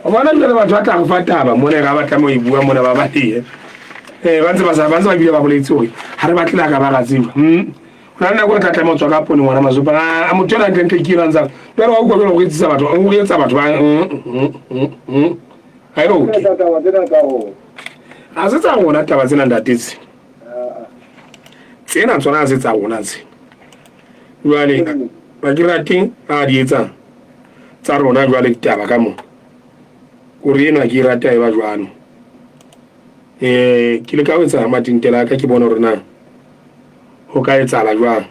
O bona jwale batho ba tla go fa taba mona ga ba tlameha ho e bua mona ba balehe. Eh ba ntse ba sa ba ntse ba bile ba boletse hore ha re batle la ka ba ra tseba. Ho na le nako re tla tlameha ho tswa ka poone ngwana Masopa. A motho ena ntle ntle ke ena ntsa. Jwale wa utlwa jwale o etsisa batho, o etsa batho ba Ha e loke. Ha se tsa rona taba tsena ntate tse. Tsena tsona ha se tsa rona tse. Jwale ba ke rate a di etsang tsa rona jwale ditaba ka mo. Kore eno ha ke e rate ha e ba jwalo. Eh ke leka ho etsa matintela a ka ke bone hore na ho ka etsahala jwang.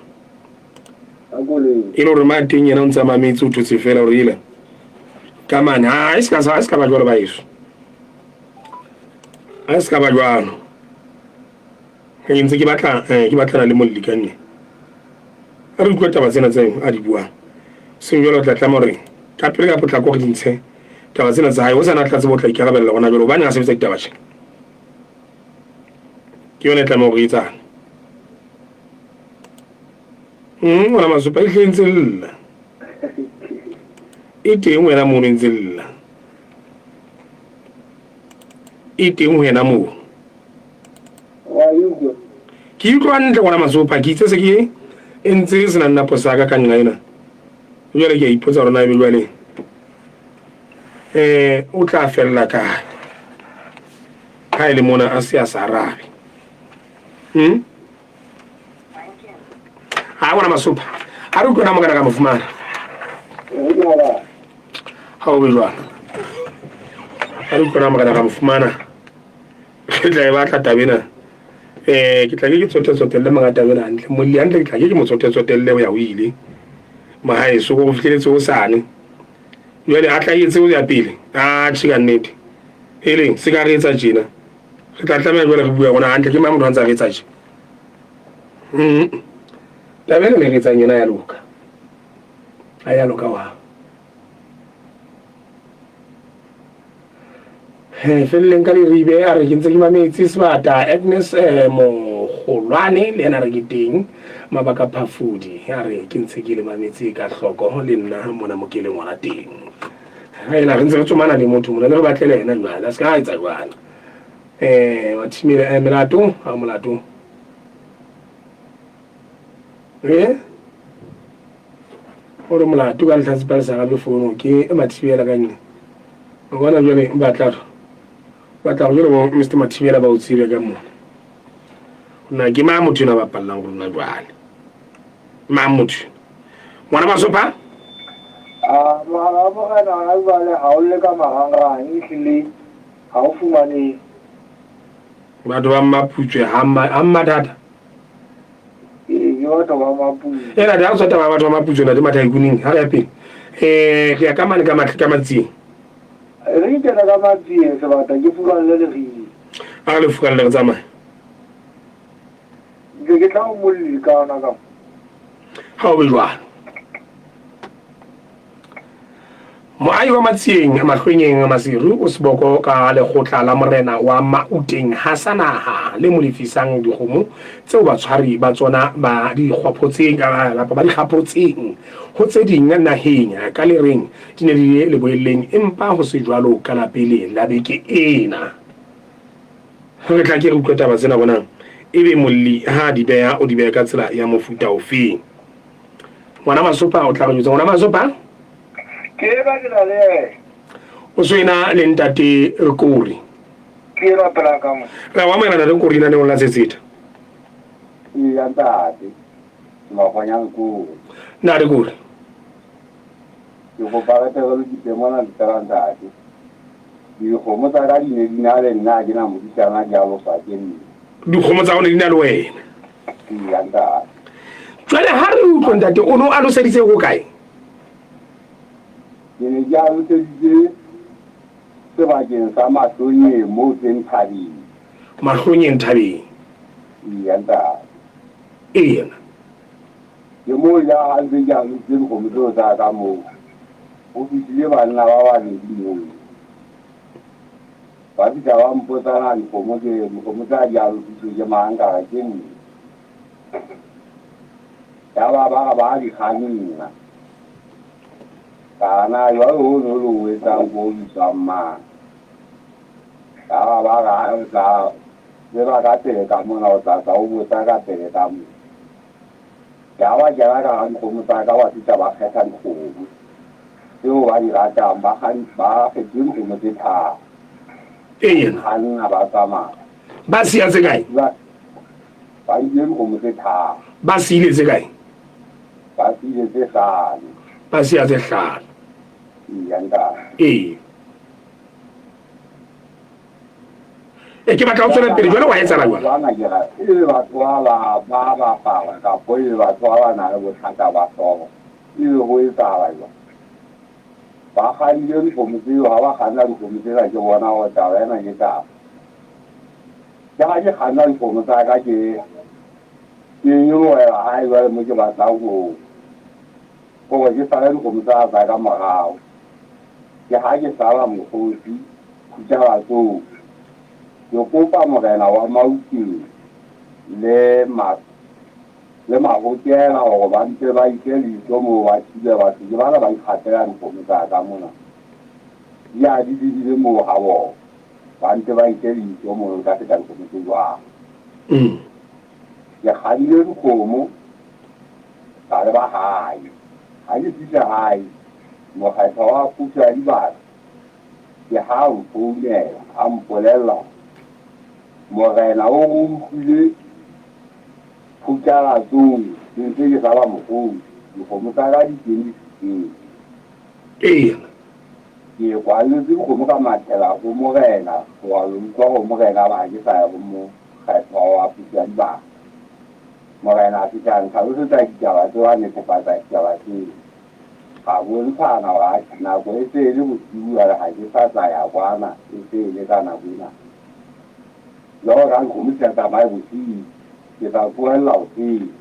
E le hore ma teng yena o ntse a mametse o thotse fela hore ela ka mane ha e se ka se ka ba jwalo ba heso. Ha e se ka ba jwalo. Ke ntse ke batla eh ke batlana le molli ka nne. A re utlwa taba tsena tse a di buang. Seng jwalo tla tlama hore ka pele ka potlako re di ntshe taba tsena tsa hae o sa na tla tseba o tla ikarabella gona jwale hobane a sebetsa ditaba tje. Ke yone e tlameha hore e etsahale. Ngwana Masopa e hle ntse lla. E teng wena mono e ntse lla. E teng wena moo. Ke utlwa hantle ngwana Masopa ke itse se ke e ntse se nang napo sa ka ka nqa ena. Jwale ke a ipotsa hore na ebe jwale eh o tla fella kae. Ha e le mona a se a sa arabe. Ha ngwana Masopa. Ha re utlwe na mokana ka mo fumana. Ha o be jwalo. Ha re utlwe na mokana ka mo fumana. Ke tla e batla taba ena. Eh ke tla ke ke tsote-tsotelle monga taba ena hantle. Molli hantle ke tla ke ke mo tsote-tsotelle ho ya ho ile. Mohaeso ko go fihleletse ho sane. Jwale a tla etse ho ya pele. A tjhe ka nnete. E leng se ka re etsa tjena. Re tla tlameha jwale re bua rona hantle ke mang motho a ntse a re etsa tje. Taba ena le re etsang yona ya loka. Ha ya loka wa. He felleng ka leribe a re ke ntse ke mametse sebata Agnes eh, Mogolwane le ena re ke teng mabaka phafudi a re ke ntse ke le mametse ka hloko le nna mona mo ke leng ngwana teng. Ha ena re ntse re tsomana le motho mona le re batlele yena jwale a se ka etsa jwalo. Eh wa thimele eh, melato ha molato. Eh o re molato ka lehlatsipa le sa arabe fono ke Mathibela ka nne. O bona jwale batla batla go jwale bo Mr Mathibela ba o tsebe ka mona. Na ke mang motho ena bapallang rona jwale? Mang motho? Ngwana Masopa? A mogala wa morena hona jwale ha o le ka marangrang ehlile ha o fumanehe. Batho ba Mmaputswe ha mmathata. Ee, ke batho ba Maputswe. E ntate ha o tswa taba ya batho ba Maputswe ntate Mathaikuning ha re ya pele. Eh re ya ka mane ka matle ka matsieng. Re ikela ka matsieng sebata ke furalle leriri. A re le furalle re tsamaye. Nke ke tla o molli ka ona ka. Ha o be jwalo. Moahi wa Matsieng, Mahlwenyeng Maseru o seboko ka lekgotla la morena wa Mauteng hasa naha le mo lefisang dikgomo tseo batshwari ba tsona ba di kgwaphotseng kapa ba di kgaphotseng ho tse ding naheng ka le reng di ne di le leboelleng empa ho se jwalo ka la pele la beke ena. Re tla ke re utlwe taba tsena bonang ebe molli ha a di beha o di beha ka tsela ya mofuta ofeng. Ngwana Masopa o tla re jwetsa. Ngwana Masopa? Ke ba ke na le yena. O so ena le ntate Kori. Ke ba pela ka mo. Re wa amohela ntate Kori lenaneong la Tsetseta. Eya ntate. Ke Makgwanyane Kori. Ntate Kori. Ke kopa re tle re lokise mona fela ntate. Dikgomo tsa ka di ne di na le nna ha ke na modisana di aloswa ke nna. Dikgomo tsa hao ne di na le wena? Eya ntate. Jwale ha re utlwe ntate, o ne o aloseditse ko kae? Ke ne ke aloseditse sebakeng sa Mahlonyeng moo teng thabeng. Mahlonyeng thabeng. Eya ntate. Eya. Ke moo ja ha ntse ke alositse dikgomo tseo tsa ka moo, ho fihlile banna ba babedi moo. Ba fihla ba mpotsa na dikgomo ke dikgomo tsa di alositswe ke mang, ka re ke nna. Yaba ba re ba di kganna. Ka re na jwale hono le o etsang ko o bitswang mang? Yaba ba re ha re tla tseba ka pele ka mona, o tla tla o botsa ka pele ka mona. Yaba kena ka hara dikgomo tsa ka, ba fihla ba kgetha dikgomo tseo ba di ratang, ba ba kgethile dikgomo tse tharo. Eya. Kganna ba tsamaya. Ba siya tse kae? Ba ba nkile dikgomo tse tharo. Ba siile tse kae? Ba siile tse hlano. Ba siya tse hlano. Eya ntate. Ee. E ke batla o tswele pele jwale wa etsala jwang? Jwana ke ra e be batho ba ba ba bapala kapo e be batho ba ba na le bothata ba hlooho e be ho etsahala jwang? Ba kgannile dikgomo tseo, ha ba kganna dikgomo tsena ke bona hore taba ena ke taba. Ke ha ke kganna dikgomo tsa ka ke ke nyolohela hae jwale mo ke batlang ho hore ke sale dikgomo tsa tsa ka morao. Ke ha ke hlaba mokgosi Khutšabatsong, ke kopa morena wa Maukeng le ma le Mahokela hore ba mpe ba ise leihlo moo ba thibe batho ke bana ba ikgapela dikgomo tsa ka mona. Di ya di lebile moo ha bona. Ba mpe ba ise leihlo moo ka feta dikgomo tse jwang. Ke kgadile dikgomo ka leba hae. Ha ke fihla hae, mokgethwa wa puso ya dibaka ke ha a nfounela, a mpolella hore morena o re utlwile phutjalatsong ke ntse ke sa ba mokgosi, dikgomo tsa ka di teng di fihlela. Eya. Ke kwalletse dikgomo ka mathela ho morena ho ya lo utlwa ho morena ba ha ke sa ya ho mokgethwa wa puso ya dibaka. Morena a fihla a ntlhalosetsa ditaba tseo, a netefatsa ditaba tseo. Ra bontshana hore atjhe, nako e se e le bosiu jwale, ha ke sa tla ya kwana, e se e le ka nako ena. Jwalo ka ha dikgomo di sa tsamaye bosiu, ke tla tsohella hoseng.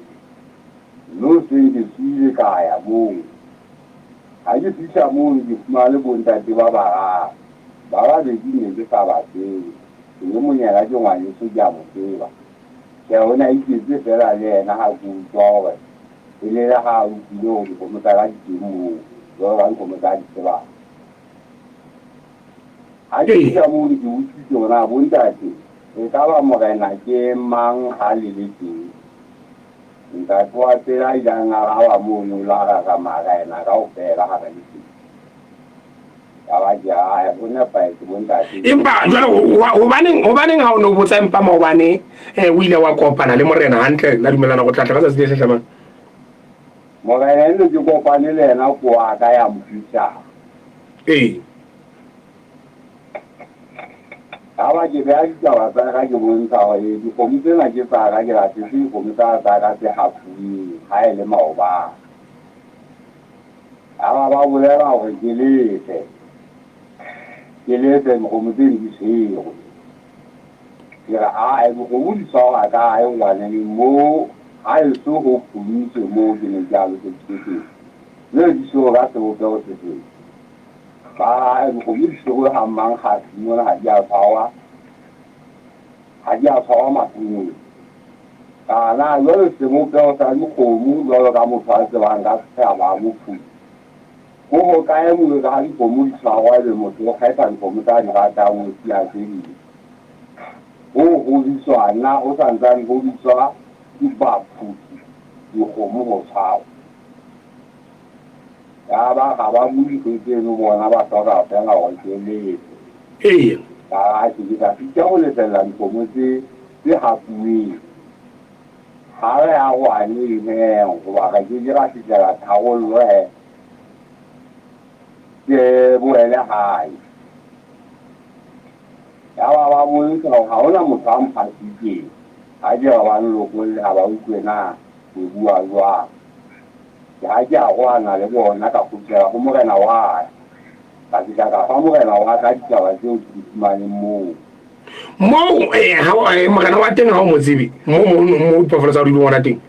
Mme hoseng ke tsohile ka ya moo. Ha ke fihla mono ke fumane bontate ba bararo. Ba babedi ne ke sa ba tsebe. E mong yena ke ngwaneso ke a mo tseba. Tjhe, o ne a iketse feela le yena ha ke utlwa hore e ne le ha a utlwile hore dikgomo tsa ka di teng moo, jwalo ka dikgomo tsa di tsebang. Ha ke fihla moo ke utlwile hore na bontate e ka ba morena ke mang ha le le teng. Ntate wa pele a ileng a araba mono o la re re marena kaofela ha re le teng. Empa jwale hobaneng hobaneng ha o ne o botsa empa maobane eh, o ile wa kopana le morena hantle la dumellana go tlatla ka tsatsi le hlahlamang? Morena eno ke kopane le yena ko a ka ya mofihla. Ee. Yaba ke beha ditaba tsa ka ke bontsha hore dikgomo tsena ke tsa ka, ke lahletse dikgomo tsa tsa ka tse hafuweng ha e le maobane. Yaba ba bolela hore ke lefe, ke lefe dikgomo tse di tshwerwe. Ke re ae dikgomo di tshwarwa kae hobane mo ha eso ho phunyitswe moo ke ne ke aloseditse teng. Jwale di tshwerwe ka sebopeho se feng? Ba dikgomo di tshwerwe ha mang kgathi mona ha di a tshwarwa, ha di a tshwarwa masimong. Kana jwale sebopeho sa dikgomo jwalo ka motho a tsebang ka setjhaba a bophuthi, ho hokae moo ka ha dikgomo di tshwarwa ebe motho o kgetha dikgomo tsa di ratang ho siya tse ding? Ho hodiswa na ho sa ntsane ho bitswa dibaphuthi dikgomo ho tshwarwa? Yaba ga ba bue ntho tseno bona ba hloka fela gore ke lefe. Eya. Ka ke ke tla fihla go lefella dikgomo tse tse hapuweng. Ga re arohaneng he goba re ke ke ra fihlela tharollo he. Ke boele gae. Yaba ba bontsha gore ga hona motho a mphasitseng. Ga ke re ba nlokolle ga ba utlwe na ke bua jwang. Ke ha ke arohana le bona, ka kgutlela ho morena wa ka. Ka fihla ka fa morena wa ka ditaba tseo ke di fumaneng moo. Moo, eh, ha, eh, morena wa teng ha o mo tsebe, moo, moo, moo diphoofolo tsa hao di leng hona teng.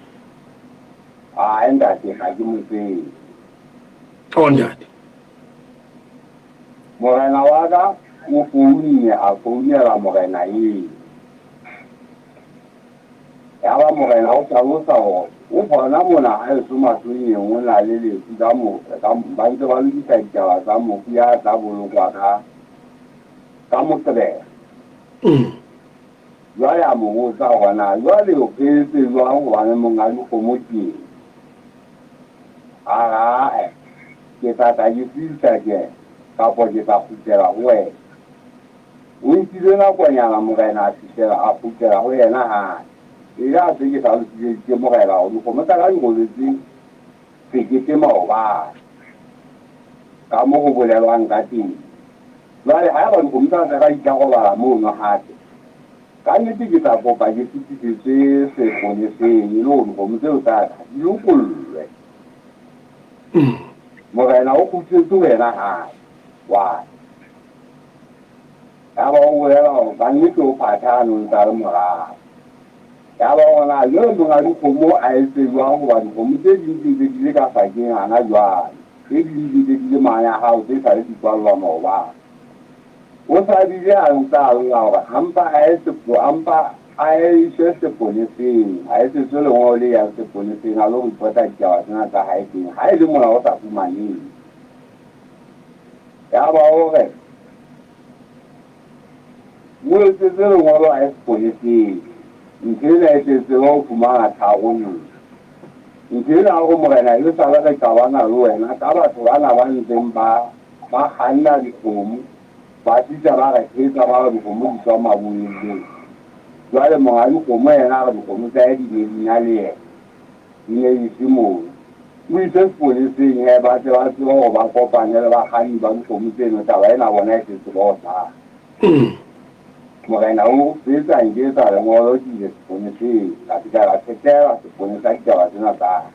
Ae, ntate, ha ke mo tsebe. Oh, ntate. Morena wa ka o founne, a founela morena eo. Yaba morena o hlalosa hore o hona mona haeso Mahlonyeng o na le lefu ka ka ba ntse ba lokisa ditaba tsa mofu ya tla bolokwa ka ka Moqebelo. Jwale a mo botsa hore na jwale o phetse jwang hobane monga dikgomo ke eng. A re ae, ke tla tla ke fihla ke kapo ke tla kgutlela ho wena. O nkile nakonyana morena a fihlela a kgutlela ho yena hape. Ere a se ke hlaloseditse morena hore dikgomo tsa ka di robetse sekete maobane, ka mo ho bolelwang ka teng. Jwale haeba dikgomo tsa ka di tla robala mono hape, ka nnete ke tla kopa ke fetisetswe seponeseng e le hore dikgomo tseo tsa ka di lokollwe. Morena o kgutletse ho yena hape. Wa. Yaba o bolela hore kannete o phathahane o ntse a le morao. Yaba o re na jwale monga dikgomo a etse jwang hoba dikgomo tse ding di ntse di le ka sakeng hana jwale, tse ding di ntse di le mane ha hao tse sale di kwallwa maobane. O sa bile a ntse a lla hore a mpa a ye a mpa a iswe seponeseng, a etsetswe lengolo le yang seponeseng a lo report-a ditaba tsena tsa hae teng ha e le mona o sa fumanehe. Yaba o re, Mo etsetse lengolo a ye sepoleseng. Ntho ena e tle tsebe ho fumana tharollo. Ntho ena ya hore morena e sale re qabana le wena ka batho bana ba ntseng ba ba kganna dikgomo, ba fihla ba re thetsa ba re dikgomo di tswa maboellong. Jwale monga dikgomo yena a re dikgomo tsa hae di ne di na le yena. Di ne di se mono. O ise sepoleseng he ba tle ba tsebe hore ba kopane le bakganni ba dikgomo tseno taba ena bona e tle tsebe ho hlaha. Morena o fetsa nketsa lengolo ke ile sepoleseng ka fihla ka phetela sepolesa ditaba tsena tsa ka.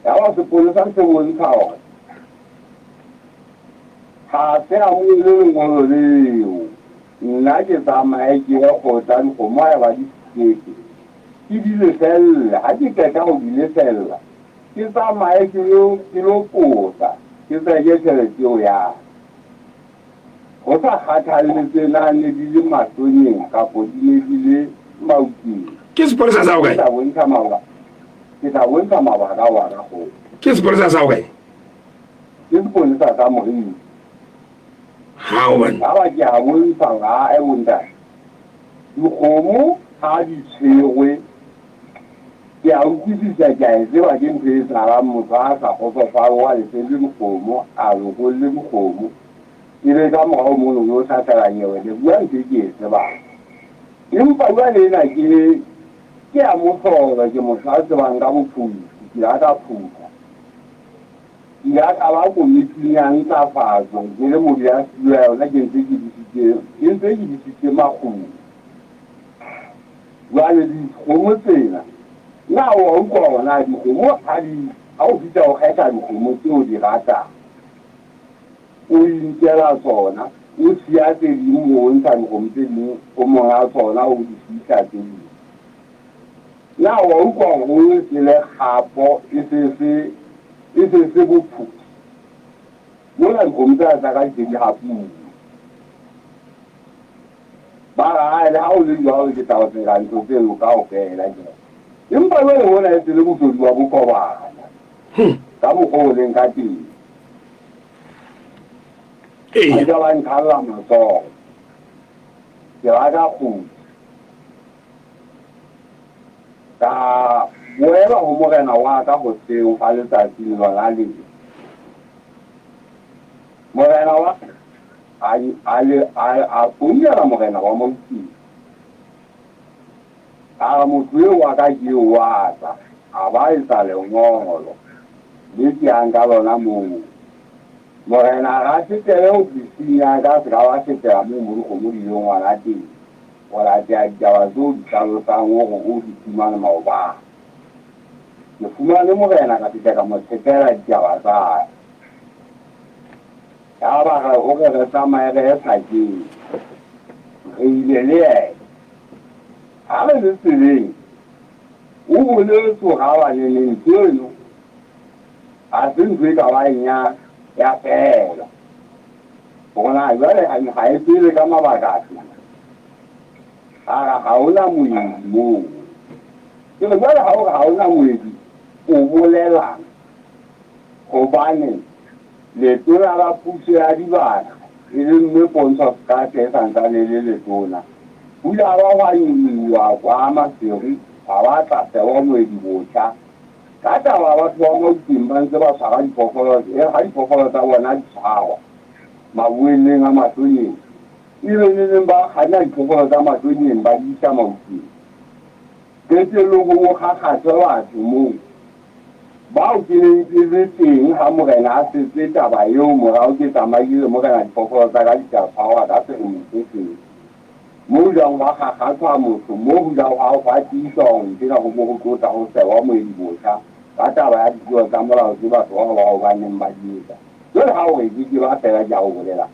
Yaba sepolesa se bontsha hore ha se amohele lengolo leo. Nna ke tsamaye ke ye kgotla dikgomo haeba di sekete. Ke di lefelle. Ha ke qeta ho di lefella, ke tsamaye ke yo, ke lo qosa, ke tseke tjhelete eo ya ka. Ho sa kgathalletse na ne di le mahlonyeng kapo di ne di le maukeng. Ke sepolesa sa hokae? Ke tla bontsha mabaka, ke tla bontsha mabaka wa ka kgotla. Ke sepolesa sa hokae? Ke sepolesa sa Moriti. Hao banna. Yaba ke a bontsha hore ae bontate, Dikgomo ha di tshwerwe, ke a utlwisisa, ke a e tseba ke ntho e etsahalang, motho ha a sa kgotsofale o a lefelle dikgomo, a lokolle dikgomo, e be ka morao mono o yo hlahlela nyewe, le bua ntho e ke e tsebang. Empa jwale ena ke, ke ya mohlolo, ke motho a tsebang ka bophuthu, ke la ka phutha. Ke ile ka ba komiting ya ntlafatso ke le modulasetulo ya yona ke ntse ke disitse ke ntse ke disitse makgulo. Jwale dikgomo tsena na wa utlwa hore na dikgomo ha di ha o fihla o kgetha dikgomo tse o di ratang, o inkela tsona, o siya tse ding o ntsha dikgomo tse ding ho monga tsona o di fihla tse ding. Na wa utlwa hore o e le kgapo e se se e se se bophuthi? Mona dikgomo tsena tsa ka di se di hapuwe. Ba re, Hae, le ha ho le jwalo ke tla o tsela ntho tseno kaofela. Ke re, Empa jwale hona e se le bosodi wa bokobana, ka mokgwa o leng ka teng. Ba ja ba nkhalla matsoho. Ke ba ka kgutla. Ka boela ho morena wa ka hoseng hwa letsatsi lona leo. Morena wa ka a, a, a, a founela morena wa Mauteng. A re, Motho eo wa ka ke eo wa tla, a ba etsa lengolo le ke yang ka lona moo. Morena a re a fetele ofising ya ka, a se ka ba fetela moo mo dikgomo di leng hona teng, ho latela ditaba tseo o di hlalosang hore o di fumane maobane. Ke fumane morena ka fihla ka mo tshepela ditaba tsa ka. Yaba re o re re tsamaye re ye phakeng. Re ile le yena. Ha re le tseleng, o boletse hore ha ba neneng ntho eno ha se ntho e ka bang ya ya fela. Hore na jwale ha e fele ka mabaka afe. A re ha hona moedi moo. Ke re jwale ha o re ha hona moedi o bolelang? Hobane letona la puso ya dibaka, e leng Mme Pontsho Sekate e sa ntsane e le letona, ho ile ha ba hwa nyoloha kwa Maseru hwa ba tla sewa moedi botjha. Ka taba ya batho ba Mauteng ba ntse ba tshwara diphoofolo, e re ha diphoofolo tsa bona di tshwarwa maboelleng a Mahlonyeng, ebe neneng ba kganna diphoofolo tsa Mahlonyeng ba di isa Mauteng. Qetellong ho bo kgakgathwe batho moo, bao ke neng ke le teng ha morena a setse taba eo morao ke tsamaile le morena diphoofolo tsa ka di sa tshwarwa ka selemo se seng. Moo jwang hwa kgakgathwa motho, moo ho jwang hwa hwa tiiswa hore nthwena ho bo ho tlotla ho sewa moedi botjha ka taba ya ditlolo tsa molao tse batho bao bao ba neng ba di etsa. Jwale ha o re ke ke ba fela ke a o bolela.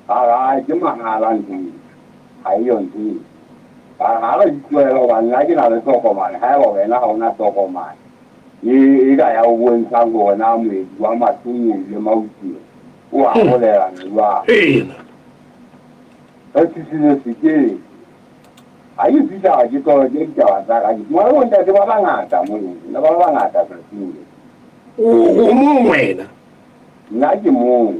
A re, Ae, ke mahala ntho eo. Ha eyo ntho eo. Ba re, Ha re di tlohele hobane nna ke na le tokomane, haeba wena ha o na tokomane e, e ka ya o bontshang hore na moedi wa Mahlonyeng le Mauteng o arolelana jwang. Eena. Re fihlile sekeng. Ha ke fihla ke toloke ditaba tsa ka, ke fumane bontate ba bangata mono, ba bangata tsatsing leo. O, o mong wena? Nna ke mong.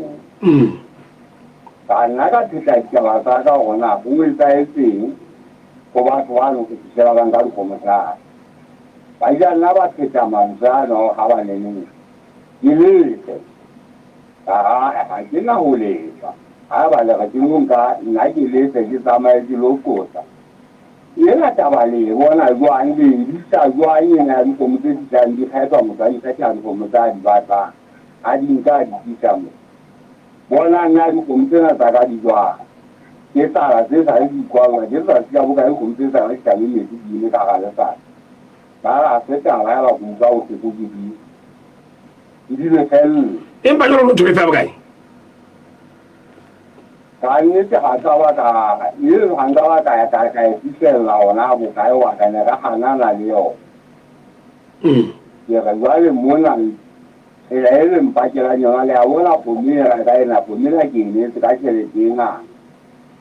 Ka nna ka phetla ditaba tsa ka hore na ho etsahetseng ho batho bano ho fihlela ba nka dikgomo tsa ka. Ba ile nna ba pheta mantswe ano a hore ha ba neneng ke lefe. Ka re, Ae, ha ke na ho lefa. Haeba le re ke lo nka, nna ke lefe ke tsamaye ke lo qosa. Ena taba le e bona jwang, le e bitsa jwang ena ya dikgomo tse fihlang di kgethwa, motho a di kgetha dikgomo tsa a di batlang? A di nka a di tlisa mo. Bonang na dikgomo tsena tsa ka di jwang. Ke tsala tse sa le di kwallwa, ke letsatsi la bokae dikgomo tse sa le di hlabe metsi di eme ka hara letsatsi. Ba re ha se taba ya ba ke utlwa bohloko ke di ke di lefelle. Empa jwale o lo tobetsa bokae? Ka nnete ga ka ba ka e ga nka ba ka ya ka ka e fihlella hona bokae wa ka ne re hanana le yona. Ke re jwale mona tsela e le mpakelang yona le a bona kgomo ena ka ena kgomo ena ke e neetse ka tjhelete e ngata.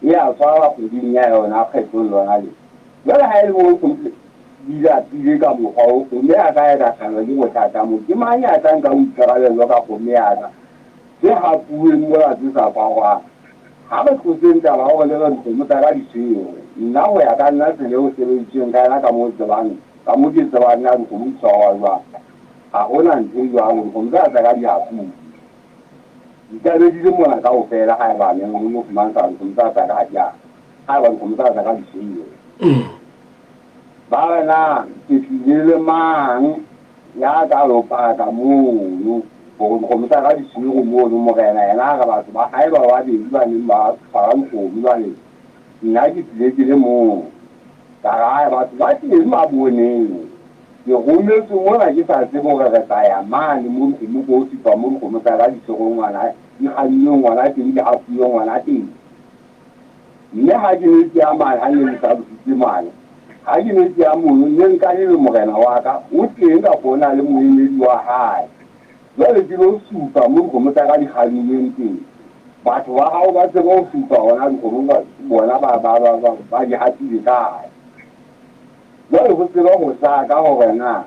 E a tshwara kgweding ya yona kgetlong lona le. Jwale ha e le moo kgomo di lapile ka mokgwa o kgomo ya ka e ka hlahelwa ke bothata moo ke mang ya tla nka boikarabello ka kgomo ya ka tse hapuweng mola tse sa tshwarwang. Ha re tloseng taba ya hore le re dikgomo tsa ka di tshwerwe. Nna ho ya ka nna tsela eo sebeditsweng ka yona ka moo tsebang Ka mo ke tsebang na dikgomo di tshwarwa jwang, ha ho na ntho e jwalo, dikgomo tsena tsa ka di hapuwe. Di ka be di le mona kaofela haeba neng ho no fumantsha dikgomo tsena tsa ka ha di a, haeba dikgomo tsena tsa ka di tshwerwe. Ba re na ke tlile le mang ya ka lo paka mono hore dikgomo tsa ka di tshwerwe mono, morena yena a re batho ba hae ba babedi ba neng ba tshwara dikgomo jwale nna ke tlile ke le mong. Ka re, Ae, batho ba teng ba boneng. Ke rometswe mona ke sa tsebe hore re tla ya mane mo dikgomo ko supa mo dikgomo tsa ka di tshwerweng ngwana, di kgannweng ngwana teng, di hafuweng ngwana teng. Mme ha ke ne ke ya mane, ha ne le hlalositse mane, ha ke ne ke ya mono, ne nka le morena wa ka, o teng kapa o na le moemedi wa hae. Jwale ke lo supa mo dikgomo tsa ka di kgannilweng teng. Batho ba hao ba tsebe ho supa hore na dikgomo bona ba, ba, ba, ba, ba di hatile kae. Jwale ho tsebe ho hlaka hore na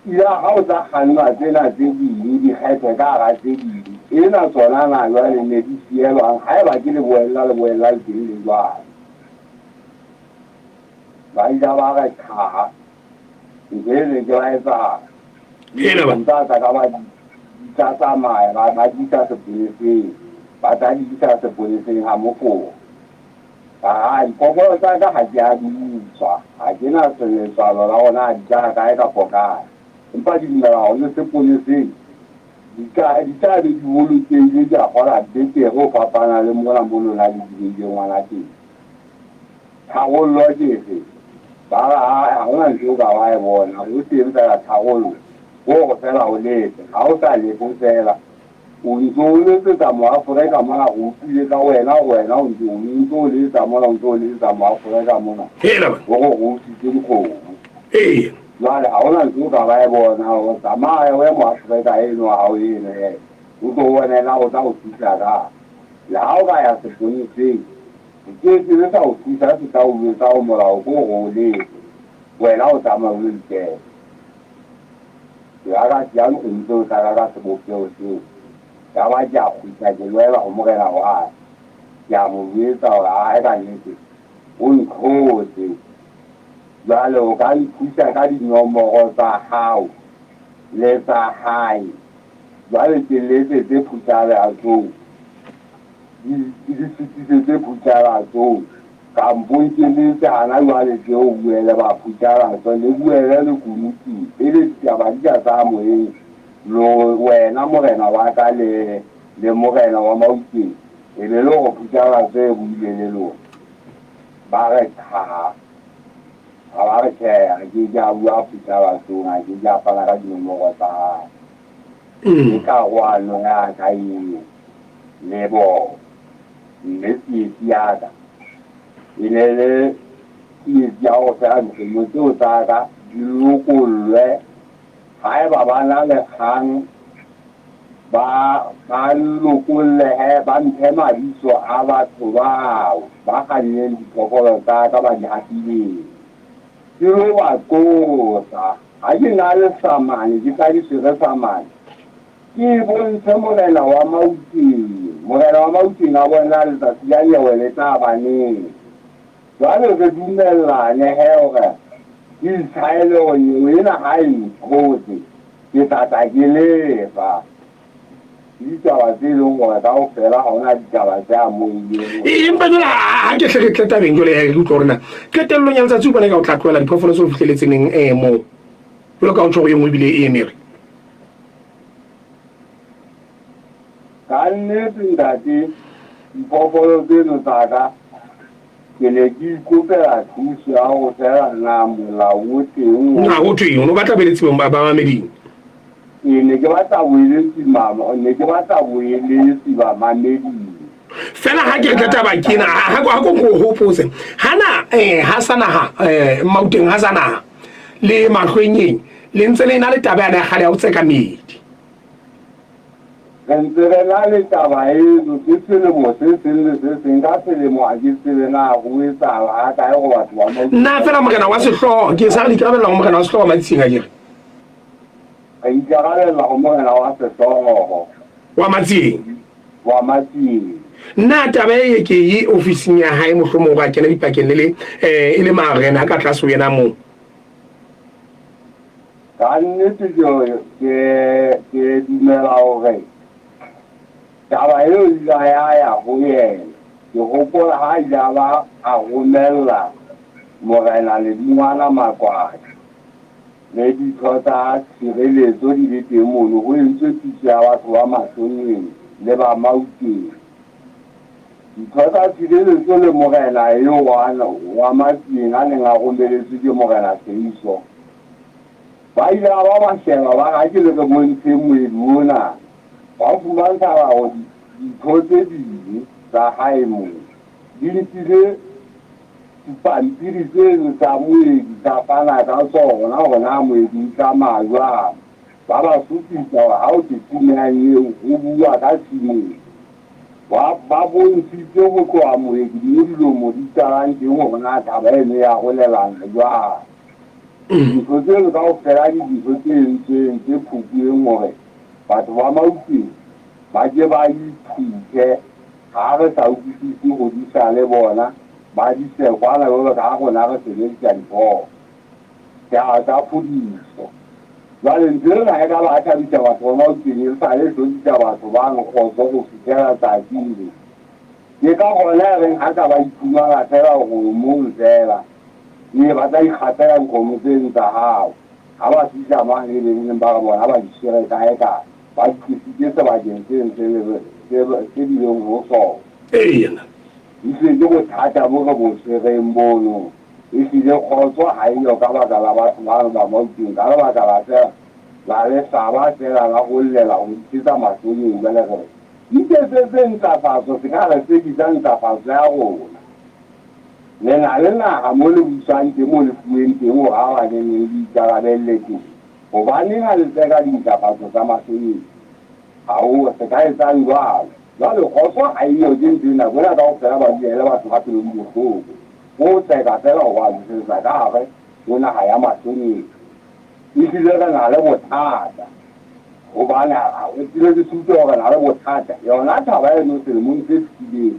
ila ha o tla kgannwa tsena tse ding di kgethwe ka hara tse ding, ena tsona na jwale ne di sielwang haeba ke leboella leboella le teng le jwale. Ba ila ba re qha, ntho e ne ke ba etsahala. Dikgomo tsa tsa ka ba di tsa tsamaya ba ba di isa sepoleseng, ba tla di isa sepoleseng ha Mokong. Aa, diphoofolo tsa ka ha ke a di utswa, ha ke na letswalo la hore na di tla kae kapa kae. Empa ke dumela hore le sepoleseng di tla di tla be di bolokehile, ke a kgolwa betere ho fapana le mona mo lona le di beileng hona teng. Tharollo ke efe? Ba re, Aa, ha hona ntho eo ka wa e bona, ho teng feela tharollo, ke hore feela o lefe. Ha o sa lefe feela, O ntse o letsetsa Moaforeka mona, re utlwile ka wena hore wena o ntse o ntse o letsa mona, o ntse o letsetsa Moaforeka mona, Hela ba. hore re utswitse dikgomo. Eya. Jwale ha hona ntho o ka ba e bona, hore tsamaya o ye Moaforeka eno wa hao eno he, o tlo bone na o tla o thusa kang. Le ha o ka ya seponeseng, se ke se be sa o thusa, se tla o jwetsa hore molao ke hore o lefe, wena o tsamaye o lo ikela. Ke la ka tšea dikgomo tseo tsa ka ka sebopeho seo, ya ba ke a kgutla ke boela ho morena wa ka, ke a mo jwetsa hore ae ka nnete o ntlhotse. Jwale o ka nthusa ka dinomoro tsa hao le tsa hae, jwale ke letsetse Phutalatsong, ke di fetisetse Phutalatsong. Kampong ke letse hana jwale tle o bue le ba Phuthalatso le buele lekunutung pele ditaba di ka tsaya moyeng lo wena morena wa ka le le morena wa Mauteng e be le hore Phuthalatso e buile le lona. Ba re cha. Ha ba re tjhe a ke ke a bua Phuthalatsong a ke ke a fana ka dinomoro tsa hae. Ke karohano ya ka eo le bona. Mme tsietsi ya ka e ne le tsietsi ya hore feela dikgomo tseo tsa ka di lokollwe. Haeba ba na le kgang, ba ba nlokolle he, ba mphe mabitso a batho bao ba kganneng diphoofolo tsa ka ba di hapileng. Ke lo ba qosa. Ha ke na le samane, ke tla di tshwere samane. Ke bontshe morena wa Mauteng. Morena wa Mauteng a bona letsatsi la nyewe le tla ba neng. Jwale re dumellane he hore ke itshwaele hore nyewe ena ha e nthotse, ke tla tla ke lefa. Ke ditaba tse leng hore kaofela ha hona ditaba tse amohilweng. Empa jwale ha ke hle re tle tabeng jwale re utlwa hore na qetellong ya letsatsi o bona eka o tla tlohela diphoofolo tse o fihleletse neng moo. Jwalo ka o tjho hore e nngwe ebile e emere. Ka nnete ntate, diphoofolo tseno tsa ka ke ne ke ikopela thuso ya hore feela na molao o teng o. Na ho thweng? O ne o batla boeletsi ba bamameding? Ee, ne ke batla boeletsi mama, ne ke batla boeletsi bamameding. Fela ha ke re tla taba ke ena, ha ko ha ko o hopotse. Hana ha sa naha Mauteng ha sa naha le Mahlwenyeng le ntse le na le taba yane ya kgale ya ho tseka meedi. Re ntse re na le taba eno, ke selemo se seng le se seng. Ka selemo ha ke tsebe na ho etsahala ha kae hore batho ba Mauteng. Nna fela morena wa sehlooho, ke sa re le ikarabella ho morena wa sehlooho wa Matsing akere? Re ikarabella ho morena wa sehlooho. Wa Matsieng? Wa Matsieng. Na taba e ke ye ofising ya hae mohlomong hore a kene dipakeng le le e le marena a ka tlase ho yena moo? Ka nnete ke ke ke dumela hore taba eo ile ya ya ho yena. Ke hopola ha ile a ba a romella Morena Ledingwana Makwatla le ditho tsa tshireletso di le teng mono, ho entswe pitso ya batho ba Mahloneng le ba Mauteng. Ditho tsa tshireletso le morena eo wa Matsieng a neng a romeletswe ke Morena Seiso, ba ile ba ba sheba ba re, Ha ke le re bontsheng moedi ona. Ba fumantshala hore ditho tse ding tsa hae moo di nkile dipampiri tseno tsa moedi tsa fana ka tsona hore na moedi o tsamaya jwang. Ba ba supisa hore ha ho thwe tshimo ya eo ho buuwa ka tshimo efe. Ba ba bontshitse ho tloha moedi moo dilomo di qalang teng hore na thaba eno e arolelana jwang. Dintho tseno kaofela ke dintho tse entsweng tse phupuweng hore batho ba Maupeng ba ke ba ithute ha re sa utlwisise ho disa le bona ba dise kwana jwalo ka ha rona re sebedisa diphoofolo tsa tsa phodiso. Jwale ntho ena e ka ba thabisa batho ba Maupeng e sa le hlokisa batho bano kgotso ho fihlela tsatsing le. Ke ka gona e reng ha ka ba iphumana fela kgomong fela, ee ba tla ikgapela dikgomo tseno tsa hao. Ha ba fihla mane e be neng ba re bona ba di tshwere kae kae, ba di tlositse sebakeng seno se le se se bileng ho sona. Eya. Ehlile ke bothata bo re bo tshwereng bono. Ehlile kgotso ha eyo ka baka la batho bano ba Mauteng, ka lebaka la fela la lesaba fela la ho llela ho isetsa mahlonyeng. Jwale re re iketsetse ntlafatso, se ka re sebisa ntlafatso ya rona. Le na le naha mo le busang teng, mo le fuweng teng hore ha ba neng le ikarabelle teng. Hobaneng ha le tseka dintlafatso tsa mahlonyeng? Ha ho se ka etsang jwalo. Jwale kgotso ha eyo ke ntho ena, bona kaofela ba dula e le batho ba pelo di bohloko. Ho tseka feela ho ba busetsa ka hare ho naha ya mahloneng. Ehlile re na le bothata hobane re tlile re se utlwe hore re na le bothata. Yona thaba eno selemong se fetileng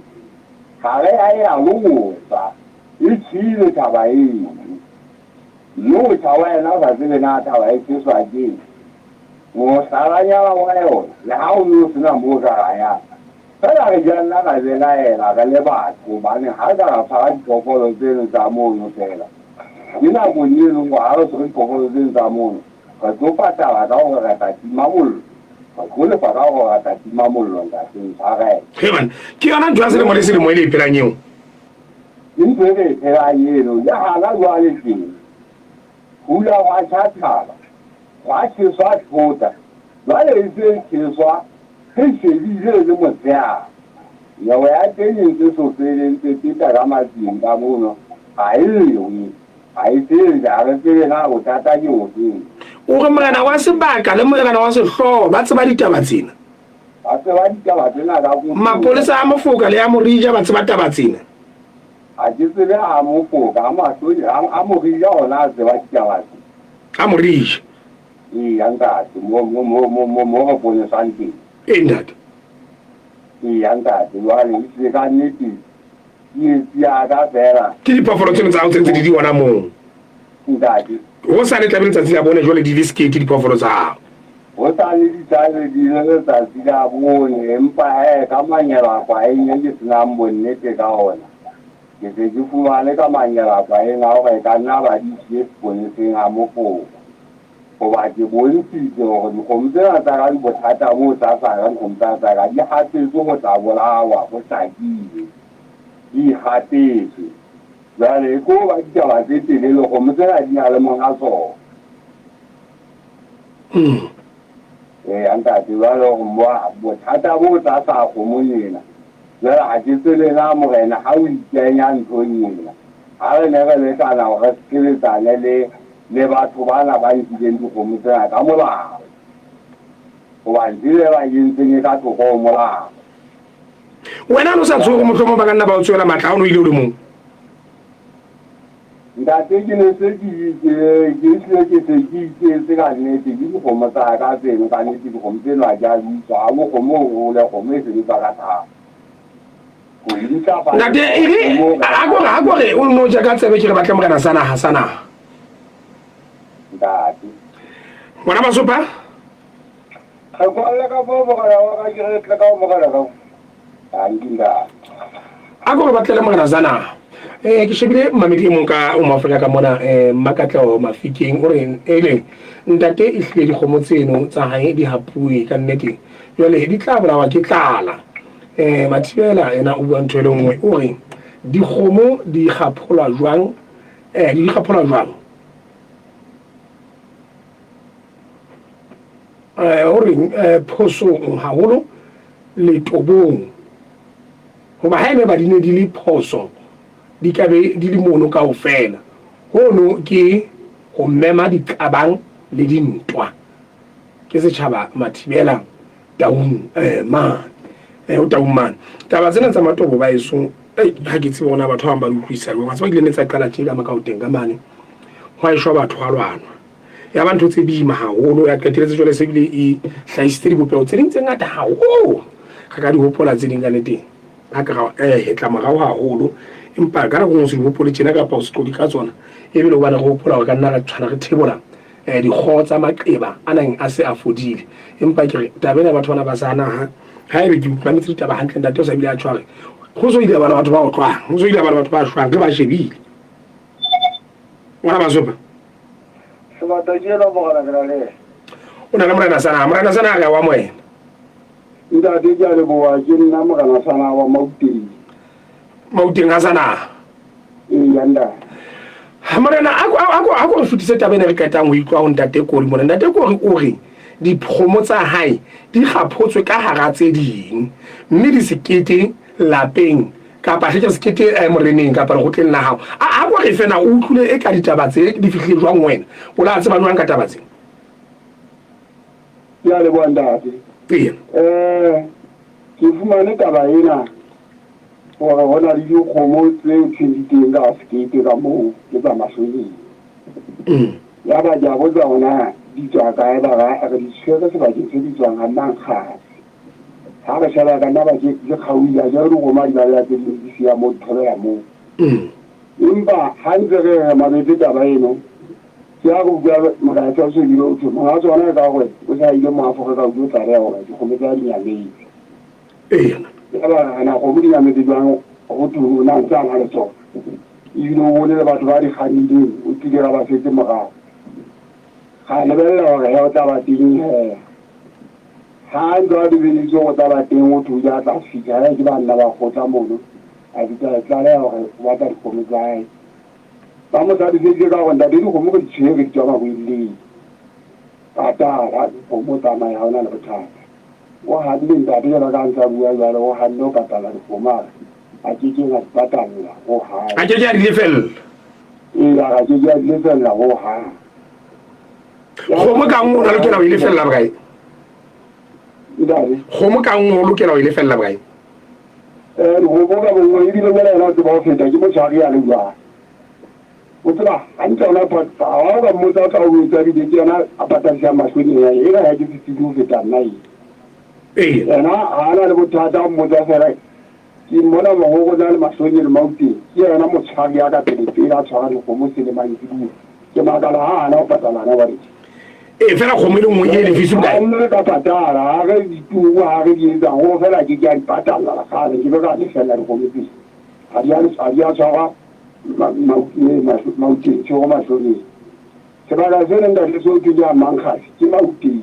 ha re ya ea losa, e tjhele thaba eno. Mme motjha wa yena o sa tsebe na thaba e tjheswa keng. Mohlalanyana wa yona, le ha o ne o se na moo o ka ra yang. Feela re ka nna ra belaela re le batho hobane ha re ka ra tshwara diphoofolo tseno tsa mono feela. Ke nakong e leng hore ha re tshwere diphoofolo tseno tsa mono, re tlo patala ka hore re tla tima mollo. Re tlo lefa ka hore re tla tima mollo, ntate, ntshwarele. He man, ke yona ntho ya selemo le selemo e le e phelang eo. Ke ntho e re e phelang eno. Le hana jwale teng, hula hwa tjha thaba, hwa tjheswa thota. Jwale e se e tjheswa re shebile e le motshehare. Nyewe ya teng e ntse sofele, e ntse feta ka matlung ka mono, ga e ewe, ga e tsebe, ga re tsebe na bothata ke bofeng. O re morena wa sebaka le morena wa sehlooho ba tseba ditaba tsena. Ba tseba ditaba tsena ka kotloloho. Mapolesa a Mofoka le a Morija ba tseba taba tsena. Ga ke tsebe a Mofoka, a Mahlodi, a Morija ona a tseba ditaba tse. A Morija. Eya ntate, mo mo mo mo mo mo re ponesang teng. Ee ntate. Eya ntate, jwale ehlile ka nnete tsietsi ya ka feela. Ke diphoofolo tseno tsa hao tse ntse di di hona moo. Ntate. Hosane tlabe letsatsi la bone jwale di le sekete diphoofolo tsa hao. Hosane di tlabe di le letsatsi la bone, empa hee ka manyelakwaeng e ke senang bonnete ka ona. Ke se ke fumane ka manyelakwaeng a hore e ka nna ba di siye seponeseng ha Mofoka. Hoba ke bontshitse hore dikgomo tsena tsa ka di bothata bo tlasana, dikgomo tsa tsa ka di hapetswe ho tla bolawa, ho hlakile. Di hapetswe. Jwale e tlo ba ditaba tse telele, kgomo tsena di na le monga tsona. Eya ntate, jwale hore bothata bo tlasa kgomong ena. Jwale ha ke tsebe na morena ha o ikenya nthong ena. Ha re ne re lekana hore re sebetsane le le batho bana ba nkileng dikgomo tsena ka molao. Hobane ntho e ba entseng e ka thoko ho molao. Wena o sa tshoge mohlomong ba ka nna ba o tsohela matla ha o no ile o le mong. Ntate ke ne se ke itse ke hlile ke se ke iketse ka nnete ke dikgomo tsa ka tseno ka nnete dikgomo tseno ha ke a di utswa ha bo kgomo o hole kgomo e sebetsa ka thata. Ho intlafatsa Ntate e re a ko re a ko re o no ja ka tsebe ke re batle morena sa naha sa naha. Ntate. Ngwana Masopa. Re kwalle ka foo morena wa ka ke re tle ka ho morena ka. Dankie ntate. A ko re batlele morena sa naha. Eh ke shebile mmamedi e mong ka o Moafrika ka mona eh Mmakatleho Mafikeng o re ele ntate e hlile dikgomo tseno tsa hae di hapuwe ka nnete jwale di tla bolawa ke tlala. Eh Mathibela ena o bua ntho e le nngwe o re dikgomo di kgapholwa jwang eh di kgapholwa jwang eh o reng eh phosong haholo letobong hoba ha ene ba di ne di le phoso di ka be di le mono kaofela. Hono ke ho mema diqabang le dintwa. Ke setjhaba Mathibela Taung eh mane. Eh o Taung mane. Taba tsena tsa matobo ba eso ei ha ke tsebe hore na batho ba bang ba di utlwisisa jwang. Wa tseba ke ile ne tsa qala tje ka Makaoteng ka mane. Hwa eshwa batho hwa lwanwa. Ya ba ntho tse boima haholo ya qeteletse jwale se bile e hlahisitse dibopeho tse ding tse ngata haholo. Re ka di hopola tse ding ka nnete. Ha ke ra eh hetla morao haholo empa ka nako nngwe o se di hopole tjena kapa o se qodi ka tsona ebile hobane re hopola hore ka nna ra tshwana re thebola eh dikgoho tsa maqeba a nang a se a fodile. Empa ke re taba ena batho bana ba sa naha haebe ke mametse ditaba hantle ntate o sa bile a tjho a re ho so ile bana batho ba otlwang ho so ile bana batho ba shwang re ba shebile. Ngwana Basopa. Sebata ke ena morena ke na le yena. O na le morena Sanaha. Morena Sanaha re a o amohela. Ntate ke a leboha ke nna morena Sanaha wa Mauteng. Mauteng ha Sanaha. Eya ntate. Morena a ko a ko re fetise taba ena re qetang ho utlwa ho ntate Kori mona. Ntate Kori o re dikgomo tsa hae di kgaphotswe ka hara tse ding mme di sekete lapeng kapa hle ke sekete eh, moreneng kapa lekgotleng la hao. A a ko re fe na o utlwile e ka ditaba tse di fihlile jwang wena? O la tseba jwang ka taba tse? Ke a leboha ntate. Ee. Eh ke fumane taba ena hore ho na le dikgomo tse thweng di teng ka sekete ka moo ke tsa mahloneng. Ya ba ke a botsa hore na di tswa kae ba ra re di tshwere sebakeng se bitswang ha Mankgase. Ha re sheba ka nna ba ke ke kgaohile akere dikgomo ha di baleha tse ding di siya moo di thobela moo. Empa ha ntse re re mametse taba eno ke ha re utlwa molaetsa o se bile o thwe monga tsona e ka gore o sa ile mo Afrika o tlo tlaleha hore dikgomo tsa di nyametse. Ya ba re na kgomo di nyametse jwang ho thwe o na ntse a na le tsona. Ebile o bone le batho ba di kgannileng o tlile ra ba setse morao. Ra lebella hore he o tla ba teng he. Ha a ntse a lebeletse hore o tla ba teng ho thwe o ile a tla fihla he ke banna ba kgotla mono a fihla a tlaleha hore o batla dikgomo tsa hae. Ba mo hlaloseditse ka hore ntate dikgomo re di tshwere di tswa maboelleng. Patala dikgomo o tsamaye ha ona le bothata. O hanne ntate jwalo ka ha ntse a bua jwalo o hanne ho patala dikgomo a re a ke keng a di patalla ho hang. A ke ke a di lefella. Ee a re a ke ke a di lefella ho hang. Kgomo ka nngwe o na lokela ho e lefella bokae? Ntate. Kgomo ka nngwe o lokela ho e lefella bokae? Eh, dikgomo ka bonngwe ebile jwale yena o tseba ho feta ke motshwari ya le jwang. O tseba hantle ona ha o ka mmotsa o tla o etsa ebile ke yena a patadisang mahloneng ya ena ya ke setsebi ho feta nna e. Ee. Yena ha ana le bothata o mmotsa fela ke mmona mohoro na le mahlonye le mauteng ke yena motshwari ya ka pele pele a tshwara dikgomo se le mantsibuya. Ke makala ha hana ho patala hana jwale tje. Ee fela kgomo e le nngwe e lefise bokae? Ha nne re ka patala ha re dituku ha re di etsang ho fela ke ke a di patalla la kgale ke be ka lefella dikgomo tse. Ha di a ha di a tshwarwa Mauteng tshwere mahloneng. Sebaka se leng ntate seo ke ja Mankgase ke Mauteng.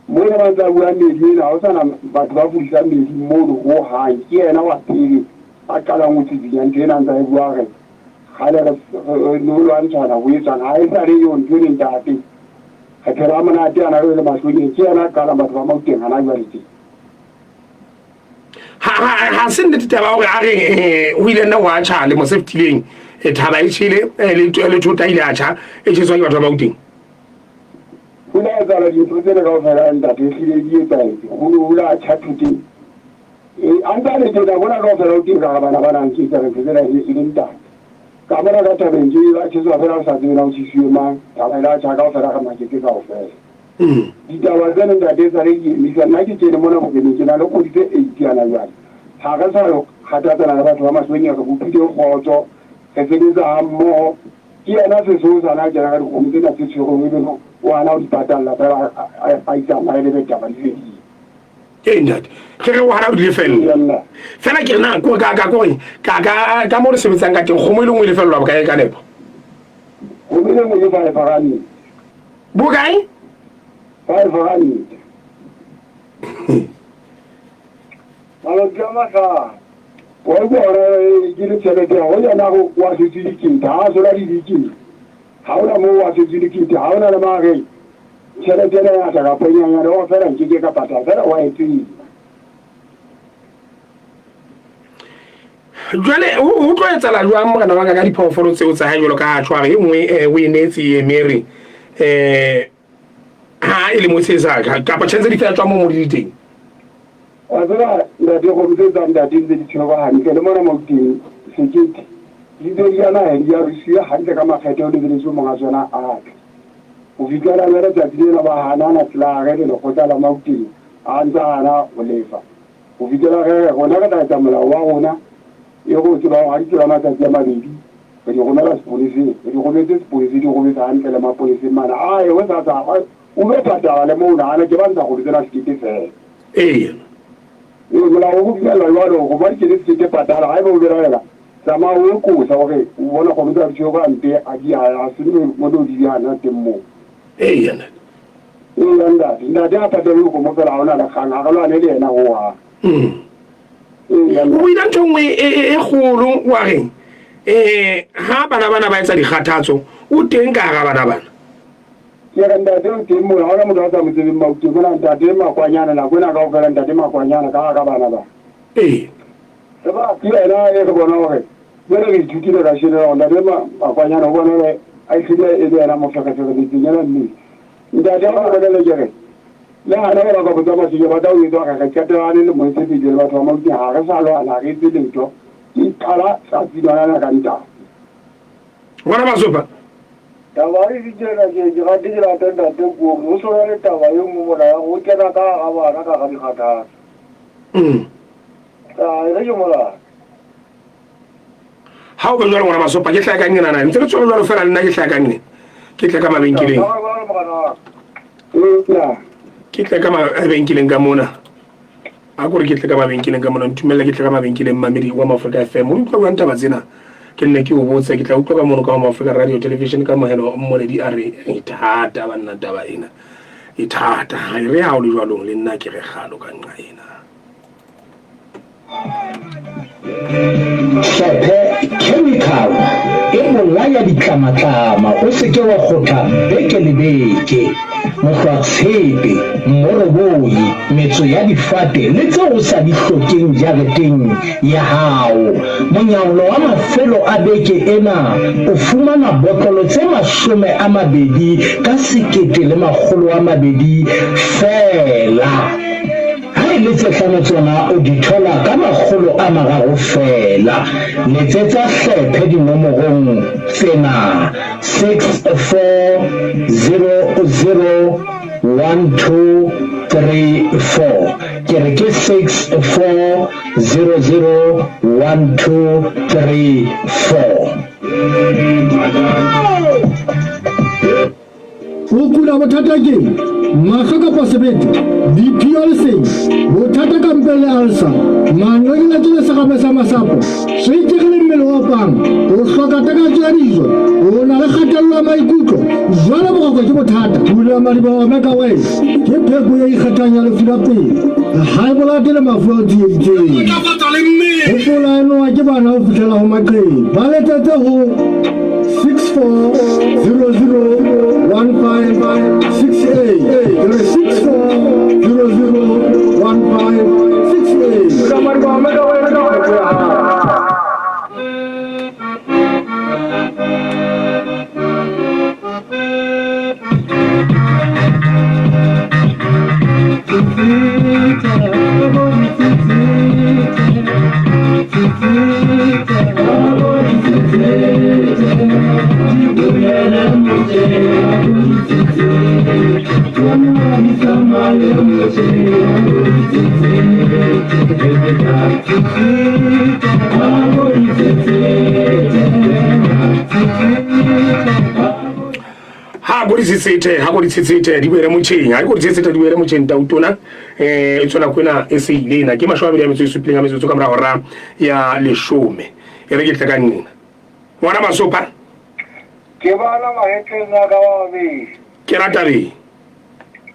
Mona ba ntse a bua meedi ena ha ho sana batho ba fudisang meedi mono ho hang ke yena wa pele a qalang ho tsitsinya ntho ena ntse a e bua re kgale re no lwantshana ho etswana ha e sale eo ntho ene ntate re phela monate ana re le mahloneng ke yena a qalang batho ba Mauteng hana jwale tje. Ha se nnete taba hore a re eh, o ile nna wa tjha lemo se fetileng eh, thaba e tjhele eh, le thota ile a tjha e tjheswa ke batho ba Mauteng. Ho ile ha etsahala dintho tsena kaofela ntate ehlile di etsahetse ho ne ho ile ha tjha thoteng e a ntse a le tjena mona kaofela o teng ka re bana ba nang ke tsere ntho tsena e le ntate ka mona ka thabeng ke ba tjheswa fela o sa tsebe na o tjhesiwe mang thaba ile a tjha kaofela re maketse kaofela ditaba tsena ntate e sale di emisa nna ke kene mona boreneng ke na le kgwedi tse eight yana jwale ha re sa kgathatsana le batho ba mahlong re bopile kgotso re sebetsa ha mmoho Ke yena Sesosa na kena ka dikgomo tsena tse tshwerweng ebe no o hana ho di patalla fela a itsamaele be taba di fedile. Ee ntate, ke re o hana ho di lefella. Fela ke re na ko ka ka kore ka ka ka mo re sebetsang ka teng kgomo e le nngwe e lefellwa bokae ka nepo? Kgomo e le nngwe ke 5 rand. Bokae? 5 rand. Matsatsi a mahlano. Wa utlwa hore ke le tjhelete ya ho yena ho wa setse dikete ha a sola di dikete ha ona moo wa setse dikete ha ona le mare tjhelete ena ya tla ka ponyanyana o fela nke ke ka patala fela wa e tseba. Jwale ho tlo etsahala jwang morena wa ka ka diphoofolo tseo tsa hae jwalo ka ha tjho a re e nngwe o e neetse e emere? Ha e le mo se sa kapa tjhentse di fela tswa mo mo di teng. Wa tseba ntate kgomo tse tswang ntate ntse di tshwerwe hantle le mona Mauteng sekete di ntse di ya naheng di a rusiwe hantle ka makgethe ho lebeletswe monga tsona a tle. Ho fihlela jwale tsatsi lena ba hanana tlare le lekgotla la Mauteng a ntse a hana ho lefa. Ho fihlela re re rona re tla etsa molao wa rona e re o tsebang hore ha di tlola matsatsi a mabedi re di romela sepoleseng. Re di rometse sepoleseng di robetse hantle le mapoleseng mane. Ae hosasa o lo patala le moo nahana ke ba ntsha kgomo tsena sekete feela. Ee. Ee, molao o go dumella jwalo hore ba dikete sekete patala haeba o belaela tsamaya o qosa hore o bona kgomo tsa di tshwerwe hampe ha di ha se mo di di hana teng moo. Ee, ntate. Ee, ntate. Ntate a patale dikgomo fela ha hona le kgang ha re lwane le yena hohang. Ee, O buile ntho nngwe e e- e kgolo wa reng um ha bana bana ba etsa dikgathatso o teng ka hara bana bana. Ke re ntate o teng mona, ha hona motho a sa mo tsebeng Mauteng mona, ntate Makwanyana nako ena kaofela, ntate Makwanyana ka hara bana ba. Ee. Ke yena e re bona hore jwale re ithutile kasheno hore ntate Makwanyana o bonele a ehlile e le yena moferefere metseng ena mme ntate ha o bolele ke re le hana ba ka botsa Maseke ba tla o etsa hore re qetelane le moetepele le batho ba Mauteng ha re sa lwana ha re etse letho ke qala tsatsi lona ka ntate. Ngwana Masopa. Taba e ditjena ke ke rate ke rate ntate Kobi ho sona le taba e nngwe mona ya ho kena ka hara bana ka hara dikgathatso. Ah, e re ke molata. Ha o be jwalo ngwana Masopa ke hlaha ka nqena na ntse re tswela jwalo fela le nna ke hlaha ka nqena ke tle ka mabenkeleng. Ke tle ka mabenkeleng ka mona. A ko re ke tle ka mabenkeleng ka mona, ntumelle ke tle ka mabenkeleng, mmamedi wa Mafrika FM. O utlwa jwang taba tsena? Ke nne ke o botse, ke tla utlwa ka mono ka ho Mafrika Radio Television ka mohelo Mmoledi a re, E thata banna taba ena. E thata. Ha e re ha o le jwalong le nna ke re kgalo ka nqa ena. Hlephe chemical e bolaya ditlamatlama o se ke wa kgotha beke le beke. Mohlwatshepe, mmoroboi, metso ya difate le tseo o sa di hlokeng jareteng ya hao. Monyaolo wa mafelo a beke ena o fumana botlolo tse 20 ka 1200 feela. Ha e le tse hlano tsona o di thola ka 300 feela. Letsetsa hlephe dinomorong tsena, 64001234. Ke re ke 64001234. O kula bothata ke mahlo kapa sebete, diphio le seng, bothata ka mpeng le alsa, manqekeletso le serame sa masapo, swekere le mmele o opang, o hloka takatso ya dijo, o na le kgatello ya maikutlo, jwale boroko ke bothata. Pula madiboho Omega West ke pheko e ikgethang ya lefu la pelo, high blood le mafu a o tsieditseng. Hopola enoa ke bana ho fihlela ho maqheku. Ba letsetse ho 64001568. Ke re 64001568. Ha ko ditshetshethe ha ko ditshetshethe di boele motjheng ha ko ditshetshethe di boele motjheng tautona eh e tswela kwena e se ile ena ke 27 ka metsotso ka mora hora ya leshome e re ke tle ka nna ngwana masopa Ke bana mahetleng a ka wa mabedi. Ke rata be.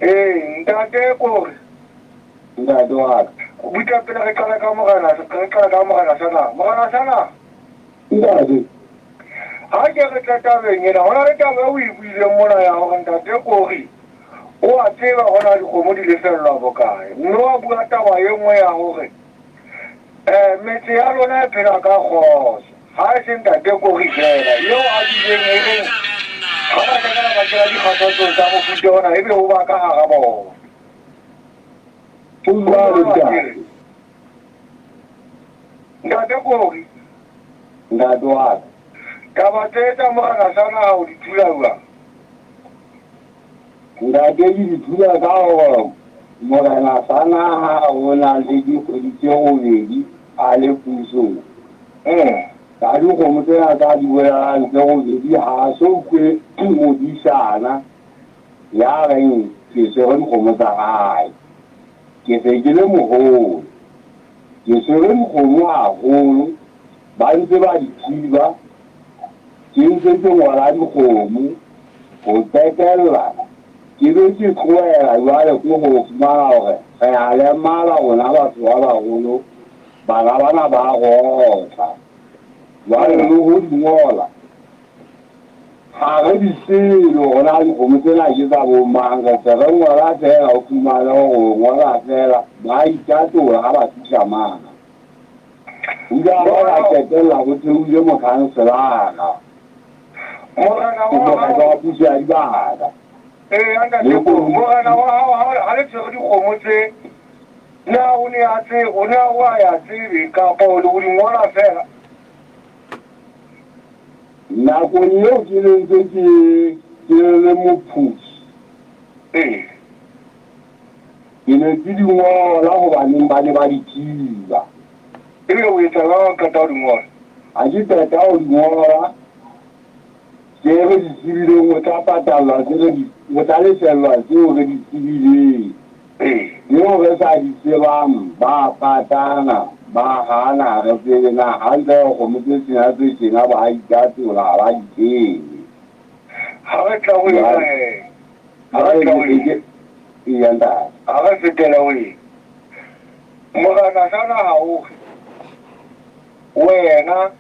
Ee, ntate kore. Ntate wa ka. Butla pele re qala ka morena, re qala ka morena sana. Morena sana. Ntate. Ha ke re tla tabeng ena, hona le taba eo o e buileng mona ya hore ntate Kori o a tseba hona dikgomo di lefellwa bokae. Mme wa bua taba e nngwe ya hore eh metse ya lona e phela ka kgotso. Ha e se ntate Kori fela eo a bileng e reng Ha ba qetela ba kena dikgathatsong tsa mofuta ona ebe o ba ka hara bona. Ho jwalo ntate. Ntate Kori. Ntate wa ka. Taba tse tsa morena sa naha o di thula jwang? Ntate ke di thula ka hore morena sa naha o na le dikgwedi tse robedi a le pusong. Ka dikgomo tsena tsa di bolelang tse robedi ha a so utlwe modisana ya reng ke tshwere dikgomo tsa hae. Ke se ke le moholo. Ke tshwere dikgomo haholo, ba ntse ba di thiba. Ke ntse ke ngola dikgomo ho qetella ke be ke tlohela jwale ke ho fumana hore re a lemala rona batho ba baholo, bana bana ba rotla. Jwale le ho di ngola ha re di tsebe hore na dikgomo tsena ke tsa bo mang, re se re ngola feela o fumane hore o ngola feela ba itatola ha ba fihla mane. O ile a ba a qetella ho theohile mokhanselara. Morena wa Mokgatlo hao. wa puso ya dibaka. Eya ntate Le Koro, komiti. morena wa hao ha ha le tshwere dikgomo tse, na o ne a tse, o ne o a ya tsebe kapa o le o di ngola feela? Nakong eo ke ne ntse ke ke le mophuthi. Ee. Ke ne ke di ngola hobaneng ba ne ba di thiba. Ebe o etsa jwang ha o qeta ho di ngola? Ha ke qeta ho di ngola, tse re di tsebileng o tla patallwa tse re di, o tla lefellwa tseo re di tsebileng. Ee. Tseo re sa di tsebang ba patana, ba hana, ha re tsebe na hantle kgomo tse tjena tse tjena ba itatola ha ba di tsebe. Ha re tla ho ena he. Ha re tla ho ena. Eya ntate. Ha re fetela ho ena. Morena sa naha o re, Wena,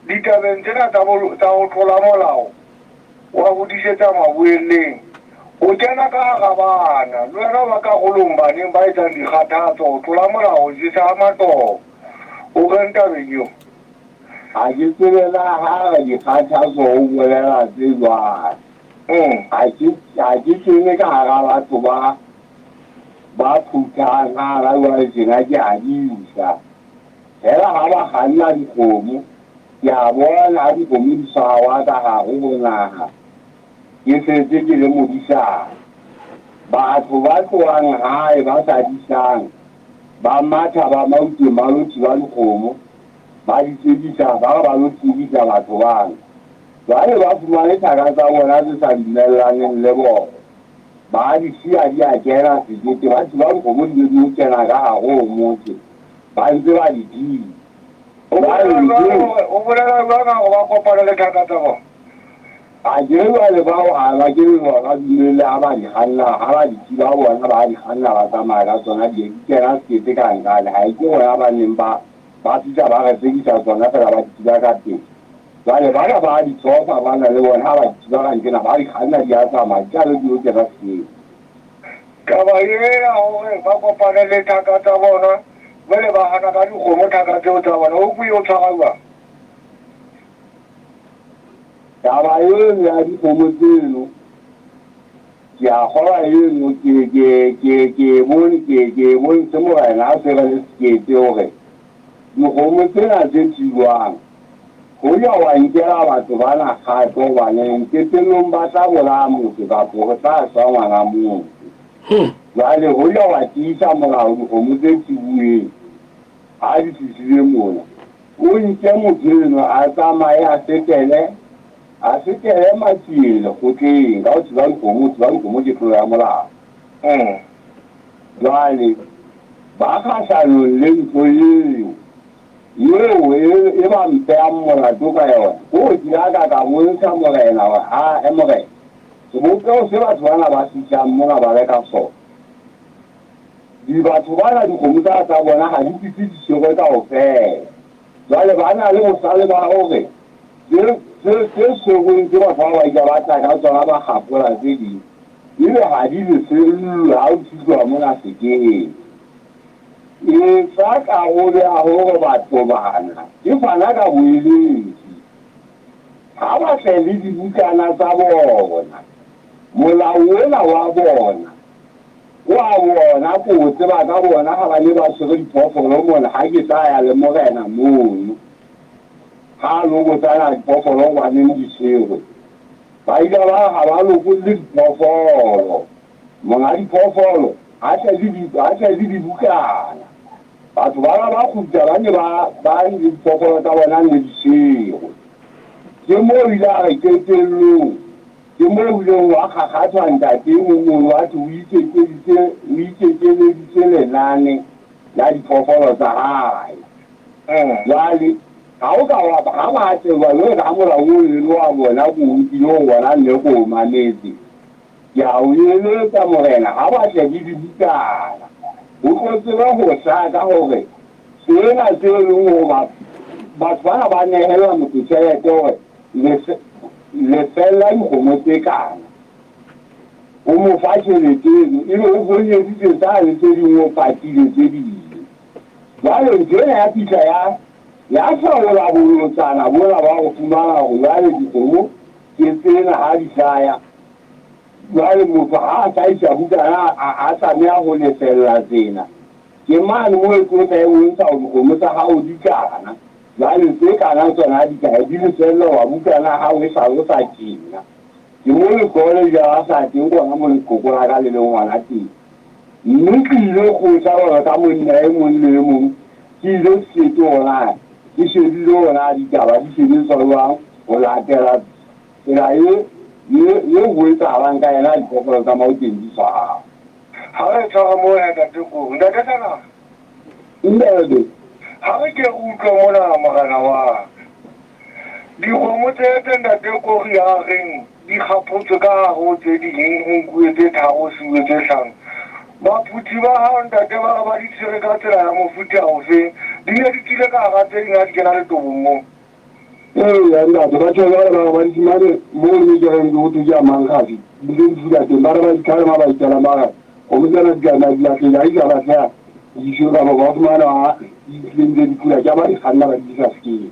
ditabeng tsena tsa tsa ho tlola molao wa ho disetsa maboelleng, o kena ka hara bana, le wena o ba karolong baneng ba etsang dikgathatso ho tlola molao ho jesa ha matobo. O reng tabeng eo? Ha ke tsebe na ha re dikgathatso o bolela tse jwang. Ha ke, ha ke kene ka hara batho ba, ba phuthang hara jwale tjena ke a disa. Feela ha ba kganna dikgomo, ke a bona ha dikgomo di tshwarwa ka hare ho naha. Ke setse ke le modisana. Batho ba tlohang hae ba sa disang, ba matha ba mauteng ba lo thiba dikgomo, ba di tsekisa, ba re ba lo tsekisa batho bana. Jwale ba fumane thaka tsa bona tse sa dumellaneng le bona. Ba di siya di a kena sekete, ba thiba dikgomo di be di yo kena ka hare ho motse, ba ntse ba di thiba. O Jwale bolela jwang ntho hore, o bolela jwang hore ba kopane le thaka tsa bona? Ha ke re jwale bao ha ba ke ba dumelle ha ba di kganna, ha ba di thiba bona ba di kganna ba tsamaya ka tsona di ye di kena sekete ka nqane. Ha e ke bona ba neng ba ba fihla ba re tsekisa tsona fela ba di thiba ka pele. Jwale bana ba di tshofa bana le bona ha ba di thiba ka nqena ba di kganna di a tsamaya di tla be di yo kena sekete. Taba ye ya hore ba kopane le thaka tsa bona jwale ba hana ka dikgomo thaka tseo tsa bona, o kwe o tshwara jwang? Taba eno ya dikgomo tseno, ke a kgolwa eno ke, ke, ke, ke e bone, ke, ke e bontshe morena a tshwere le sekete hore dikgomo tsena tse thibwang, hoja wa nkela batho bana kgato hobaneng qetellong ba tla bolaya motho kapo ho tla shwa ngwana motho. Jwale hoja wa tiisa molao dikgomo tse thibuweng ha di fihlile mona, o nke motho enwa a tsamaye a fetele, a fetele matsieng lekgotleng ka ho thiba dikgomo, ho thiba dikgomo ke tlolo ya molao. Jwale ba kgahlanong le ntho eo, eo e, e ba mpehang molato ka yona, ke hore ke ile ka ka bontsha morena hore, ha, e morena, sebopeho se batho bana ba fihlang mona ba reka sona, di batho bana dikgomo tsa tsa bona ha di fihle di tshwerwe kaofela. Jwale ba na le bohlale ba hore tse, tse, tse tshwerweng ke batho ba ba ika ba tla ka tsona ba kgapola tse ding, ebe ha di lefellwe ha o fihlwa mona sekeng. Etsa karolo ya hore batho bana ke fana ka boeletsi. Ha ba tle le dibukana tsa bona. Molao ona wa bona, o a bona ko o tseba ka bona ha ba ne ba tshwere diphoofolo mona ha ke tla ya le morena mono. Ha a lo botsana diphoofolo hobaneng di tshwerwe. Ba ile ba ha ba lokolle diphoofolo. Monga diphoofolo a tle le di a tle le dibukana. Batho bana ba kgutla ba ne ba ba le diphoofolo tsa bona ne di tshwerwe. Ke moo ile a re qetellong ke moo ileng wa kgakgathwa ntate e mong mono wa thwe o ikekeditse o ikekeleditse lenane la diphoofolo tsa hae. Jwale ha o ka wa ha ba tseba jwale ka molao o le wa bona ko o nkile o bona mme ko o mametse. Ke a o eletsa morena ha ba tle le dibukana. Ho tlo tsebe ho hlaka hore sena se leng hore batho bana ba nehela motho tjhelete hore lefella dikgomo tse kana. O mo fa tjhelete eno ebe o fonyeditse tsane tse ding o patile tse ding. Jwale ntho ena ya fihla ya ya hlaola bolotsana bola ba ho fumana hore jwale dikgomo ke tsena ha di hlaya. Jwale motho ha a hlahisa bukana a tlameha ho lefella tsena. Ke mane moo e tlo tla e bontsha hore dikgomo tsa hao di kana. Jwale tse kana tsona ha di kae di lefella hoba bukana ya hao e hlalosa tjena. Ke mo letlole le la sa teng kona mo leqhoko la ka le leng hona teng. Mme ke ile kgotla hore ka monna e mong le e mong ke ile sete hore ke shebile hore na ditaba di sebetswa jwang ho latela tsela e ye ho etsahalang ka yena diphoofolo tsa maoteng di tshwarang. Ha re tshwara moo he ntate Koro. Ntate Sana. Ntate. Ha re ke re utlwe mona morena wa ka. Dikgomo tse tse ntate Kori a reng di kgaphotswe ka hare ho tse ding ho nkuwe tse tharo ho siuwe tse hlano. Baphuthi ba hao ntate ba re ba di tshwere ka tsela ya mofuta ofe? Di ne di tswile ka hara tse ding ha di kena letobong moo. Eya ntate, batho ba jwale ba re ba di fumane moo ne ke reng ho thwe ke a mankgafi, di ntse di fula teng. Ba re ba di kgalema ba ikela ba re kgomo tsena di ka nna di lahlehile, ha di sa lahleha di iswe kapa ba fumana ha di ntse di fula ke ha ba di kganna ba di isa sekeng.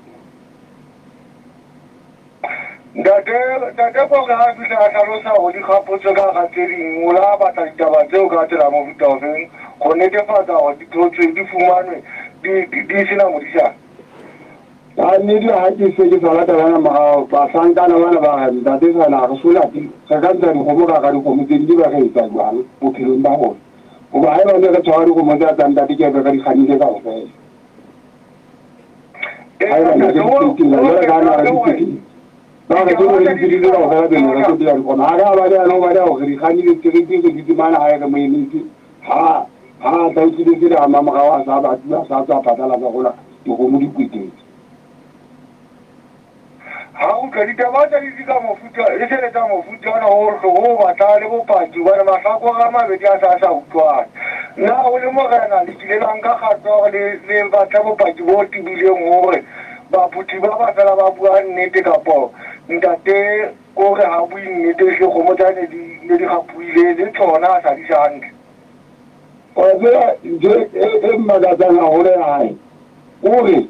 Ntate, ntate Kore ha a fihla a hlalosa hore di kgapotswe ka hara tse ding, o la batla ditaba tseo ka tsela ya mofuta ofeng ho netefatsa hore di thotswe, di fumanwe di, di, di sena modisana? Ka nnete ha ke se ke sala taba ena morao, bahlankana bana ba re, Ntate Sana, ha re so late, re ka ntsha dikgomo ka hara dikgomo tse ding, ebe re etsa jwang bophelong ba rona? Hoba haeba ne re tshwara dikgomo tsena tsa ntate ke be re di kgannile kaofela. Haeba ne re di fetola, jwale ka ha na re di fetola. Ba re ke re di fetotse kaofela pele re fetola dikgomo. Ha re a baleha le ho baleha hore re di kgannile seterateng, re dutse mane hae re mo emetse. Ha ha a tla o tlile tsela ya mamorao a sa batluwa a sa tswa phatlalatsa hola dikgomo di kwetetse. Ha utlwa ditaba tsa di ka mofuta e se le tsa mofuta ona o o batla le bopaki hobane mahlakore a mabedi a sa a sa utlwane. Na o le morena le kile la nka kgato ya hore le le batle bopaki bo tebileng hore baphuthi ba ba fela ba bua nnete kapo ntate Kore ha bue nnete ehlile kgomo tsa ne di ne di kgaphohile le tsona a sa di ja hantle. Wa tseba ntho e e mmakatsang haholo ya hae kore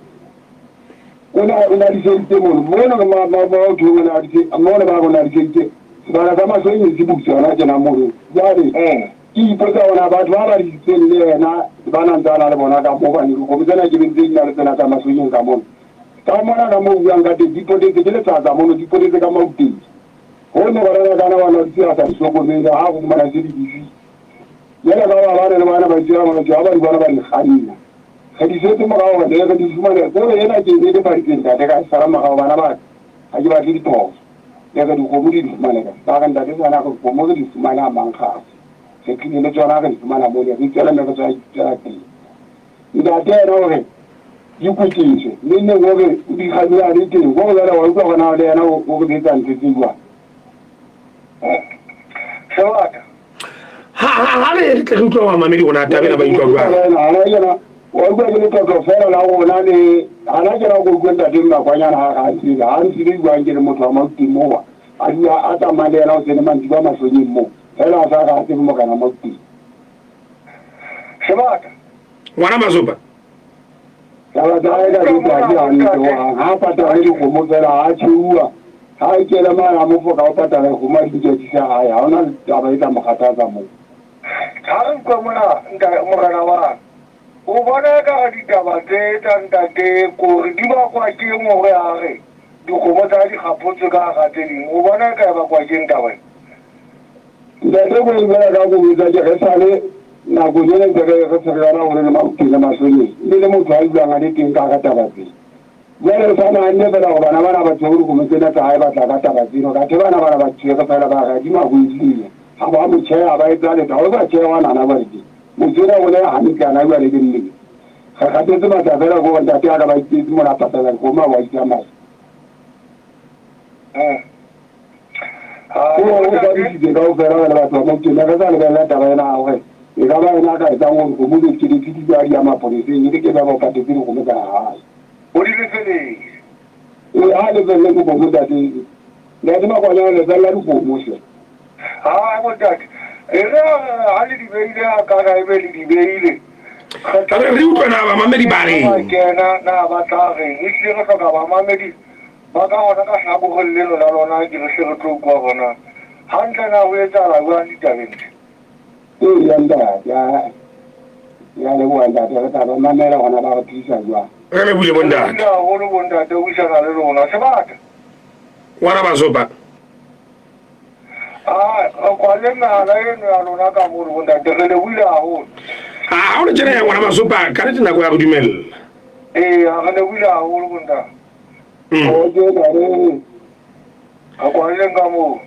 o na o na diseditse mono mono re ma ma ma otho o na dise mono ba rona diseditse sebaka sa mahlong se butswe hona tjena mono jwale ke ipotsa hona batho ba ba disitseng le yena ba na ntse a na le bona ka mo hobane dikgomo tsena ke bentse di na le tsena tsa mahlong ka mono. Ka mona ka moo buang ka teng, di potetse ke letsatsa mono, di potetse ka mauteng. Ho ne banana kana ba nwa a sa di hlokomele, ha go fumana se di busy. Jwale ka ba bana le bana ba itse ba ba di bona ba di kganna. Re di setse morao re ne re di fumane. Kore ena ke e netefaditseng ntate ka sala morao bana ba ka. Ha ke batle diphoso. Le re dikgomo di di fumane kae? Ba re ntate sana re dikgomo re di fumane a mankgase. Re tlile le tsona re di fumana mole re itswela mme re tswela teng. Ntate yena o re, Di kwetliswe. Neng neng o re o di kganne a le teng. Ko re jwale wa utlwa hore na le yena o re betsa ntho tse jwang. Sebata. Ha ha ha re tle re utlwa bamamedi rona taba ena ba utlwa jwang. Hana kena wa utlwa ke letlotlo fela la rona le hana kena ko utlwe ntate Mmakwanyana ha re a ntsebe ha ntsebe jwang ke le motho wa Mauteng moo a dula a tsamaya le yena o sene mantsiboa mahlonyeng moo fela a sa re a tsebe morena Mauteng. Sebata. Ngwana Mazoba. Taba tsa hae ka nnete ha di hantle hohang. Ha patale dikgomo fela ha tjheuwa. Ha a ikela mane a mofoka o patala dikgomo a di nke a di isa hae, ha hona taba e tla mo kgathatsa moo. Ha re utlwa mona, nta, morena wa ka, o bona ekare ditaba tse tsa ntate Kori di bakwa ke eng hore a re dikgomo tsa hae di kgaphotswe ka hara tse ding? O bona eka e bakwa ke eng taba e? Ntate Kori jwale ka ko botsa ke re sale nakong ena ntse re re ferekana haholo le Mauteng le Mahloneng, e le motho a dulang a le teng ka hara taba tse. Jwale o sa nahanne feela hore bana bana ba tshwere dikgomo tsena tsa hae ba tla ka taba tseno, kathe bana bana ba tshwere feela ba re adima ho edile. Ha ba mo tjheha ba etsa letho, ha o sa tjheha ngwanana jwale tje. Motho enwa o ne hantle hana jwale ke mmele. Re kgathetse matla feela ke hore ntate a ka ba iketse mona a patala dikgomo a bo a itsamaya. Ke hore o swabisitse kaofela re le batho ba Mauteng, ne re sa lebella taba ena ya hore e ka ba ena a ka etsang hore dikgomo di ke di fetise ha di ya mapoleseng, e le ke ba ba patetse dikgomo tsa hae. O di lefeletse. Ee, ha a lefelle dikgomo ntate. Ntate Makwanya o lefella dikgomo hle. Ha bontate, e re ha le di beile ha kana ebe le di beile. Re utlwe na bamamedi ba reng. Kena na ba tla reng. Ehlile re hloka bamamedi ba ka hona ka hlakoreng leno la lona ke re hle re tlo utlwa hore na hantle na ho etsahala jwang ditabeng tse. Eya ntate, ke a leboha ntate, re tla ba mamela hona ba re thusa jwang. Re lebohile bontate. Re haholo bontate ho buisana le lona. Sebata. Ngwana Basopa. Ah, re kwale mehala eno ya lona ka mono bontate, re lebohile haholo. Ah, ha o le tjena ya ngwana Basopa, ka nnete nako ya re dumella. Ee, re lebohile haholo bontate. Okay, ntate. Re kwalleng ka moo.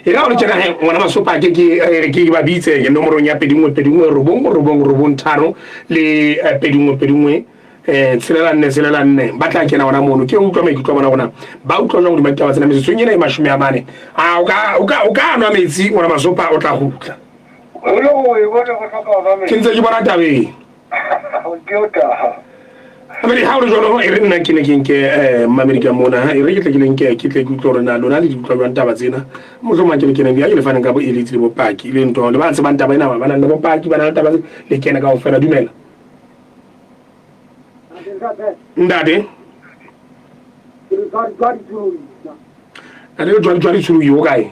E ka gore tjena he ngwana Masopa ke ke eh, ke ba bitse ke nomorong ya 21 21 9 9 9 3 le 21 21 6 4 6 4 ba tla kena ona mono ke utlwa maikutlo a bona gona ba utlwa jwang hodima ditaba tsena metsotsong ena e 40 a o ka o ka o ka nwa metsi ngwana Masopa o tla gutla ke ntse ke bona tabeng Amedi ha o le jwalo e re nna ke ne ke nke eh, mmamedi ka mona e re ke tle ke le nke ke tle ke utlwe hore na lona le di utlwa jwang taba tsena mohlomong ke le keneng ya ke le faneng ka boeletsi le bopaki le ntho le ba tsebang taba ena ba nang le bopaki ba nang le taba le kene kaofela dumela ntate ntate jwale jwale tsholoyi o kae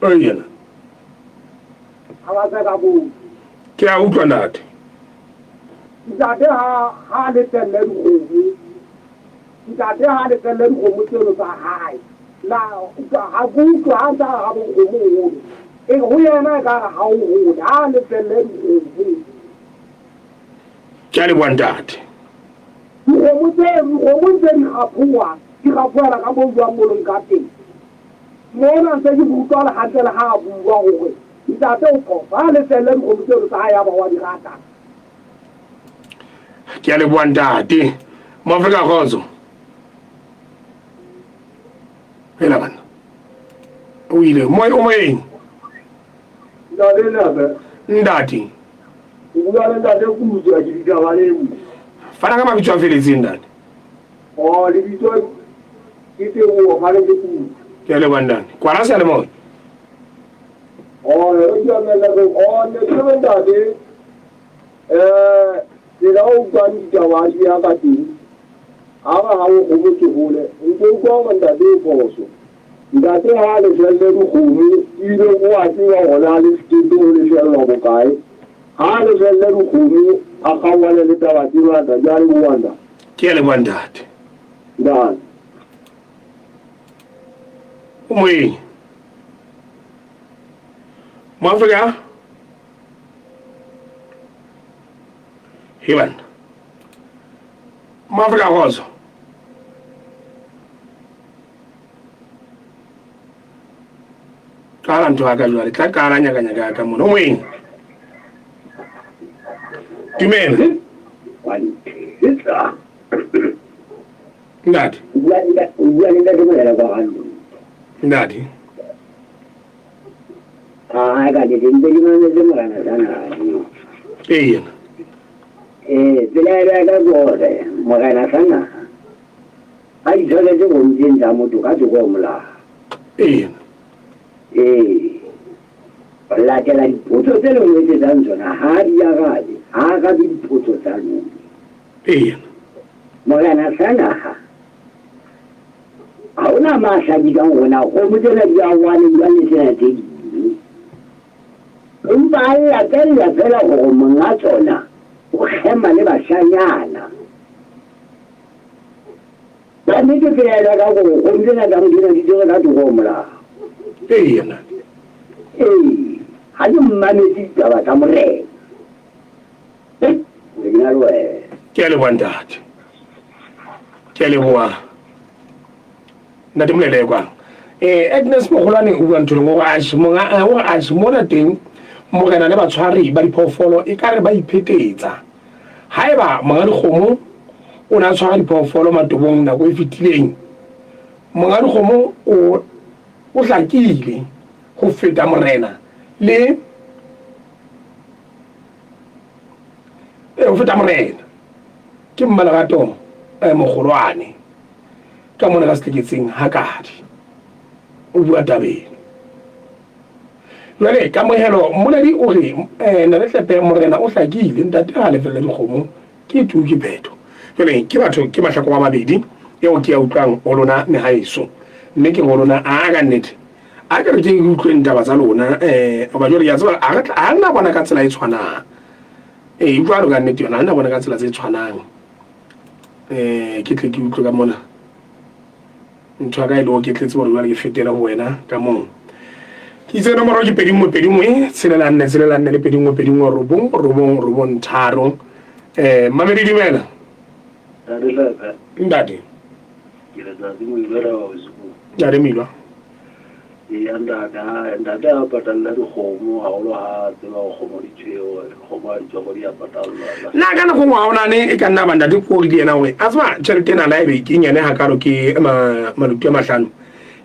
ee Ke a utlwa ntate. Ntate ha ha lefelle dikgomo. Ntate ha lefelle dikgomo tseno tsa hae. Na ha ke utlwe ha ntse a re ha bo nkgomo o hole. E ho yena e ka re ha o hole. Ha lefelle dikgomo. Ke a leboha ntate. Dikgomo tse dikgomo ntse di kgaphoha, di kgaphohela ka moo jwang bo leng ka teng. Mona ntse ke mo utlwa le hantle le ha a bua hore ntate o phoso. Ha a lefelle dikgomo tseno tsa hae yaba wa di rata. Ke a leboha ntate. Moafrika kgotso. Hela banna. O ile moy o moyeng. Ntate Nabe. Ntate. O bua le ntate Kutswa ke ditaba leo. Fana ka mabitso a feletseng ntate. Oh, lebitso ke Teboho mane ke Kutswa. Ke a leboha ntate. Kwala seyalemoya. Oh, re ke a mela go oh ne ke re ntate eh tsela o utlwang ditaba di ya ka teng ha ba ha o kgomo ke hole ntse utlwa hore ntate o phoso ntate ha a lefelle dikgomo ebile o a tseba hore na le sekete o lefellwa bokae ha a lefelle dikgomo a kgaohane le taba tse ngata ke a leboha ntate. Ke a leboha ntate. Ntate. O moyeng. Moafrika. He banna. Moafrika kgotso. Qala ntho ya ka jwale, tla qala nyakanyaka ya ka mona. O moyeng. Dumela. Ntate. Ntate. Hai ka ke ntse ke mametse morena sana. Ee. Eh, pelaelo ya ka ke hore morena sana a ditshwanetse go ntseng tsa motho ka thoko ho molao. Ee. Ee. Ho latela dipotso tse le mo etsetsang tsona ha a di arabe, ha arabe dipotso tsa lona. Ee. Morena Sanaha, ha ho na ma hlakisang hore na kgomo tsena di arohane jwang le tsena tse ding. Empa a latella feela hore monga tsona o kgema le bashanyana. Ka nnete pelaelo ya ka ke hore kgomo tsena tsa motho enwa di tshwerwe ka thoko ho molao. Eya ntate. Ee, ha ke mmametse ditaba tsa morena. Ke na le wena. Ke a leboha ntate. Ke a leboha. Ntate Molelekwa. Eh Agnes Mogolwane o bua ntho e nngwe o re atjhe monga eh, o re atjhe mona teng morena le batshwari ba diphoofolo e ka re ba iphetetsa. Haeba monga dikgomo o ne a tshwara diphoofolo matobong nako e fetileng, monga dikgomo o o hlakile ho feta morena le e ho feta morena ke mmalerato eh, mogolwane ka mona ka setleketseng hakadi o bua tabeng jwale kamohelo mmoledi o re um naletlepe morena o hlakile ntate ha lefella dikgomo ke tu ke phetho jwale ke batho ke mahlakore a mabedi eo ke ya utlwang ho lona mehaeso mme ke ho lona a ka nnete A ke re ke utlweng taba tsa lona um hoba jwale ke a tseba a re ha nna bona ka tsela e tshwanang. Ee, jwalo ka nnete yona ha nna bona ka tsela tse tshwanang. Um ke tle ke utlwe ka mona ntho ya ka e le ke tletse gore jwale ke fetele ho wena ka moo. Ke itse nomoro ke 2 1 2 1 6 4 6 4 le 2 1 2 1 9 9 9 3. Um mamedi dumela. Ntate. Ke letsatsi Moilwa ra bosigo. Ntate Moilwa. Eya ntate, ha ntate a patalla dikgomo haholo ha tseba hore kgomo di tshwere, kgomo ha di tswa di a patallwa. Nna ka nako nngwe ha o nahane e ka nna ba ntate ko le yena hore a tseba tjhelete ena la ebe ke nyane hakalo ke maluti a mahlano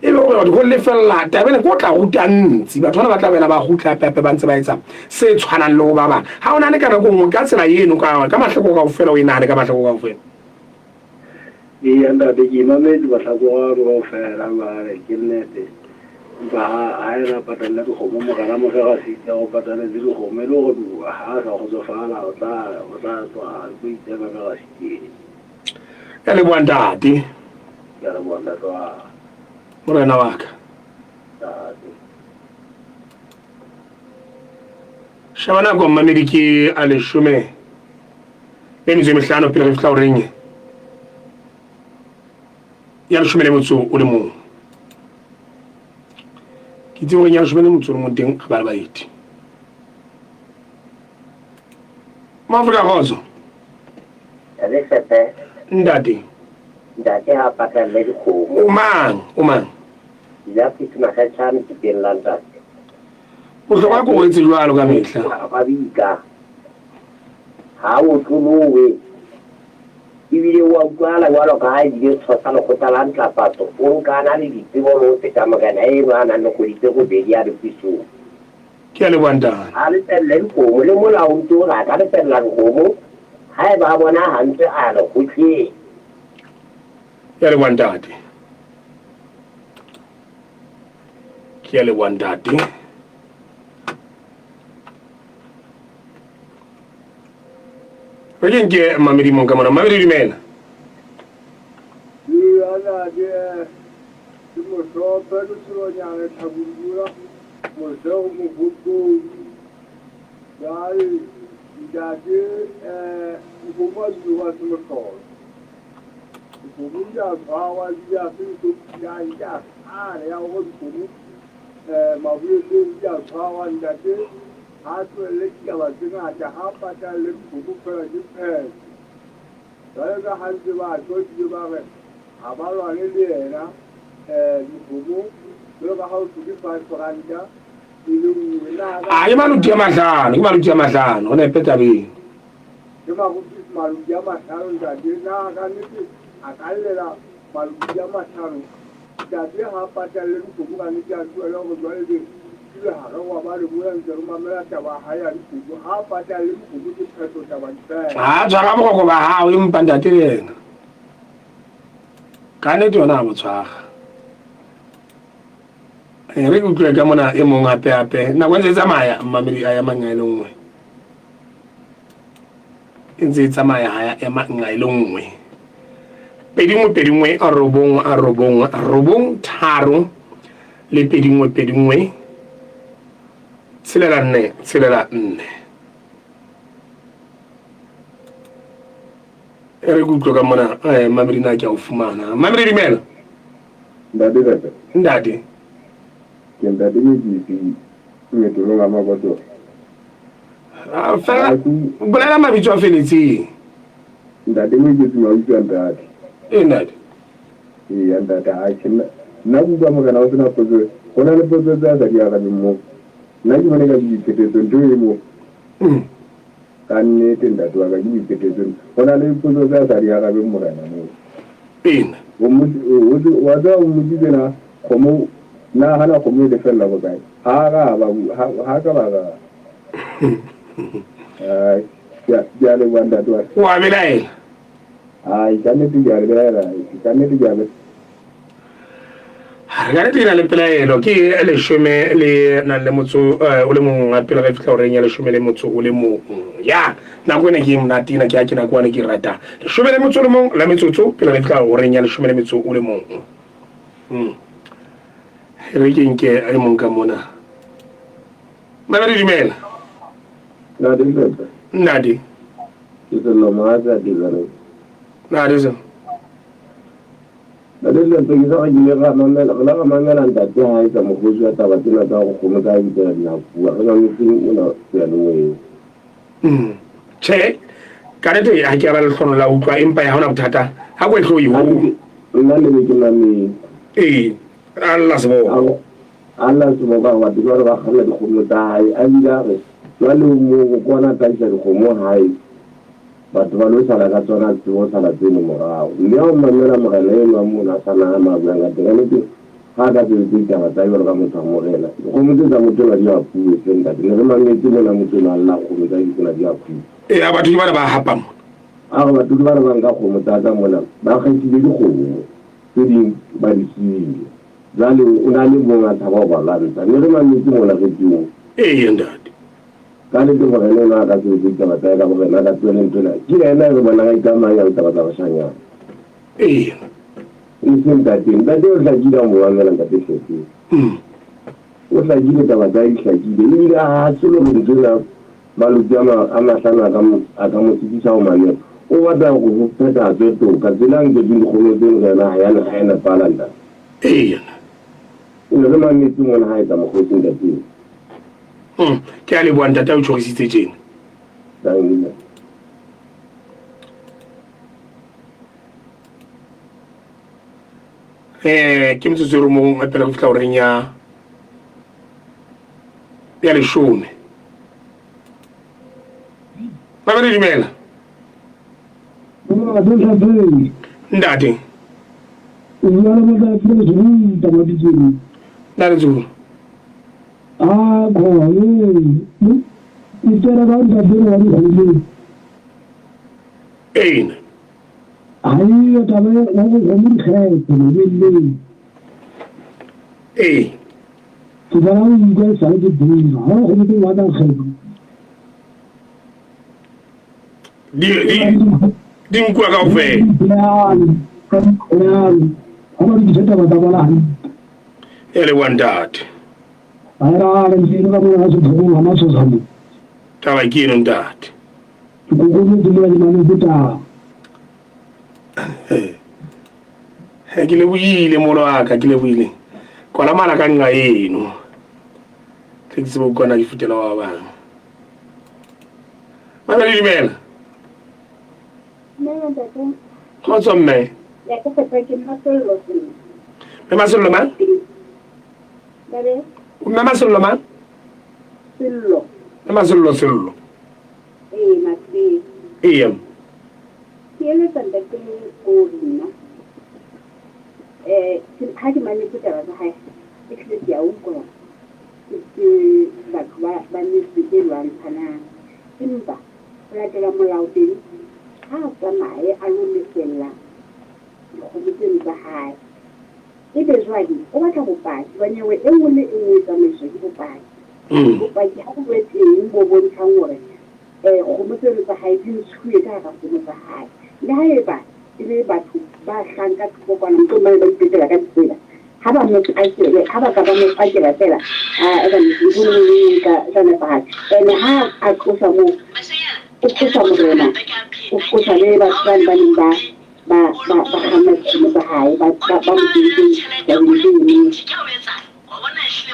e be hore batho go lefella taba ena ke o tla ruta ntsi batho bana ba tla boela ba kgutla hape hape ba ntse ba etsa se tshwanang le ho ba bang ha o nahane ka nako nngwe ka tsela eno ka ka mahloko kaofela o e nahane ka mahloko kaofela. Eya ntate ke mametse mahlakore ano kaofela jwale ke nnete empa ha ha ena patalla dikgomo morena mo fe rasiti ya go pataletse dikgomo e le gore ha a sa kgotsofala o tla o tla tloga a tlo itsema ka rasiti eno. Ke a leboha ntate. Ke a leboha ntate wa ka. Morena wa ka. Ntate. Sheba nako mmamedi ke a leshome le metso e mehlano pele re fihla horeng ya leshome le motso o le mong. Ke itse horeng ya leshome le motso o le mong teng re ba le baeti. Maafrika kgotso. Re sepe. Ntate. Ntate ha patalle dikgomo. O mang? O mang? Justice Makgetshane Tipeng la ntate. Bohlokwa ke ho etse jwalo ka mehla. Mabitla ha o tlolowe ebile o a utlwahala jwalo ka ha ebile setho sa lekgotla la ntlafatso o nka a na le ditsebo le ho feta morena eno a nang le kgwedi tse robedi a le pusong. Ke a leboha ntate. A lefelle dikgomo le molao o ntse o re a ka lefella dikgomo haeba a bona hantle a ya lekgotleng. Ke a leboha ntate. Ke a leboha ntate. Re ke nke mamedi mong ka mona. Mamedi dumela. Ke mohlophe ke selonyane tlhabolola mosego mogopong jale ntate um nkomo a dule wa se mohlolo dikgomo di a tshwarwa di a se ntho ya ke a kgale ya gore dikgomo um maboeleng di a tshwarwa ntate ha a tlohelle ditaba tse ngata ha a patalle dikgomo fela ke phetho jwale ka ha ntse ba tswa ebile ba re ha ba lwane le yena um dikgomo jwalo ka ha o thwe ke five ranta e le nngwe A ke maluti a mahlano, ke maluti a mahlano, o nepe tabeng. Ke maluti a mahlano ntate na ka nnete a ka llela maluti a mahlano ntate ha a patalle dikgomo ka nnete a tlohele hore jwale be ebile ha re wa ba le boya ntse re mamela taba ya hae ya dikgomo ha a patalle dikgomo ke phetho taba di fela. Ha tshwara boroko ba hao empa ntate le yena ka nnete yona ha bo tshwara. E re ke utlwe ka mona e mong hape hape nako e ntse e tsamaya mmamedi a ema nqa e le nngwe e ntse e tsamaya ha ya ema nqa e le nngwe. Pedi nngwe pedi nngwe robong robong robong tharo le pedi nngwe pedi nngwe tshelela nne tshelela nne. E re ke utlwe ka mona eh, mamedi na ke a o fumana. Mamedi dumela. Ntate Pepe. Ntate. Ke ntate Mekisi metolong a Makoto. Ah, fela bolela mabitso a feletseng. Ntate Mekisi mabitso a ntate. Ee ntate. Ee ntate a ke nna nna ke utlwa morena o sena potso go na le potso tse a sa di arabeng mo. Nna ke bone ka ke iphetetso ntho e mo. Ka nnete ntate wa ka ke boiphetetso. Go na le potso tse a sa di arabeng morena mo. Ena. O wa tseba o mmotsitse na kgomo na gana kgomo e lefella bokae. Ha ka ba ha ka ba ra. Ai ke a leboha ntate wa ka. O a belaela? Ai ka nnete ke a le belaela ka nnete ke a le. Ka nnete ke na le pelaelo ke leshome le nang le motso eh, o le mong pele re fihla horeng ya leshome le motso o le mong ya nako ena ke e monate ena ke ya ke nako ane ke e ratang leshome le motso o le mong la metsotso pele re fihla horeng ya leshome le metso o le mong mm. re ke nke e mong ka mona Mamedi dumela. Ntate Mpepe. Ntate. Ke Sello Mohatsa Dizaneng. Ntate Sello. Ntate Mpepe ke sa re ke ile ra mamela re la ra mamela ntate ha etsa mokgosi wa taba tsena tsa hore kgomo tsa bitsa dinakuwa re mametseng mona seyalemoyeng. Mm. Che, ka nete ha ke a ba lehlono la utlwa empa ya hona bothata. Ha ko e hloyi ho. Nna le be ke mametse. Ee, alla seboka. A lla seboka gore batho jwale ba kganna dikgomo tsa hae, a bile a re jwale moo kwana a tla isa dikgomo hae, batho ba lo sala ka tsona, a tsebe ho sala tseno morao. Mme ha o mamela morena enwa mono a sa nahana a buang ka teng, ka nnete ha a ka sebetse ditaba tsa hae jwalo ka motho wa morena, dikgomo tse tsa motho enwa di a fuwe hle ntate. Ne re mametse mona motho enwa a lla kgomo tsa hae ke tsena di a fuwe. Eya, batho ke bana ba hapa mona. A re batho ke bana ba nka kgomo tsa ka mona, ba kgethile dikgomo tse ding ba di siile. Jwale o na le mong a tshaba ho ba lwantsha. Ne re mametse mona radiong. Eya, ntate. Ka nnete morena enwa a ka se etse ditaba tsa hae ka borena, a ka tlohele ntho ena. Ke yena e re bonang a ikamahanya le taba tsa bashanyana. Eya. E se ntate. Ntate o hlakile ha o mo mamela ntate Hlophe. O hlakile taba tsa hae di hlakile. Ebile ha se le hore ntho ena malotsi a ma, a mahlano a ka mo, a ka mo sitisa ho mamela. O batla hore ho phethahatswe toka. Tsela a nketsweng dikgomo tseno ka yona ha ya, ha ya nepahala ntate. Eya. O ne re mametse mona ha etsa mokgosi ntate. Ke a leboha ntate a o tjhorisitse tjena. Dankie. Eh, ke metsotso e romong pele go fihla horeng ya ya leshome. Ba re dumela. Ntate. O bua le motho a Zulu Tamabitseng. Ntate Zulu. Ah, khona. Ke tsena ka ntate wa dikgomo. Ena. Ai, taba ya go kgomo dikgetho lebeleng. Ee. Ke bona o utlwa e sale ke bua. Ha o kgomo ke wa ka kgetho. Di di di nkuwa kaofela. Ha ba di taba tsa bona hantle. E le wa ntate. Ba ra re ntse ka mona se thoko ha matshosa mo. Taba ke eno ntate. Ke kokobetse mola ke mametse taba. He ke lebohile molo wa ka ke lebohile. Kwala mala ka nqa eno. Tle ke tsebe ho utlwana ke futela wa ba bang. Mamele dumela. Dumela ntate. Kgotso mme. Ya ke sepe ke Masello sena. Mme Masello mang? Babe. Mme Masello mang? Sello. Mme Masello Sello. Ee, Masello. Ee. Ke eletsa ntate o nna. Eh, ha ke mametse taba tsa hae, ke hlile ke a utlwa ke batho ba ba metse e lwantshanang. Empa ho latela molao teng, ha a tsamaye a lo lefella dikgomo tseno tsa hae. Ebe jwale o batla bopaki ba nyewe e nngwe le e nngwe e tsamaiswa ke bopaki. Bopaki ha bo be teng bo bontshang hore kgomo tseno tsa hae di ntshuwe ka hara kgomo tsa hae. Le haeba e le batho ba hlahang ka thoko kwana mohlomong ba ne ba ipetela ka ditsela ha ba mo pakele ha ba ka ba mo pakela fela a ntho e nngwe e ka ka nepahala ene ha a tlosa moo o qosa morena o qosa le batho bane ba neng ba ba ba ba kganna dikgomo tsa hae ba ba ba mo kentseng tabeng tseno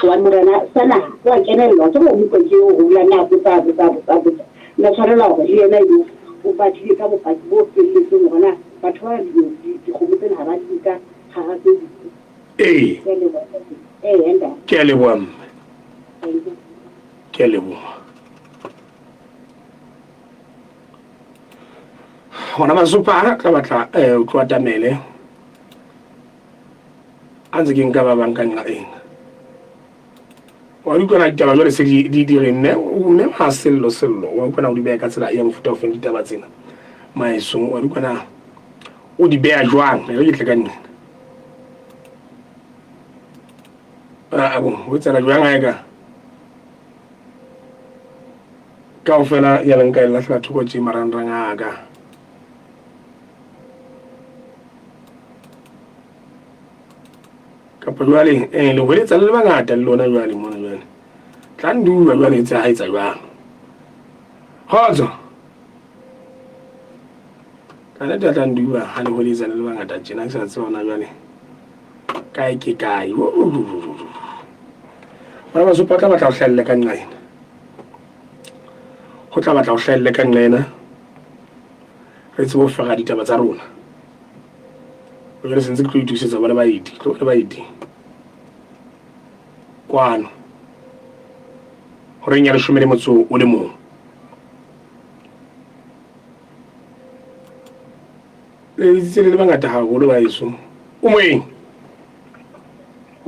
hobane morena sa naha o a kenellwa ke mo utlwa ke o rulane a botsa a botsa a botsa a botsa nna tshwanela hore le yena eo o batlile ka bopaki bo felletseng hore na batho ba dikgomo tsena ha ba di nka hara tse ding. Ee. Ke a leboha. Ee, ntate. Ke a leboha mme. Thank you. Ke a leboha. Gona masopara tla batla um o tlo atamele a ntse ke nka ba bang ka nqa eng wa di utlwana ditaba jwale se di di di re mme mme ma sello sello wa utlwana o di beha ka tsela ya mofuta o feng ditaba tsena maesong wa di utlwana o di beha jwang e re ke tle ka nna a bo o tsela jwang a e ka kaofela ya leng ka e lahlela thoko tše marangrang a ka kapa jwale eh le hweletsa le le bangata le lona jwale mona jwale tla ndua jwale tse ha etsa jwang kgotso ka nnete a tla ndua ha le hweletsa le le bangata tjena ke sa tseba ona jwale kae ke kae bona basopa tla batla ho hlahelle ka nqa ena ho tla batla ho hlahelle ka nqa ena re tsebe ho fera ditaba tsa rona jale sentse ke tlo itusetsa ba le baeti tlo le baeti kwano horeng ya leshome le motso o le mong le itsitse le le bangata haholo baeso o moeng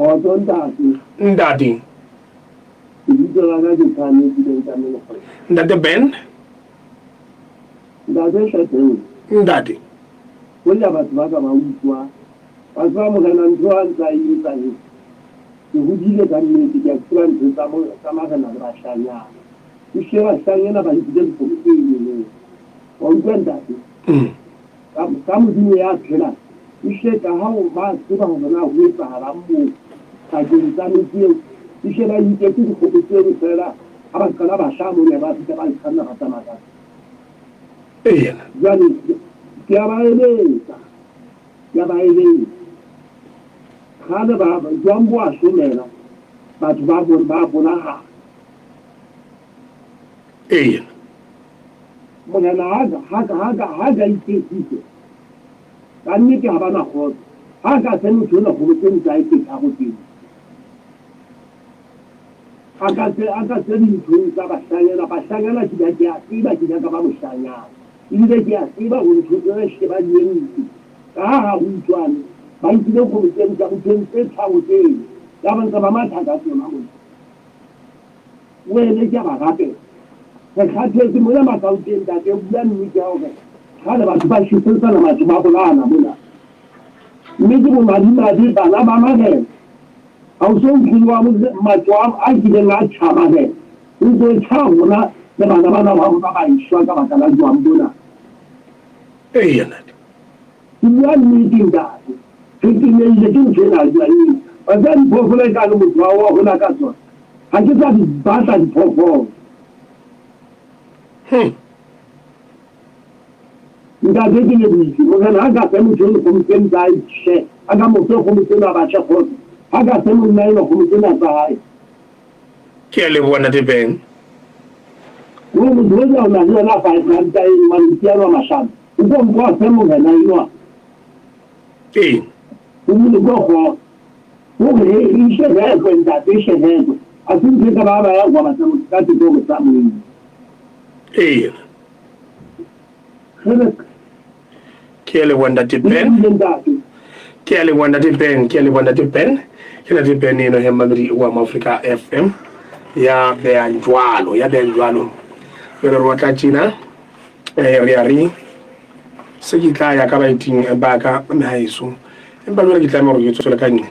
Kgotso ntate. Ntate. Lebitso la ka ke Tshwanetse Benjamin Kgwebo. Ntate Ben. Ntate Hlepeng. Ntate. Hoja batho ba ka ba utlwa. Wa tseba morena ntho a ntse a e etsa e. Ke hodile ka nnete ke a tseba ntho tsa tsa marena le bashanyana. Ehlile bashanyana ba nkile dikgomo tse enono. Wa utlwa ntate? Ka, ka Modimo ya phelang, ehlile ka ha ba tseba hore na ho etsahalang moo pakeng tsa metse eo, ehlile ba inketse dikgomo tseno feela ha ba qala ba hlaha mona ba fihla ba nkganna ba tsamaya ka Eya. Jwale ke a ba eletsa, ke a ba eletsa. Kgale ba jwang bo a hlomela, batho ba ba bonahala. Eya. Morena ha ka, ha ka, ha ka, ha ka iketsitse, ka nnete ha ba na kgotso. Ha ka se motho enwa kgomo tseno tsa hae tse tharo tseno. A ka se, a ka se dinthong tsa bashanyana. Bashanyana ke ke a tseba ke nyaka ba moshanyana. Ebile ke a tseba hore ntho tsena ehlile ba di entse. Ka ha ha ho utlwane, ba nkile kgomo tseno tsa bothong tse tharo tseno. Ya ba ntse ba matha ka tsona mona. Wele ke a ba rapela. Re kgathetse mona Masauteng ntate o bua nnete ya hore kgale batho ba shesetsana batho ba bolayana mona. Mme ke bomadimabe bana ba marena. Ha o so utlwe wa matlo a kileng a tjha marena. O ntse o tjha rona le bana bana ba rona ba eshwa ka baka la jwang bona. Eya ntate. Ke bua nnete ntate. Re tenehile ke ntho ena a jwang ena. Wa tseba diphoofolo e kare motho wa wa hola ka tsona. Ha ke sa di batla diphoofolo. Ntate ke lebohile. Morena ha ka fe motho eno kgomo tseno tsa hae hle. A ka mo fe kgomo tseno a batle kgotso. Ha ka fe monna eno kgomo tsena tsa hae. Ke a leboha Ntate Ben. Gore motho o ja o na le yona five ranta eno mane piano a mahlano. O ko mpo a fe morena enwa. Ee. O mole ko kgotso. Hore he e shebekwe ntate e shebekwe. A se ntho e ka ba ba ya kwa batla motho ka setoro sa moeng. Ee. Ke a leboha ntate Ben. Ke a leboha ntate Ben, ke a leboha ntate Ben. Ke ntate Ben eno he mmamedi wa Maafrika FM ya beyang jwalo, ya beyang jwalo. Jwale re otla tjena eh re a re se ke tla ya ka baeting ba ka mehaeso. Empa jwale ke tlameha hore ke tswele ka nqena.